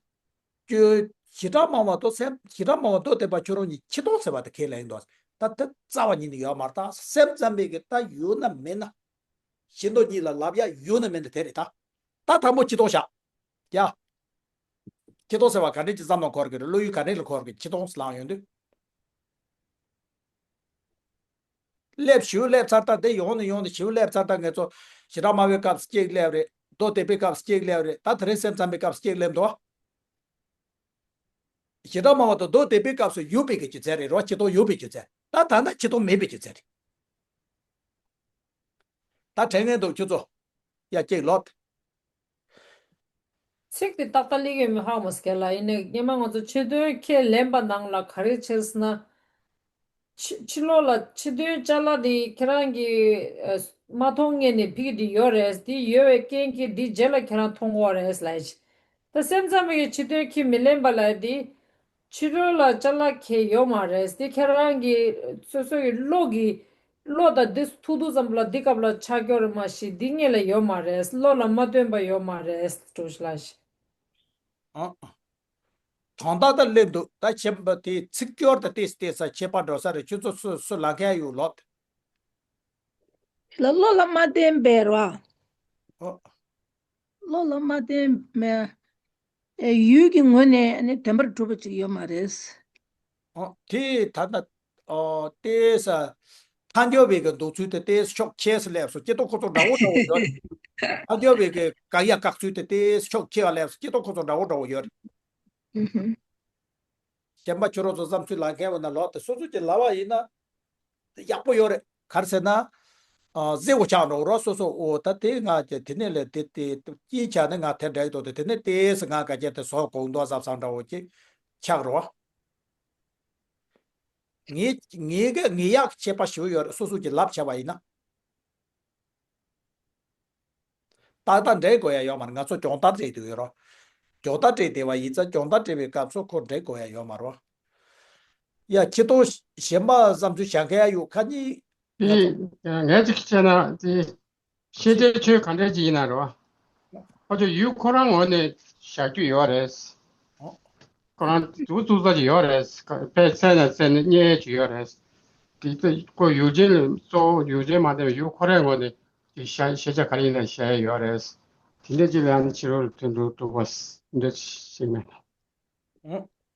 ཁྱོད་བྱེ་བྲག་སྨྲ་བ་དང་སེམས་བྱེ་བྲག་སྨྲ་བ་མདོ་སྡེ་པ་ཁྱོད་རང་གཉིས་ཆེ་མཐོང་ཟེར་བ་དེ་ཁས་ལེན་འདུག་ད་དེ་རྩ་བ་ཉིད་ནས་ཡོད་མ་རེད་ད། སེམས་ཙམ་པའི་གི་ད་ཡོད་ན་མེད་ན། ཆེ་མཐོང་གཉིས་ལ་ལབ་ཡག་ཡོད་ན་མེད་ན་དེ་རེད་ད། ད་དང་པོ་ཆེ་མཐོང་བཞག་ཡ། ཆེ་མཐོང་ཟེར་བ་ག་འདྲས་ཀྱི་བསམ་བློ་འཁོར་གི་རེད། བློ་ཡུལ་ག་འདྲས་ལ་འཁོར་གི། ཆེ་མཐོང་ལབ་ཡོང་དུས། སླེབས་ཞུ་སླེབས་ཚར་ད་དེ་ཡོང་ནས་ཡོང་ནས་ཞུ་སླེབས་ཚར་ད་ངེད་ཚོ་བྱེ་བྲག་སྨྲ་བའི་སྐབས་སུ་གཅིག་སླེབས་རེད། མདོ་སྡེ་པའི་སྐབས་སུ་གཅིག་སླེབས་རེད། ད་དེ་རིང་སེམས་ཙམ་པའི་སྐབས་སུ་གཅིག་སླེབས་འདུག་བྱེ་བྲག་སྨྲ་བ་དང་མདོ་སྡེ་པའི་སྐབས་སུ་ཡོད་པའི་གི་སྒྱུ་རྩལ་རེད་རོ། ཆེ་མཐོང་ཡོད་པའི་སྒྱུ་རྩལ། ད་ད་ལྟ་ཆེ་མཐོང་མེད་པའི་སྒྱུ་རྩལ་རེད། ད་དྲན་མཁན་འདུག་ཁྱོད་ཚོ། ཡ་ཅིག་ལོད། ཚིག་དེ་ཏག་ཏག་ལེགས་ཡོད་མེད་ཧ་གོ་མ་སོང་ལ། ཡིན་ནའི་སྔོན་མ་ང་ཚོ་ཆེ་མཐོང་ཁས་ལེན་པ་ནང་ལ་ག་རེ་བྱས་ཟེར་ན། ཕྱི་ཕྱི་ལོགས་ལ་ཕྱི་དོན་ཅ་ལག་དེ་ཁྱེད་རང་གིས་ཨ་མ་མཐོང་སྔོན་ནས་ཕ་གི་དེ་ཡོད་རེད། དེ་ཡོད་པའི་རྐྱེན་གྱིས་དེ་རྗེས་ལ་ཁྱེད་རང་མཐོང་གི་ཡོད་རེད་ལབ་ཡ་ཅིག་ད་སེམས་ཙམ་པའི་ཕྱི་དོན་ཁས་མི་ལེན་པ་ལབ་ཡ་དེ། ཕྱི་རོལ་ལ་ཅ་ལག་ཁྱེར་ཡོད་མ་རེད། དེ་ཁྱེད་རང་གི་སོ་སོ་ཡི་བློ་གི་བློ་དང་འདི་ཐུག་དུས་ཙམ་པ་ལ་འདི་སྐབས་ལ་ཆགས་ཀྱི་ཡོད་རེད་མ་གཞི་འདི་སྔོན་ལ་ཡོད་མ་རེད། བློ་ལ་མ་བཏོན་པ་ཡོད་མ་རེད། འགྲོ་ཤི་ལ་ཤི། ཨ། དོན་དག་ད་སླེབས་འདུག་ད་ཁྱེད་པ་དེ་ཚིག་སྐྱོར་དང་ཏོག་ཙམ་ཏོག་ཙམ་ཁྱད་པར་འགྲོ་ས་རེད། ཁྱོད་ཚོ་སུ་སུ་ལབ་མཁན་ཡོད་ལོད། ལ་བློ་ལ་མ་བརྟེན་པའི་རོ། ཨོ། བློ་ལ་མ་བརྟེན་པའི་ཡུལ་གྱི་ངོས་ནས་ནི་བདེན་པར་གྲུབ་པ་ཅིག་ཡོད་མ་རེད། ཨོ། དེ་ད་ལྟ་ཨོ་ཏོག་ཙམ་ཐལ་འགྱུར་བའི་གི་འདོད་ཚུལ་དེ་ཏོག་ཙམ་ཕྱོགས་ཆེ་སུ་སླེབས་སོང་། སྐྱེ་སྟོབས་ཁོ་ཚོ་འདྲ་བོ་འདྲ་བོ་ཡོད་རེད། ཐལ་འགྱུར་བའི་གི་དགག་ཡ་བཀག་ཚུལ་དེ་ཏོག་ཙམ་ཕྱོགས་ཆེ་བ་སླེབས་སོང་། སྐྱེ་སྟོབས་ཁོ་ཚོ་འདྲ་བོ་འདྲ་བོ་ཡོད་རེད། ཨུ་ཧུ། གཞན་པ་ཁྱོད་རང་ཚོ་བསམ་ཚུལ་ལབ་མཁན་བ་ན་ལོག་སྟེ་སོ་སོ་ཀྱི་ལབ་པ་ཡིན་ན་ཡག་པོ་ཡོད་རེད། ག་རེ་ཟེར་ན། ཨ། གཟི་བོ་ཆགས་འགྲོ་རོགས་སོ་སོ། ཨོ་ད་དེ་ང་ཀྱི་དེ་ནས་ལས་དེ་དེ་དཀྱིལ་ཆགས་ནས་ང་དེ་འདྲ་ཡི་དོ་དེ་དེ་ནས་ཏོག་ཙམ་ང་ག་ཅེ་དེ་སོགས་གོང་དུ་གཟབ་གཟབ་འདྲ་བོ་ཅིག་ཆགས་རོགས། ངའི་ངའི་གི་ངའི་ཡག་ཁྱད་པར་ཞིག་ཡོད་རེད། སོ་སོ་ཀྱི་ལབ་བྱས་པ་ཡིན་ན། ཏག་ཏག་འགྲིག་དགོས་ཡ་ཡོད་མ་རེད། ང་ཚོ་སྦྱོང་བརྡར་སྤྲད་དུ་ཡོད་རོགས། སྦྱོང་བརྡར་སྤྲད་བསྡད་པ་ཡིན་ཙང་སྦྱོང་བརྡར་སྤྲད་པའི་སྐབས་སུ་ཁོ་འགྲིག་དགོས་ཡ་ཡོད་མ་རོགས། ཡ་ཁྱི་ཏོ་གཞན་པ་བསམ་ཚུལ་བྱ་མཁན་ཡ་ཡོད་ཁ་ཉིན། ང་ཚོ། ངས་ཅིག་བྱས་ན་དེ་ཤེས་བྱའི་ཆོས་ག་འདྲ་ཅིག་ཡིན་ན་རོ། ཁོ་ཚོ་ཡུལ་ཁོ་རང་ངོས་ནས་བཞག་རྒྱུ་ཡོད་རེད། ཁོ་རང་འདུག་བཙུགས་ས་ཅིག་ཡོད་རེད། དཔེ་ཚད་ནས་བཙལ་ནས་རྙེད་ཡས་ཅིག་ཡོད་རེད། དེ་ལྟ་ཁོ་ཡུལ་ཅན་ལ་གཙོ་བོ་ཡུལ་ཅན་མ་བསྟན་པའི་ཡུལ་ཁོ་རའི་ངོས་ནས་ཀྱི་ཤ་ཤེས་བྱ་ག་རེ་ཡིན་ན་བཤད་ཡས་ཡོད་རེད། དེ་འདྲ་ཅིག་ལ་ཡང་ཕྱི་རོལ་དུ་འགྲོ་འདུག་པ་འདྲ་ཞིག་མེད།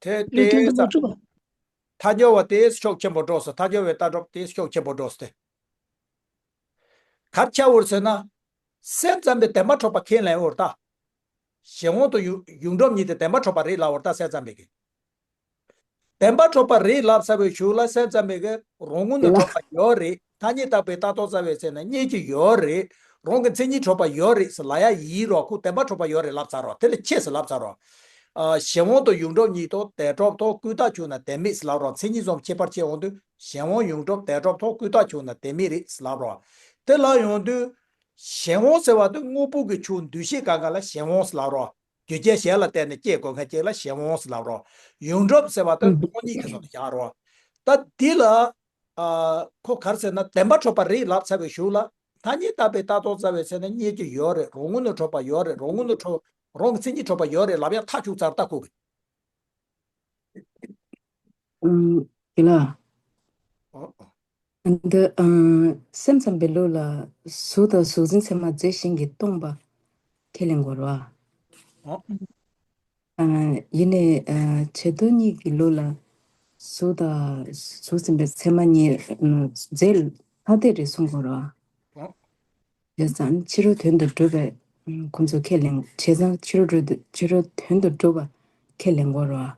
དེ་ལུས་རྟེན་དུ་མ་བཅུག་པ། ཐལ་འགྱུར་བ་དེ་ཕྱོགས་ཆེན་པོ་འགྲོ་སོང་། ཐལ་འགྱུར་བའི་ལྟ་གྲུབ་དེ་ཕྱོགས་ཆེན་པོ་འགྲོ་སོང་སྟེ། གར་ཆ་འུར་ཟེར་ན། སེམས་ཙམ་པའི་བདེན་པ་འཁྲུལ་པ་ཁས་ལེན་འུར་ད། གཞན་དབང་དང་ཡོངས་ཡོངས་གྲུབ་གཉིས་དེ་བདེན་པ་འཁྲུལ་པ་རེད་ལབ་འུར་ད་སེམས་ཙམ་པའི་གི། བདེན་པ་འཁྲུལ་པ་རེད་ལབ་ཚར་བའི་གཞུག་ལ་སེམས་ཙམ་པའི་གི་རང་ངོས་ནས་འཁྲུལ་པ་ཡོད་རེད། ཐ་སྙད་བཏགས་པའི་རྟགས་ཐོག་རྩ་བའི་ཚེ་ན་རྙེད་ཀྱི་ཡོད་རེད། རང་གི་མཚན་ཉིད་འཁྲུལ་པ་ཡོད་རེད་ཟེར་ལབ་ཡ་ཡིན་རོགས། ཁོ་བདེན་པ་འཁྲུལ་པ་ཡོད་རེད་ལབ་ཚར་རོགས། དེ་ལས་ཆེ་ཟེར་ལབ་ཚར་རོགས། ཨ། གཞན་དབང་དང་ཡོངས་གྲུབ་གཉིས་དང་དད་གྲུབ་དང་ཀུན་བཏགས་བྱུང་ན་དོན་མེད་ཟེར་ལབ་རོགས། མཚན་ཉིད་ཙམ་ཁྱད་པར་ཕྱེ་འོང་དུས་གཞན་དབང་ཡོངས་གྲུབ་དད་གྲུབ་དང་ཀུན་བཏགས་བྱུང་ན་དོན་མེད་རེད་ཟེར་ལབ་རོགས། དེ་ལབ་ཡོང་དུས། གཞན་དབང་ཟེར་བ་དེ་དངོས་པོ་གི་ཆོས་འདུས་བྱས་གང་ག་ལ་གཞན་དབང་ཟེར་ལབ་རོགས། རྒྱུ་རྐྱེན་གཞན་ལ་བརྟེན་ནས་སྐྱེ་དགོས་མཁན་ཅིག་ལ་གཞན་དབང་ཟེར་ལབ་རོགས། ཡོངས་གྲུབ་ཟེར་བ་དེ་ཨུ་སྟོང་ཉིད་ཀྱི་བཟོ་དུ་བཞག་རོགས། ད་འདི་ལ། ཨ། ཁོ་ག་རེ་ཟེར་ན་བདེན་པ་འཁྲུལ་པ་རེད་ལབ་ཚར་བའི་གཞུག་ལ། ཐ་སྙད་བཏགས་པའི་ལྟ་སྟངས་རྩ་བའི་ཚེ་ན་རྙེད་རྒྱུ་ཡོད་རེད། རང་ངོས་ནས་འཁྲུལ་པ་ཡོད་རེད། རང་ངོས་ནས་འཁྲུལ། རང་གི་མཚན་ཉིད་འཁྲུལ་པ་ཡོད་རེད་ལབ་ཡ་ཐག་ཆོད་ཚར་ལྟ་ཁུག་གི། ཨུམ། ཡིན་ལ། ཨོ། འདི། ཨ། སེམས་ཙམ་པའི་ལུགས་ལ་གཟུགས་དང་གཟུགས་འཛིན་ཚད་མ་རྫས་གཞན་གྱིས་སྟོང་པ་ཁས་ལེན་དགོས་རེད་བ། ཨོ། ཨ། ཡིན་ནའི། ཨ། བྱེ་བྲག་གཉིས་ཀྱི་ལུགས་ལ་གཟུགས་དང་གཟུགས་འཛིན་པའི་ཚད་མ་གཉིས། ཨ། རྫས་ཐ་དད་རེད་གསུང་དགོས་རེད་བ། ཨོ། བྱས་ཙང་ཕྱི་རོལ་དོན་དུ་གྲུབ་པའི་ཁོང་ཚོ་ཁས་ལེན། བྱས་ཙང་ཕྱི་རོལ་དོན་དུ། ཕྱི་རོལ་དོན་དུ་གྲུབ་པ་ཁས་ལེན་དགོས་རེད་བ།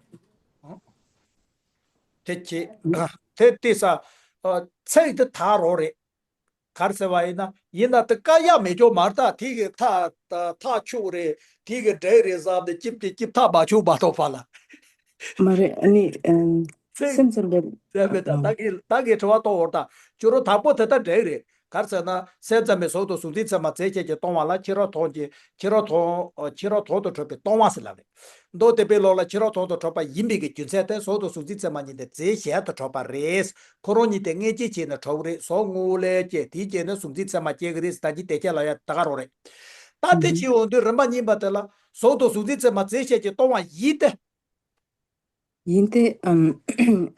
དེ་ཅི། དེ་དེ་ས། ཨ། ཚིག་དེ་དག་རོགས་རེད། ག་རེ་ཟེར་བ་ཡིན་ན། ཡིན་ན་དེ་བཀག་ཡག་མེད་ཅོག་མ་རེད། ད་དེ་གི་ཐག་ཐག་ཆོད་རེད། དེ་གི་འགྲིག་རེད་བསམ་སྟེ་སྐྱིབས་ཀྱི་སྐྱིབས་ཐག་མ་ཆོད་མ་གཏོགས་པ་ལ། མ་རེད། ཨ་ནི། ཨ། ཚིག་སེམས་ཙམ་པའི། ཟེར་བས་ད། ཨ། ད་གི་ད་གི་དྲི་བ་གཏོང་བར་ད། ཕྱི་རོལ་དང་པོ་དེ་ད་འགྲིག་རེད། ག་རེ་ཟེར་ན་སེམས་ཙམ་པའི་གཟུགས་དང་གཟུགས་འཛིན་ཚད་མ་རྫས་བཅས་ཀྱིས་སྟོང་པ་ལ་ཕྱི་རོལ་དོན་གྱི། ཕྱི་རོལ་དོན། ཕྱི་རོལ་དོན་དུ་གྲུབ་པའི་སྟོང་པ་ཟེར་ལབ་རེད། མདོ་སྡེ་པའི་ལུགས་ལ་ཕྱི་རོལ་དོན་དུ་གྲུབ་པ་ཡིན་པའི་གི་རྒྱུ་མཚན་དེ་གཟུགས་དང་གཟུགས་འཛིན་ཚད་མ་གཉིས་དེ་རྫས་གཞན་དུ་གྲུབ་པ་རེད། ཁོ་རང་གཉིས་དེ་མངོན་རྐྱེན་བྱས་ནས་གྲུབ་རེད། གཟུགས་དངོས་པོ་ལས་སྐྱེས། དེའི་རྐྱེན་ནས་གཟུགས་འཛིན་ཚད་མ་སྐྱེ་གི་རེད་ཟེར། ད་ཅི་དེ་སྐད་ལ་ཡ་ད་ག་རོགས་རེད། ད་དེ་ཨུ་ཧུ། བྱེད་འོང་དུས་རིམ་པ་གཉིས་པ་དེ་ལ་གཟུགས་དང་གཟུགས་འཛིན་ཚད་མ་རྫས་བཅས་ཀྱིས་སྟོང་པ་ཡིན་ཏེ། ཡིན་ཏེ། ཨམ།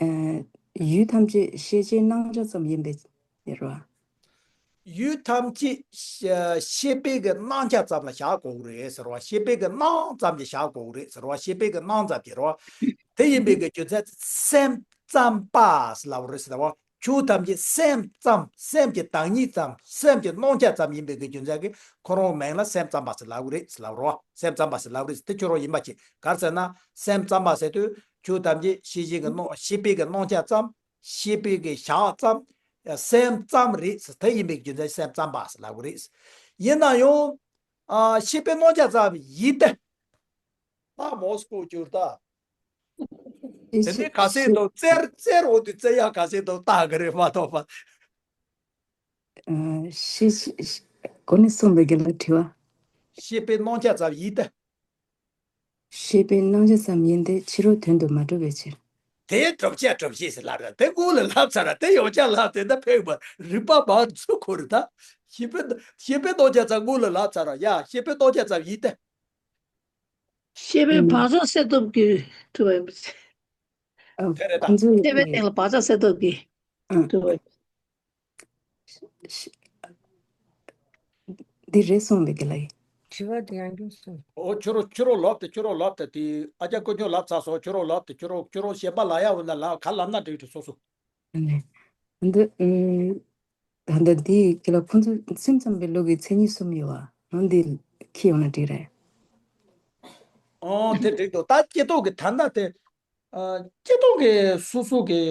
ཨ། ཡུལ་ཐམས་ཅད་ཤེས་བྱའི་སྣང་ཆ་ཙམ་ཡིན་པའི་ཕྱིར་རོ། ཡུལ་ཐམས་ཅད་ཤེས་པའི་གི་སྣང་ཆ་ཙམ་ལ་བཞག་དགོས་རེད་ཟེར་བ། ཤེས་པའི་གི་སྣང་ཙམ་གྱིས་བཞག་དགོས་རེད་ཟེར་བ། ཤེས་པའི་གི་སྣང་ཙམ་གྱིས་རོ། དེ་ཡིན་པའི་གི་རྒྱུ་མཚན་སེམས་ཙམ་པ་ཟེར་ལབ་རེད་ཟེར་བ། ཆོས་ཐམས་ཅད་སེམས་ཙམ། སེམས་ཀྱི་བདག་ཉིད་ཙམ། སེམས་ཀྱི་སྣང་ཆ་ཙམ་ཡིན་པའི་གི་རྒྱུ་མཚན་གྱིས་ཁོ་རང་མིང་ལ་སེམས་ཙམ་པ་ཟེར་ལབ་གི་རེད་ཟེར་ལབ་རོ། སེམས་ཙམ་པ་ཟེར་ལབ་གི་རེད་ཟེར། དེ་ཁྱོད་རང་ཡིན་པ་ཅིག་ག་རེ་ཟེར་ན་སེམས་ཙམ་པ་ཟེར་དུས་ཆོས་ཐམས་ཅད་ཤེས་བྱའི་གི་སྣང་། ཤེས་པའི་གི་སྣང་ཆ་ཙམ། ཤེས་པའི་གི་བྱ་བ་ཙམ། སེམས་ཙམ་རེད་ཟེར། དེ་ཡིན་པའི་རྒྱུ་མཚན་སེམས་ཙམ་པ་ཟེར་ལབ་གི་རེད། ཡིན་ན་ཡང་། ཨ། ཤེས་པའི་སྣང་ཆ་ཙམ་ཡིན་ཏེ། ད་མོ་སྐོར་གྱུར་ད། དེ་ནས་ག་ཚད་འདུག་བཙལ་བཙལ་འོང་དུས་བཙལ་ཡག་ག་ཚད་འདུག་བལྟ་གི་རེད་མ་གཏོགས་པ། ཨ། ཤེས་ཤེས་ཤེས། གོ་ནས་གསུངས་པའི་གི་ལ་དྲི་བ། ཤེས་པའི་སྣང་ཆ་ཙམ་ཡིན་ཏེ། ཤེས་པའི་སྣང་ཆ་ཙམ་ཡིན་ཏེ་ཕྱི་རོལ་དོན་དུ་མ་གྲུབ་པའི་ཕྱིར། དེ་སྒྲུབ་བྱེད་སྒྲུབ་བྱེད་ཟེར་ལབ་ར། དེ་དངོས་ལ་ལབ་ཚར་ར། དེ་ཡོངས་ཁྱབ་ལབ་དེ་འདྲ་ཕེབས་པ་རིགས་པ་མང་ཚུགས་ཁོ་རེ་ད། ཤེས་པའི་ཤེས་པའི་སྣང་ཆ་ཙམ་དངོས་ལ་ལབ་ཚར་ར། ཡ། ཤེས་པའི་སྣང་ཆ་ཙམ་ཡིན་ཏེ། ཤེས་པའི་ཨུམ། བག་ཆགས་སེལ་ཐབས་ཀྱི་དྲི་བ་ཡིན་པ་ཟེར། ཨ། དེ་རེད་ད། ཁོང་ཚོས། ཤེས་པའི་སྟེང་ལ་བག་ཆགས་སེལ་ཐབས་ཀྱི་ཨ། དྲི་བ་ཡིན། འདི་རེད་གསུངས་པའི་གི་ལ་ཡིན། དྲི་བ་དེ་ཡང་བསྐྱར་གསུངས། ཨོ། ཁྱོད་རང་ཁྱོད་རང་ལབ་དེ། ཁྱོད་རང་ལབ་དེ། དེ་ཨ་ཅག་དཀོན་མཆོག་ལབ་ཚར་སོང་། ཁྱོད་རང་ལབ་དེ། ཁྱོད་རང་ཁྱོད་རང་གཞན་པ་ལབ་ཡག་འོ་ན་ལབ། ག་ལབ་ན་འགྲིག་འགྲིག་སོ་སོ། ཨ་ནི། འདི། ཨུམ། ད་ལྟ་འདི་གི་ལ་ཁོང་ཚོ་སེམས་ཙམ་པའི་ལུགས་ཀྱི་མཚན་ཉིད་གསུམ་ཡོད་བ། འོ་འདི་ཁྱེར་ཡོང་ན་འགྲིག་རེད། ཨོ། དེ་འགྲིག་འདུག་ད་སྐྱེ་ཐོག་གི་ད་ལྟ་དེ། ཨ། སྐྱེ་ཐོག་གི་སོ་སོ་གི་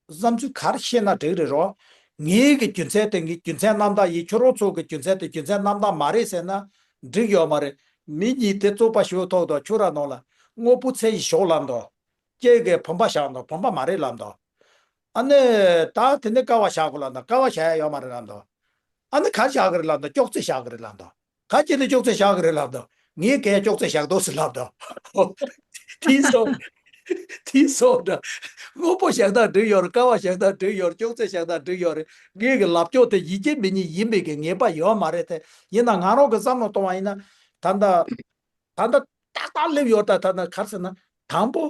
བསམ་ཚུལ་ག་རེ་བཤད་ན་འགྲིག་རེད་རོ། ངའི་གི་རྒྱུ་མཚན་དེ་ངའི་རྒྱུ་མཚན་རྣམ་དག་ཡིན། ཁྱོད་རང་ཚོ་གི་རྒྱུ་མཚན་དེ་རྒྱུ་མཚན་རྣམ་དག་མ་རེད་ཟེར་ན་འགྲིག་ཡོད་མ་རེད། མི་གཉིས་དེ་རྩོད་པ་ཞུ་ཐོག་ཏུ་ཁྱོད་རང་ནང་ལ་དངོས་པོ་མཚན་གཞི་ཞོག་ལབ་འདུག་སྐྱེ་གི་བུམ་པ་བཞག་འདུག་བུམ་པ་མ་རེད་ལབ་འདུག་ཨ་ནི། ད་དེ་ནས་ཀ་བ་བཞག་དགོས་ལབ་འདུག་ཀ་བ་བཞག་ཡ་ཡོད་མ་རེད་ལབ་འདུག་ཨ་ནི་ག་བཞག་གི་རེད་ལབ་འདུག་ཅོག་ཙེ་བཞག་གི་རེད་ལབ་འདུག་ག་ཅི་ནས་ཅོག་ཙེ་བཞག་གི་རེད་ལབ་འདུག་ངས་གས་ཅོག་ཙེ་བཞག་འདུག་ཟེར་ལབ་འདུག་དེའི་སོགས། དེའི་སོགས་འདྲ། དངོས་པོ་བཞག་སྟངས་འགྲིག་ཡོད་རེད། ཀ་བ་བཞག་སྟངས་འགྲིག་ཡོད་རེད། ཅོག་ཙེ་བཞག་སྟངས་འགྲིག་ཡོད་རེད། ངའི་གི་ལབ་ཕྱོགས་དེ་ཡིན་གཅིག་མིན་གཉིས་ཡིན་པའི་གི་ངེས་པ་ཡོད་མ་རེད་དེ། ཡིན་ན་ང་རང་གི་བསམ་བློ་གཏོང་བ་ཡིན་ན། ད་ལྟ། ད་ལྟ་ཏག་ཏག་སླེབས་ཡོད། ད་ད་ནི་ག་རེ་ཟེར་ན། དང་པོ།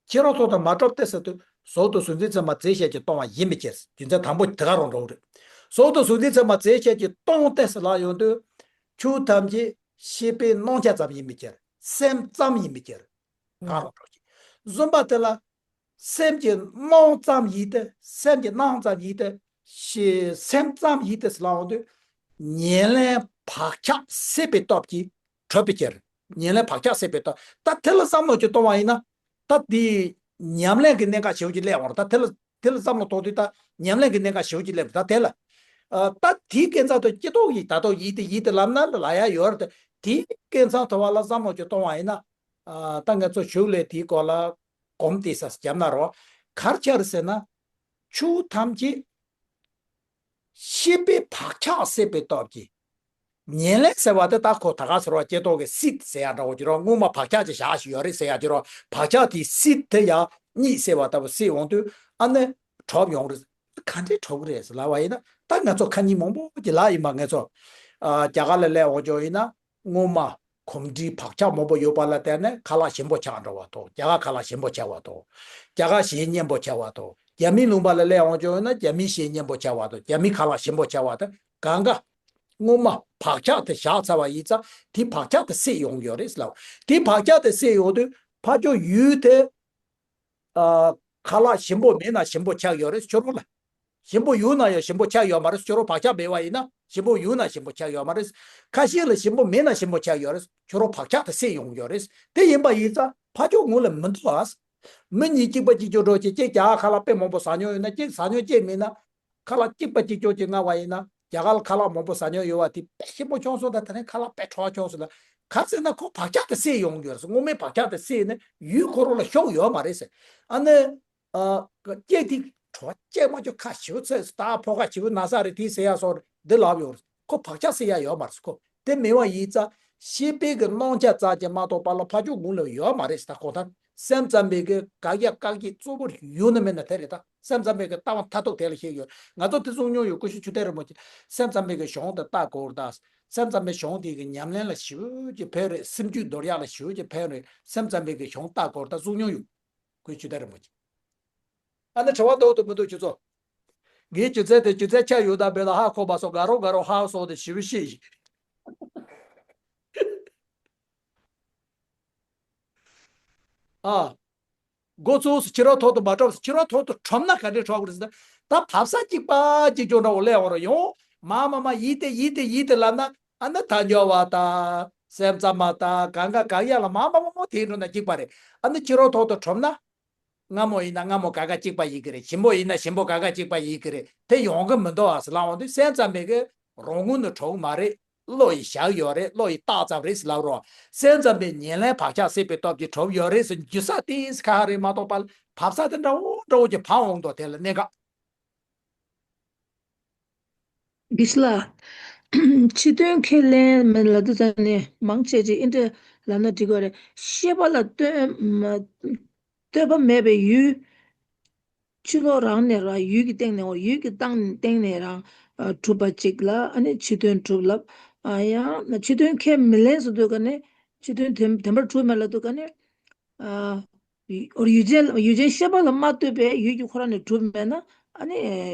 ཁྱེད་རང་ཚོ་དང་མ་གྲུབ་སྟེ་ཟེར་དུས་གཟུགས་དང་གཟུགས་འཛིན་ཚད་མ་རྫས་བཅས་ཀྱིས་སྟོང་པ་ཡིན་པའི་ཕྱིར། རྒྱུ་མཚན་དང་པོ་དེ་ག་རང་འགྲོ་གི་རེད། གཟུགས་དང་གཟུགས་འཛིན་ཚད་མ་རྫས་བཅས་ཀྱིས་སྟོང་སྟེ་ཟེར་ལབ་ཡོང་དུས། ཆོས་ཐམས་ཅད་ཤེས་པའི་སྣང་ཆ་ཙམ་ཡིན་པའི་ཕྱིར། སེམས་ཙམ་ཡིན་པའི་ཕྱིར། ག་རང་འགྲོ་གི། བཟུམ་པ་དེ་ལ། སེམས་ཀྱི་སྣང་ཙམ་ཡིན་ཏེ། སེམས་ཀྱི་སྣང་ཙམ་ཡིན་ཏེ། ཤེས་སེམས་ཙམ་ཡིན་ཏེ་ཟེར་ལབ་ཡོང་དུས། ཉེར་ལེན་བག་ཆགས་སད་པའི་སྟོབས་ཀྱིས་གྲུབ་པའི་ཕྱིར། ཉེར་ལེན་བག་ཆགས་སད་པའི་སྟོབས། ད་དེ་ལ་བསམ་བློ་ཅིག་གཏོང་བ་ཡིན་ན། ད་དེ་ཉམས་ལེན་གྱི་གནད་འགག་ཞེ་པོ་ཅིག་སླེབས་འོང་རེད། ད་དེ་ལ་དེ་ལ་བསམ་བློ་གཏོང་དུས་ད་ཉམས་ལེན་གྱི་གནད་འགག་ཞེ་པོ་ཅིག་སླེབས་རེད། ད་དེ་ལ། ཨ། ད་དེའི་སྐད་ཆ་དེ་སྐྱེ་ཐོག་ཡིན། ད་ཐོག་ཡིན་ཏེ་ཡིན་ཏེ་ལབ་ན་ལ་ཡ་ཡོད་རེད་དེ། དེའི་སྐད་ཆ་དེ་བ་ལ་བསམ་བློ་ཅིག་གཏོང་བ་ཡིན་ན། ཨ། ད་ང་ཚོ་གཞུག་ལས་དེའི་སྐོར་ལ་གོམས་ཏེ་ས་བརྒྱབ་ན་རོ། ག་རེ་ཆགས་རེད་ཟེར་ན། ཆོས་ཐམས་ཅད་ཤེས་པའི་བག་ཆགས་སད་པའི་སྟོབས་ཀྱིས་ ཉེར་ལེན་ཟེར་བ་དེ་ད་ཁོ་ད་ག་ཟེར་བ་སྐྱེ་ཐོག་གི་སྲིད་ཟེར་ཡ་འདྲ་བོ་ཅིག་རོ། སྔོན་མ་བག་ཆགས་ཅིག་བཞག་ཞིག་ཡོད་རེད་ཟེར་ཡ་ཅིག་རོ། བག་ཆགས་དེའི་སྲིད་དེ་ཡང་གཉིད་སད་པ་ལྟ་བུ་སད་ཡོང་དུས་ཨ་ནི་གྲོབ་ཡོང་རེད། ག་འདྲས་གྲོབ་ཀྱི་རེད་ཟེར་ལབ་པ་ཡིན་ན། ད་ང་ཚོ་ཁ་ཉིན་མང་པོ་ཅིག་ལབ་ཡིན་པ། ང་ཚོ་ཨ་རྒྱ་གར་ལ་སླེབས་འོང་ཆོག་ཡིན་ན། སྔོན་མ་གོམས་འདྲིས་བག་ཆགས་མང་པོ་ཡོད་པ་ལ་བརྟེན་ནས་ཁ་ལག་ཞིམ་པོ་ཆགས་འགྲོ་བ་དང་། རྒྱ་གར་ཁ་ལག་ཞིམ་པོ་ཆགས་པ་དང་། རྒྱ་གར་གཞས་སྙན་པོ་ཆགས་པ་དང་། རྒྱ་མིའི་ལུང་པ་ལ་སླེབས་འོང་ཆོག་ཡིན་ན་རྒྱ་མིའི་གཞས་སྙན་པོ་ཆགས་པ་དང་། རྒྱ་མིའི་ཁ་ལག་ཞིམ་པོ་ཆགས་པ་དང་། གང་ག་སྔོན་མ་བག་ཆགས་དེ་བཞག་ཚར་བ་ཡིན་ཙང་། དེ་བག་ཆགས་དེ་སད་ཡོང་གི་ཡོད་རེད་ལབ། དེ་བག་ཆགས་དེ་སད་ཡོང་དུས་ཕར་ཕྱོགས་ཡུལ་དེ་ཨ་ཁ་ལག་ཞིམ་པོ་མེད་ན་ཞིམ་པོ་ཆགས་ཡོད་རེད་ཁྱོད་རང་ལ། ཞིམ་པོ་ཡོད་ན་ཡང་ཞིམ་པོ་ཆགས་ཡོད་མ་རེད། ཁྱོད་རང་བག་ཆགས་མེད་པ་ཡིན་ན། ཞིམ་པོ་ཡོད་ན་ཞིམ་པོ་ཆགས་ཡོད་མ་རེད། ཁ་ཤས་ལ་ཞིམ་པོ་མེད་ན་ཞིམ་པོ་ཆགས་ཡོད་རེད། ཁྱོད་རང་བག་ཆགས་དེ་སད་ཡོང་ཡོད་རེད། དེ་ཡིན་པ་ཡིན་ཙང་ཕར་ཕྱོགས་ངོས་ལ་མི་འདུག་ཨ། མི་གཉིས་གཅིག་པ་གཅིག་རྐྱང་འགྲོ་བྱས། གཅིག་རྒྱ་གར་ཁ་ལག་དཔེ་མང་པོ་ཟ་མྱོང་ཡོད་ན། གཅིག་ཟ་མྱོང་གཅིག་མེད་ན། ཁ་ལག་གཅིག་པ་གཅིག་རྐྱང་གཅིག་མངགས་པ་ཡིན་ན། རྒྱ་གར་ཁ་ལག་མང་པོ་ཟ་མྱོང་ཡོད་པ་དེ་དཔེ་ཞིམ་པོ་བྱུང་སོང་། ད་དེ་རིང་ཁ་ལག་དཔེ་བྲོ་བ་བྱུང་སོང་ལ། ག་རེ་ཟེར་ན་ཁོ་བག་ཆགས་དེ་སད་ཡོང་གི་ཡོད་རེད། སྔོན་མའི་བག་ཆགས་དེ་སད་ནས་ཡུལ་ཁོ་རང་ལ་ཤོར་ཡོད་མ་རེད་ཟེར། ཨ་ནི། ཨ། སྐད་དེ་བྲོ་བ་སྐྱེས་མ་བྱུང་། ཁ་ཞེ་པོ་ཚ་ད་ཕོ་ཁ་ཞེ་པོ་ན་ས་རེད། དེ་ཟེར་ཡ་སོགས་འདི་ལབ་ཡོད་རེད། ཁོ་བག་ཆགས་སད་ཡ་ཡོད་མ་རེད་ཁོ། དེ་མེད་པ་ཡིན་ཙང་ཤེས་པའི་གི་སྣང་ཆ་ཙམ་ཅིག་མ་གཏོགས་པ་ལ་ཕར་ཕྱོགས་ངོས་ལ་ཡོད་མ་རེད་ད། གང་ལྟར་སེམས་ཙམ་པའི་གི་དགག་ཡ་བཀག་ཡ་གཙོ་བོ་ཡོད་ན་མེད་ན་དེ་རེད་ད། སེམས་ཙམ་པའི་གི་ལྟ་བ་མཐར་ཐུག་དེ་ལ་བཤད་ཡོད། ང་ཚོ་དེ་གསུང་མྱོང་ཡོད། སྐུ་ཞབས་ཆོས་དར་རིན་པོ་ཆེ། སེམས་ཙམ་པའི་གི་གཞུང་དེ་ལྟ་དགོས་རེད་ད། སེམས་ཙམ་པའི་གཞུང་དེ་གི་ཉམས་ལེན་ལ་ཞེ་པོ་ཅིག་ཕན་རེད། སེམས་རྒྱུད་འདོར་ཡག་ལ་ཞེ་པོ་ཅིག་ཕན་རེད། སེམས་ཙམ་པའི་གི་གཞུང་ལྟ་དགོས་རེད་ད་གསུང་མྱོང་ཡོད། སྐུ་ཞབས་ཆོས་དར་རིན་པོ་ཆེ། ཨ་ནི་དྲི་བ་འདུག་འདུག་མི་འདུག་ཁྱོད་ཚོ། ངའི་སྒྱུ་རྩལ་དེ་སྒྱུ་རྩལ་ཆགས་ཡོད་དམ་མེད་དམ་ཧ་གོ་མ་སོང་། དགའ་རོགས་དགའ་རོགས་ཧ་སོང་སྟེ་ཞེ་པོ་ཤེས་ཤིག་ཨ། འགོ་ཚུགས་སུ་ཕྱི་རོལ་ཐོག་ཏུ་མ་གྲུབ། ཕྱི་རོལ་ཐོག་ཏུ་གྲུབ་ན་ག་འདྲས་གྲུབ་རེད་ཟེར་ན། ད་བབས་ས་གཅིག་པ་གཅིག་རྐྱང་འདྲ་བོ་སླེབས་ཡོང་རེད། ཡོང་མ་མ་མ་ཡིན་ཏེ་ཡིན་ཏེ་ཡིན་ཏེ་ལབ་ན། ཨ་ནི་ཐལ་འགྱུར་བ་དང་སེམས་ཙམ་པ་དང་གང་ག་གང་ཡ་ལ་མ་མ་མ་མ་དེ་འགྲོ་ན་གཅིག་པ་རེད། ཨ་ནི་ཕྱི་རོལ་ཐོག་ཏུ་གྲུབ་ན། སྔ་མོ་ཡིན་ན་སྔ་མོ་གང་ག་གཅིག་པ་ཡིན་གྱི་རེད། ཞིམ་པོ་ཡིན་ན་ཞིམ་པོ་གང་ག་གཅིག་པ་ཡིན་གྱི་རེད། དེ་ཡོང་གི་མི་འདུག་ཨ་ཟེར་ལབ་འོང་དུས། སེམས་ཙམ་པའི་གི་རང་ངོས་ནས་གྲུབ་མ་རེད། བློ་ཡིས་བཞག་ཡོད་རེད། བློ་ཡིས་བཏགས་ཙམ་རེད་ཟེར་ལབ་རོགས། སེམས་ཙམ་པའི་ཉེར་ལེན་བག་ཆགས་སད་པའི་སྟོབས་ཀྱིས་གྲུབ་ཡོད་རེད་ཟེར་འཇུ་ས་ཏིས་ཁ་རེད་མ་གཏོགས་པ། བབས་ས་དེ་འདྲ་བོ་འདྲ་བོ་ཅིག་བབས་འོང་དོ། དེ་ལ་གནད་འགག་དགེ་བཤེས་ལགས། ཕྱི་དོན་ཁས་ལེན་མིན་ལབ་དུས་ཙམ་ནས་མང་ཆེ་ཆེ་འདི་འདྲ་ལབ་ན་འགྲིག་གི་རེད། ཤེས་པ་ལ་ལྟོས་མ་ལྟོས་པ་མེད་པའི་ཡུལ། ཕྱི་ལོགས་རང་ནས་རང་ཡུལ་གྱི་སྟེང་ནས། འོ་ཡུལ་གྱི་སྟེང་སྟེང་ནས་རང་ཨ་གྲུབ་པ་གཅིག་ལ་ཨ་ནི་ཕྱི་དོན་གྲུབ་ལབ། ཨ་ཡང་ཕྱི་དོན་ཁས་མི་ལེན་ཟེར་དུས་ཀ་ནས། ཕྱི་དོན་བདེན་བདེན་པར་གྲུབ་མེད་ལབ་དུས་ཀ་ནས། ཨ་ཡུལ་ཅན་ཡུལ་ཅན་ཤེས་པ་ལ་མ་ལྟོས་པའི་ཡུལ་གྱི་ཁོ་རང་ནས་གྲུབ་མེད་ན། ཨ་ནི་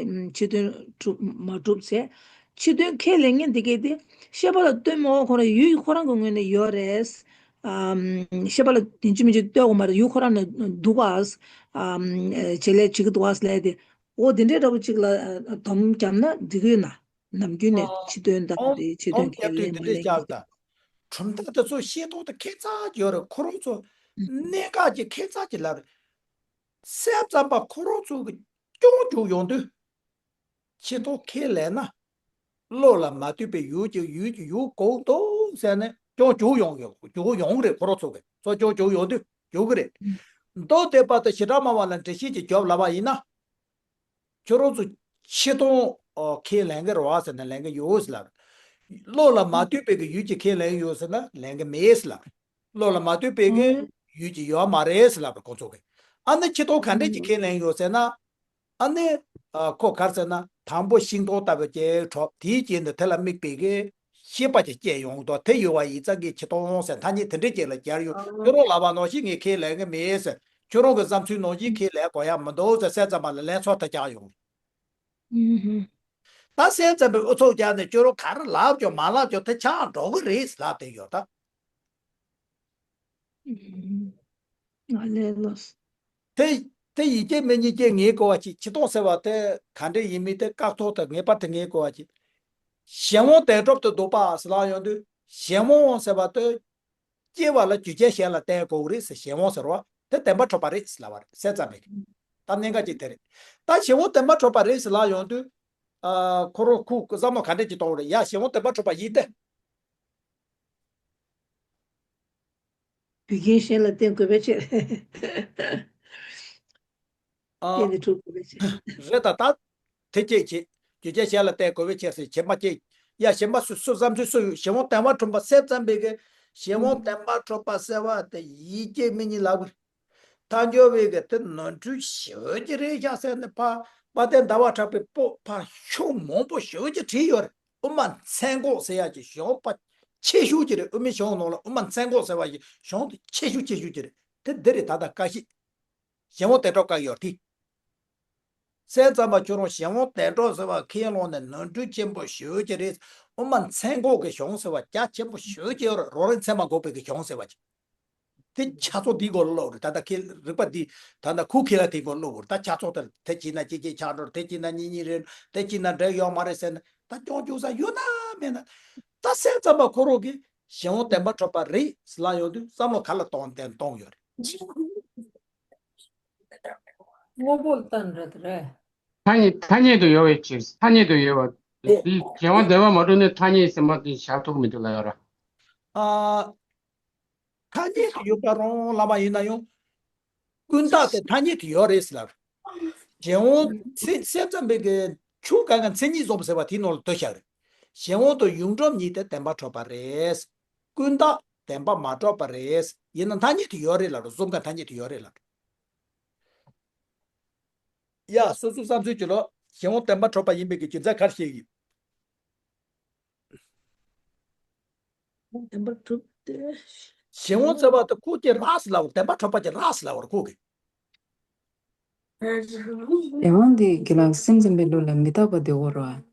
ཕྱི་དོན་གྲུབ་མ་གྲུབ་ཟེར། ཕྱི་དོན་ཁས་ལེན་མཁན་དེ་གས་དེ་ཤེས་པ་ལ་ལྟོས་མེད། ཁོ་རང་ཡུལ་ཁོ་རང་གི་ངོས་ནས་ཡོད་རེད། ཨམ། ཤེས་པ་ལ་ཡིན་གཅིག་མིན་གཅིག་ལྟོས་དགོས་མ་རེད། ཡུལ་ཁོ་རང་ནས་འདུག་ག་ཨམ། བྱེད་ལས་བྱེད་ཀྱི་འདུག་ག་ལབ་དེ། འོ་དེ་འདྲའི་འདྲ་པོ་གཅིག་ལ་སྡོམ་བརྒྱབ་ན་འགྲིག་གི་ཡོད་ན། ནམ་རྒྱུན་ནས་ཨ། ཕྱི་དོན་དང་ཨོམ་རེད། ཕྱི་ཨོམ་དོན་ཁས་རྒྱབ་དུས་ལེན་མ་དེ་འདྲས་ལེན་གྱི་བྱ་དང་། གྲུབ་མཐའ་དེ་ཚོ་ཤེས་རྟོགས་དེ་ཁེ་ཚ་ཡོད་རེད། ཁོ་རང་ཚོ་གནད་འགག་ཅིག་ཁེ་ཚ་ཅིག་ལབ་རེད། སེམས་ཙམ་པ་ཁོ་རང་ཚོ་གི་སྐྱོན་འཇུག་ཡོང་དུས། ཤེས་རྟོགས་ཁས་ལེན་ན། བློ་ལ་མ་ལྟོས་པའི་ཡུལ་གྱི་ཡུལ་གྱི་ཡུལ་གོ་འདུག་ཟེར་ནས་སྐྱོན་འཇུག་ཡོང་གི་འཇུག་ཡོང་རེད། ཁོ་རང་ཚོ་གི་ཚོ་སྐྱོན་འཇུག་ཡོང་དུས་འཇུག་གི་རེད། མདོ་སྡེ་པ་དང་བྱེ་བྲག་སྨྲ་བ་ལ་འགྲེལ་བཤད་ཅིག་རྒྱོབ་ལབ་པ་ཡིན་ན། ཁྱོད་རང་ཚོ་ཆེ་མཐོང་ཨོ་ཁས་ལེན་གི་རེད་བ་ཟེར་ན་ལེན་གི་ཡོད་ཟེར་ལབ། བློ་ལ་མ་ལྟོས་པའི་གི་ཡུལ་གྱི་ཁས་ལེན་ཡོད་ཟེར་ན་ལེན་གི་མེད་ཟེར་ལབ། བློ་ལ་མ་ལྟོས་པའི་གི་ཨོ། ཡུལ་གྱི་ཡོད་མ་རེད་ཟེར་ལབ་རེད་ཁོང་ཚོ་གི། ཨ་ནི་ཆེ་མཐོང་ག་འདྲས་ཀྱི་ཁས་ལེན་ཡོད་ཟེར་ན། ཨ་ནི་ཨ་ཁོ་ག་རེ་ཟེར་ན་དང་པོ་ཤིང་སྡོང་ལྟ་བུ་ཅིག་གྲུབ། དེའི་རྗེས་ནས་དེ་ལ་དམིགས་པའི་གི་ཤེས་པ་ཅིག་སྐྱེ་ཡོང་དོ། དེ་ཡོད་པ་ཡིན་ཙང་གི་ཆེ་མཐོང་ཟེར་ཐ་སྙད་དེ་འདྲས་ཅིག་ལ་སྦྱར་ཡོད། ཨ། ཁྱོད་རང་ལབ་པ་ནང་བཞིན་ངས་ཁས་ལེན་གི་མེད་ཟེར། ཁྱོད་རང་གི་བསམ་ཚུལ་ནང་བཞིན་ཁས་ལེན་དགོས་ཡ་མི་འདུག་ཟེར་སེམས་ཙམ་པ་ལ་ལན་ཚོ་དེ་རྒྱག་ཡོང་། ཨུ་ཧུ། ད་སེམས་ཙམ་པའི་ཨུ་ཚུགས་རྒྱག་ནས་ཁྱོད་རང་ག་རེ་ལབ་ཀྱང་མ་ལབ་ཀྱང་དེ་ཆགས་འགྲོ་གི་རེད་ལབ་བསྡད་ཡོད་ད། ཨུ་ཧུ། ང་ལས་ལོས། དེ་དེ་ཡིན་གཅིག་མིན་གཅིག་ངས་གོ་བ་ཅིག་ཆེ་མཐོང་ཟེར་བ་དེ་ག་འདྲས་ཡིན་མིན་དེ་བཀག་ཐོག་ཏུ་ངེས་པར་དུ་ངས་གོ་བ་ཅིག་གཞན་དབང་དོན་གྲུབ་ཏུ་འདུག་པ་ཟེར་ལབ་ཡོང་དུས། གཞན་དབང་ཟེར་བ་དེ། སྐྱེ་བ་ལ་རྒྱུ་རྐྱེན་གཞན་ལ་བརྟེན་དགོས་ཀྱི་རེད་ཟེར། གཞན་དབང་ཟེར་བ་དེ་བདེན་པར་གྲུབ་པ་རེད་ཟེར་ལབ་པ་རེད། སེམས་ཙམ་པས། ད་གནད་འགག་ཅིག་དེ་རེད། ད་གཞན་དབང་བདེན་པར་གྲུབ་པ་རེད་ཟེར་ལབ་ཡོང་དུས། ཨ། ཁོ་རང་ཁོ་བསམ་བློ་ག་འདྲས་ཅིག་གཏོང་རེད། ཡ་གཞན་དབང་བདེན་པར་གྲུབ་པ་ཡིན་ཏེ། རྒྱུ་རྐྱེན་གཞན་ལ་བརྟེན་དགོས་པའི་ཕྱིར། ཨ། བརྟེན་ནས་གྲུབ་དགོས་པའི་ཕྱིར། རེད་ད། ད་དེ་སྐྱེད་བྱེད། རྒྱུ་རྐྱེན་གཞན་ལ་བརྟེན་དགོས་པའི་ཕྱིར་ཟེར་བྱེད་མ་སྐྱེད། ཡ་གཞན་པ་སུ་སུ་བསམ་ཚུལ་སུ་ཡོད། གཞན་དབང་བདེན་པར་གྲུབ་པ་ཟེར་ཙམ་པའི་གི་གཞན་དབང་བདེན་པར་གྲུབ་པ་ཟེར་བ་དེ་ཡིད་ཀྱི་མི་ཉིད་ལ་གུ། ཐལ་འགྱུར་བའི་གི་དེ་ནོར་འཁྲུལ་ཞེ་པོ་ཅིག་རེད་ཤག་ཟེར་ནས་ཕ་དཔལ་ལྡན་ཟླ་བ་གྲགས་པའི་པོ་ཕ་ཤུགས་མང་པོ་ཞེ་པོ་ཅིག་བྲིས་ཡོད་རེད། དབུ་མ་མཚན་འགོག་ཟེར་ཡག་གི་གཞུང་པ་ཆེ་ཤོས་ཅིག་རེད། དབུ་མའི་གཞུང་ནང་ལ་དབུ་མ་མཚན་འགོག་ཟེར་བ་ཞིག་གཞུང་དེ་ཆེ་ཤོས་ཆེ་ཤོས་ཅིག་རེད། དེ་འདི་རེད། ད་ལྟ་བཀའ་བཞི། གཞན་དབང་བདེན་གྲུབ་བཀའ་ཡོད་དེ། སེམས་ཙམ་པ་ཁྱོད་རང་གཞན་དབང་བདེན་གྲུབ་ཟེར་བ་ཁས་བླངས་ནས་ནོར་འཁྲུལ་ཆེན་པོ་ཞེ་པོ་ཅིག་རེད། དབུ་མ་མཚན་འགོག་གི་གཞུང་ཟེར་བ་རྒྱ་ཆེན་པོ་ཞེ་པོ་ཅིག་ཡོད་རེད། རང་རིག་མཚན་མ་འགོག་པའི་གི་གཞུང་ཟེར་བ་ཅིག་དེ་ཆ་ཚང་དེའི་སྐོར་ལ་སློབ་རེད། ད་ལྟ་ཁས་རིག་པ་འདི་ད་ལྟ་ཁུ་ཁས་ལ་དེའི་སྐོར་སློབ་རེད། ད་ཆ་ཚང་དེ་དེ་བྱས་ན་གཅིག་གཅིག་ཆགས་འགྲོ། དེ་བྱས་ན་གཉིས་གཉིས་རེད། དེ་བྱས་ན་འགྲིག་ཡོད་མ་རེད་ཟེར་ན་ད་སྐྱོན་སྐྱོན་ས་ཡོད་ན་མེད་ན། ད་སེམས་ཙམ་པ་ཁོ་རང་གིས་གཞན་དབང་བདེན་པར་གྲུབ་པ་རེད་ཟེར་ལབ་ཡོང་དུས་བསམ་བློ་ག་ལ་གཏོང་བསྟན་གཏོང་ཡོད་རེད། དངོས་པོ་ལ་བལྟ་ན་འདྲ་དེ་རེད། ཐ་སྙད་ཐ་སྙད་དུ་ཡོད་པའི་ཕྱིར། ཐ་སྙད་དུ་ཡོད་པ་འདི་གཞན་དབང་བདེན་པར་མ་གྲུབ་ནས་ཐ་སྙད་ཟེར་མ་དེ་བཞག་ཐུབ་མི་འདུག་ལབ་ཡོད་ར། ཨ། ཐ་སྙད་དུ་ཡོད་པ་རང་ལབ་པ་ཡིན་ན་ཡང་། ཀུན་བརྟགས་དེ་ཐ་སྙད་དུ་ཡོད་རེད་ཟེར་ལབ། གཞན་དབང་ཚེ་སེམས་ཙམ་པའི་གི་ཆུ་གང་གི་མཚན་ཉིད་བཟུང་བ་ཟེར་བ་དེའི་ནང་ལ་འདུ་བཞག་རེད། གཞན་དབང་དང་ཡོངས་གྲུབ་གཉིས་དེ་བདེན་པར་གྲུབ་པ་རེད། ཀུན་བརྟགས་བདེན་པར་མ་གྲུབ་པ་རེད། ཡིན་ན་ཐ་སྙད་དུ་ཡོད་རེད་ལབ་རེད། གསུམ་ཀ་ཐ་སྙད་དུ་ཡོད་རེད་ལབ་རེད། ཡ། སོ་སོའི་བསམ་ཚུལ་གྱིས་ལོ། གཞན་དབང་བདེན་པར་གྲུབ་པ་ཡིན་པའི་གི་རྒྱུ་མཚན་ག་རེ་བཤད་ཀྱི་ཡོད། བདེན་པར་གྲུབ་སྟེ། གཞན་དབང་ཟེར་བ་དེ་ཁོ་ཀྱི་རགས་སུ་ལབ་པ། བདེན་པར་གྲུབ་པ་ཀྱི་རགས་སུ་ལབ་པ་རེད་ཁོ་གི། གཞན་དབང་འདི་རྒན་ལགས་སེམས་ཙམ་པའི་ལུགས་ལ་མི་རྟག་པ་དེ་འོ་རེད་བ།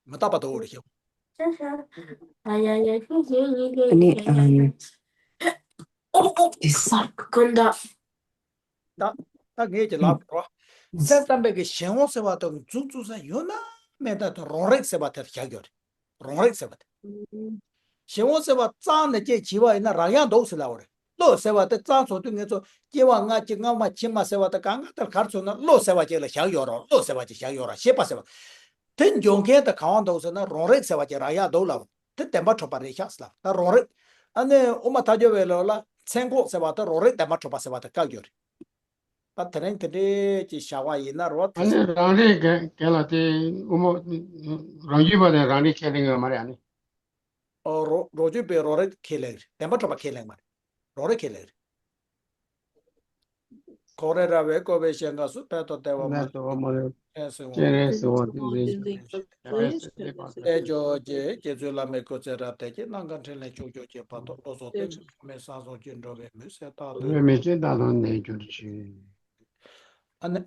མི་རྟག་པ་དེ་འོ་རེད་ཤག་ཨ་ནི་ཨ། ཀུན་བརྟགས། ད་ད་ངས་ཀྱི་ལབ་རོ། སེམས་ཙམ་པའི་གི་གཞན་དབང་ཟེར་བ་དང་འཛུགས་བཙུགས་ས་ཡོད་ན་མེད་ན་དང་རང་རིག་ཟེར་བ་དེར་བཞག་ཡོད་རེད། རང་རིག་ཟེར་བ་དེ། གཞན་དབང་ཟེར་བ་རྩ་ནས་སྐྱེ་བྱས་པ་ཡིན་ན་རག་ཡག་འདུག་ཟེར་ལབ་པ་རེད། བློ་ཟེར་བ་དེ་རྩ་ཚོ་དུས་ངེད་ཚོ་སྐྱེ་བ་སྔ་ཕྱི་སྔ་མ་ཕྱི་མ་ཟེར་བ་དེ་གང་ག་དེར་ག་རེ་ཚོད་ན་བློ་ཟེར་བ་ཅིག་ལ་བཞག་ཡོད་རེད། བློ་ཟེར་བ་ཅིག་བཞག་ཡོད་རེད། ཤེས་པ་ཟེར་བ། དེ་འཇོག་མཁན་དེ་གང་བ་འདུག་ཟེར་ན་རང་རིག་ཟེར་བ་ཅིག་རག་ཡག་འདུག་ལབ། དེ་བདེན་པར་གྲུབ་པ་རེད་ཤག་ཟེར་ལབ། ད་རང་རིག་ཨ་ནི་དབུ་མ་ཐལ་འགྱུར་བའི་ལུགས་ལ་མཚན་འགོག་ཟེར་བ་དང་རང་རིག་བདེན་པར་གྲུབ་པ་ཟེར་བ་དེ་བཀག་རྒྱུ་རེད། ད་དེ་རིང་དེ་འདྲའི་ཅིག་བྱ་བ་ཡིན་ན་རོ། ཨ་ནི་རང་རིག་ག་ག་ལ་དེ་དབུ་མ་རང་རྒྱུད་པ་དེ་རང་རིག་ཁས་ལེན་ཡོད་མ་རེད། ཨ་ནི། ཨོ་རོ་རང་རྒྱུད་པའི་རང་རིག་ཁས་ལེན་རེད། བདེན་པར་གྲུབ་པ་ཁས་ལེན་མ་རེད། རང་རིག་ཁས་ལེན་རེད། འཁོར་བའི་ར་བས་བསྐོར་བའི་ཞིང་ཁམས་སུ། ཕན་དང་བདེ་བ་མ་ཕན་དང་བདེ་བ་མ་ལྡན་ལྡན་ཞིང་། སྤྱན་རས་གཟིགས་དབང་ཏིང་འཛིན་མཆོག་ལྡན་ཞིང་། སྐྱེ་བའི་སྲིད་པ་དེ་ཇི་སྙེད་པ་དང་། དེ་ཇོ་བོ་རྗེ་རྗེ་བཙུན་བླ་མའི་སྐུ་ཚེ་རབ་བརྟན་གྱིས། ནམ་མཁའ་འཕྲིན་ལས་ཕྱོགས་བཅུར་ཁྱབ་པ་དང་། བློ་བཟང་བསྟན་འཛིན་སྒྲོལ་མའི་གསང་གསུམ་གྱི་འགྲོ་བའི་མུན་སེལ་རྟག་ཏུ། འགྲོ་བའི་མུན་སེལ་རྟག་ཏུ་གནས་གྱུར་ཅིག་ཨ་ནི།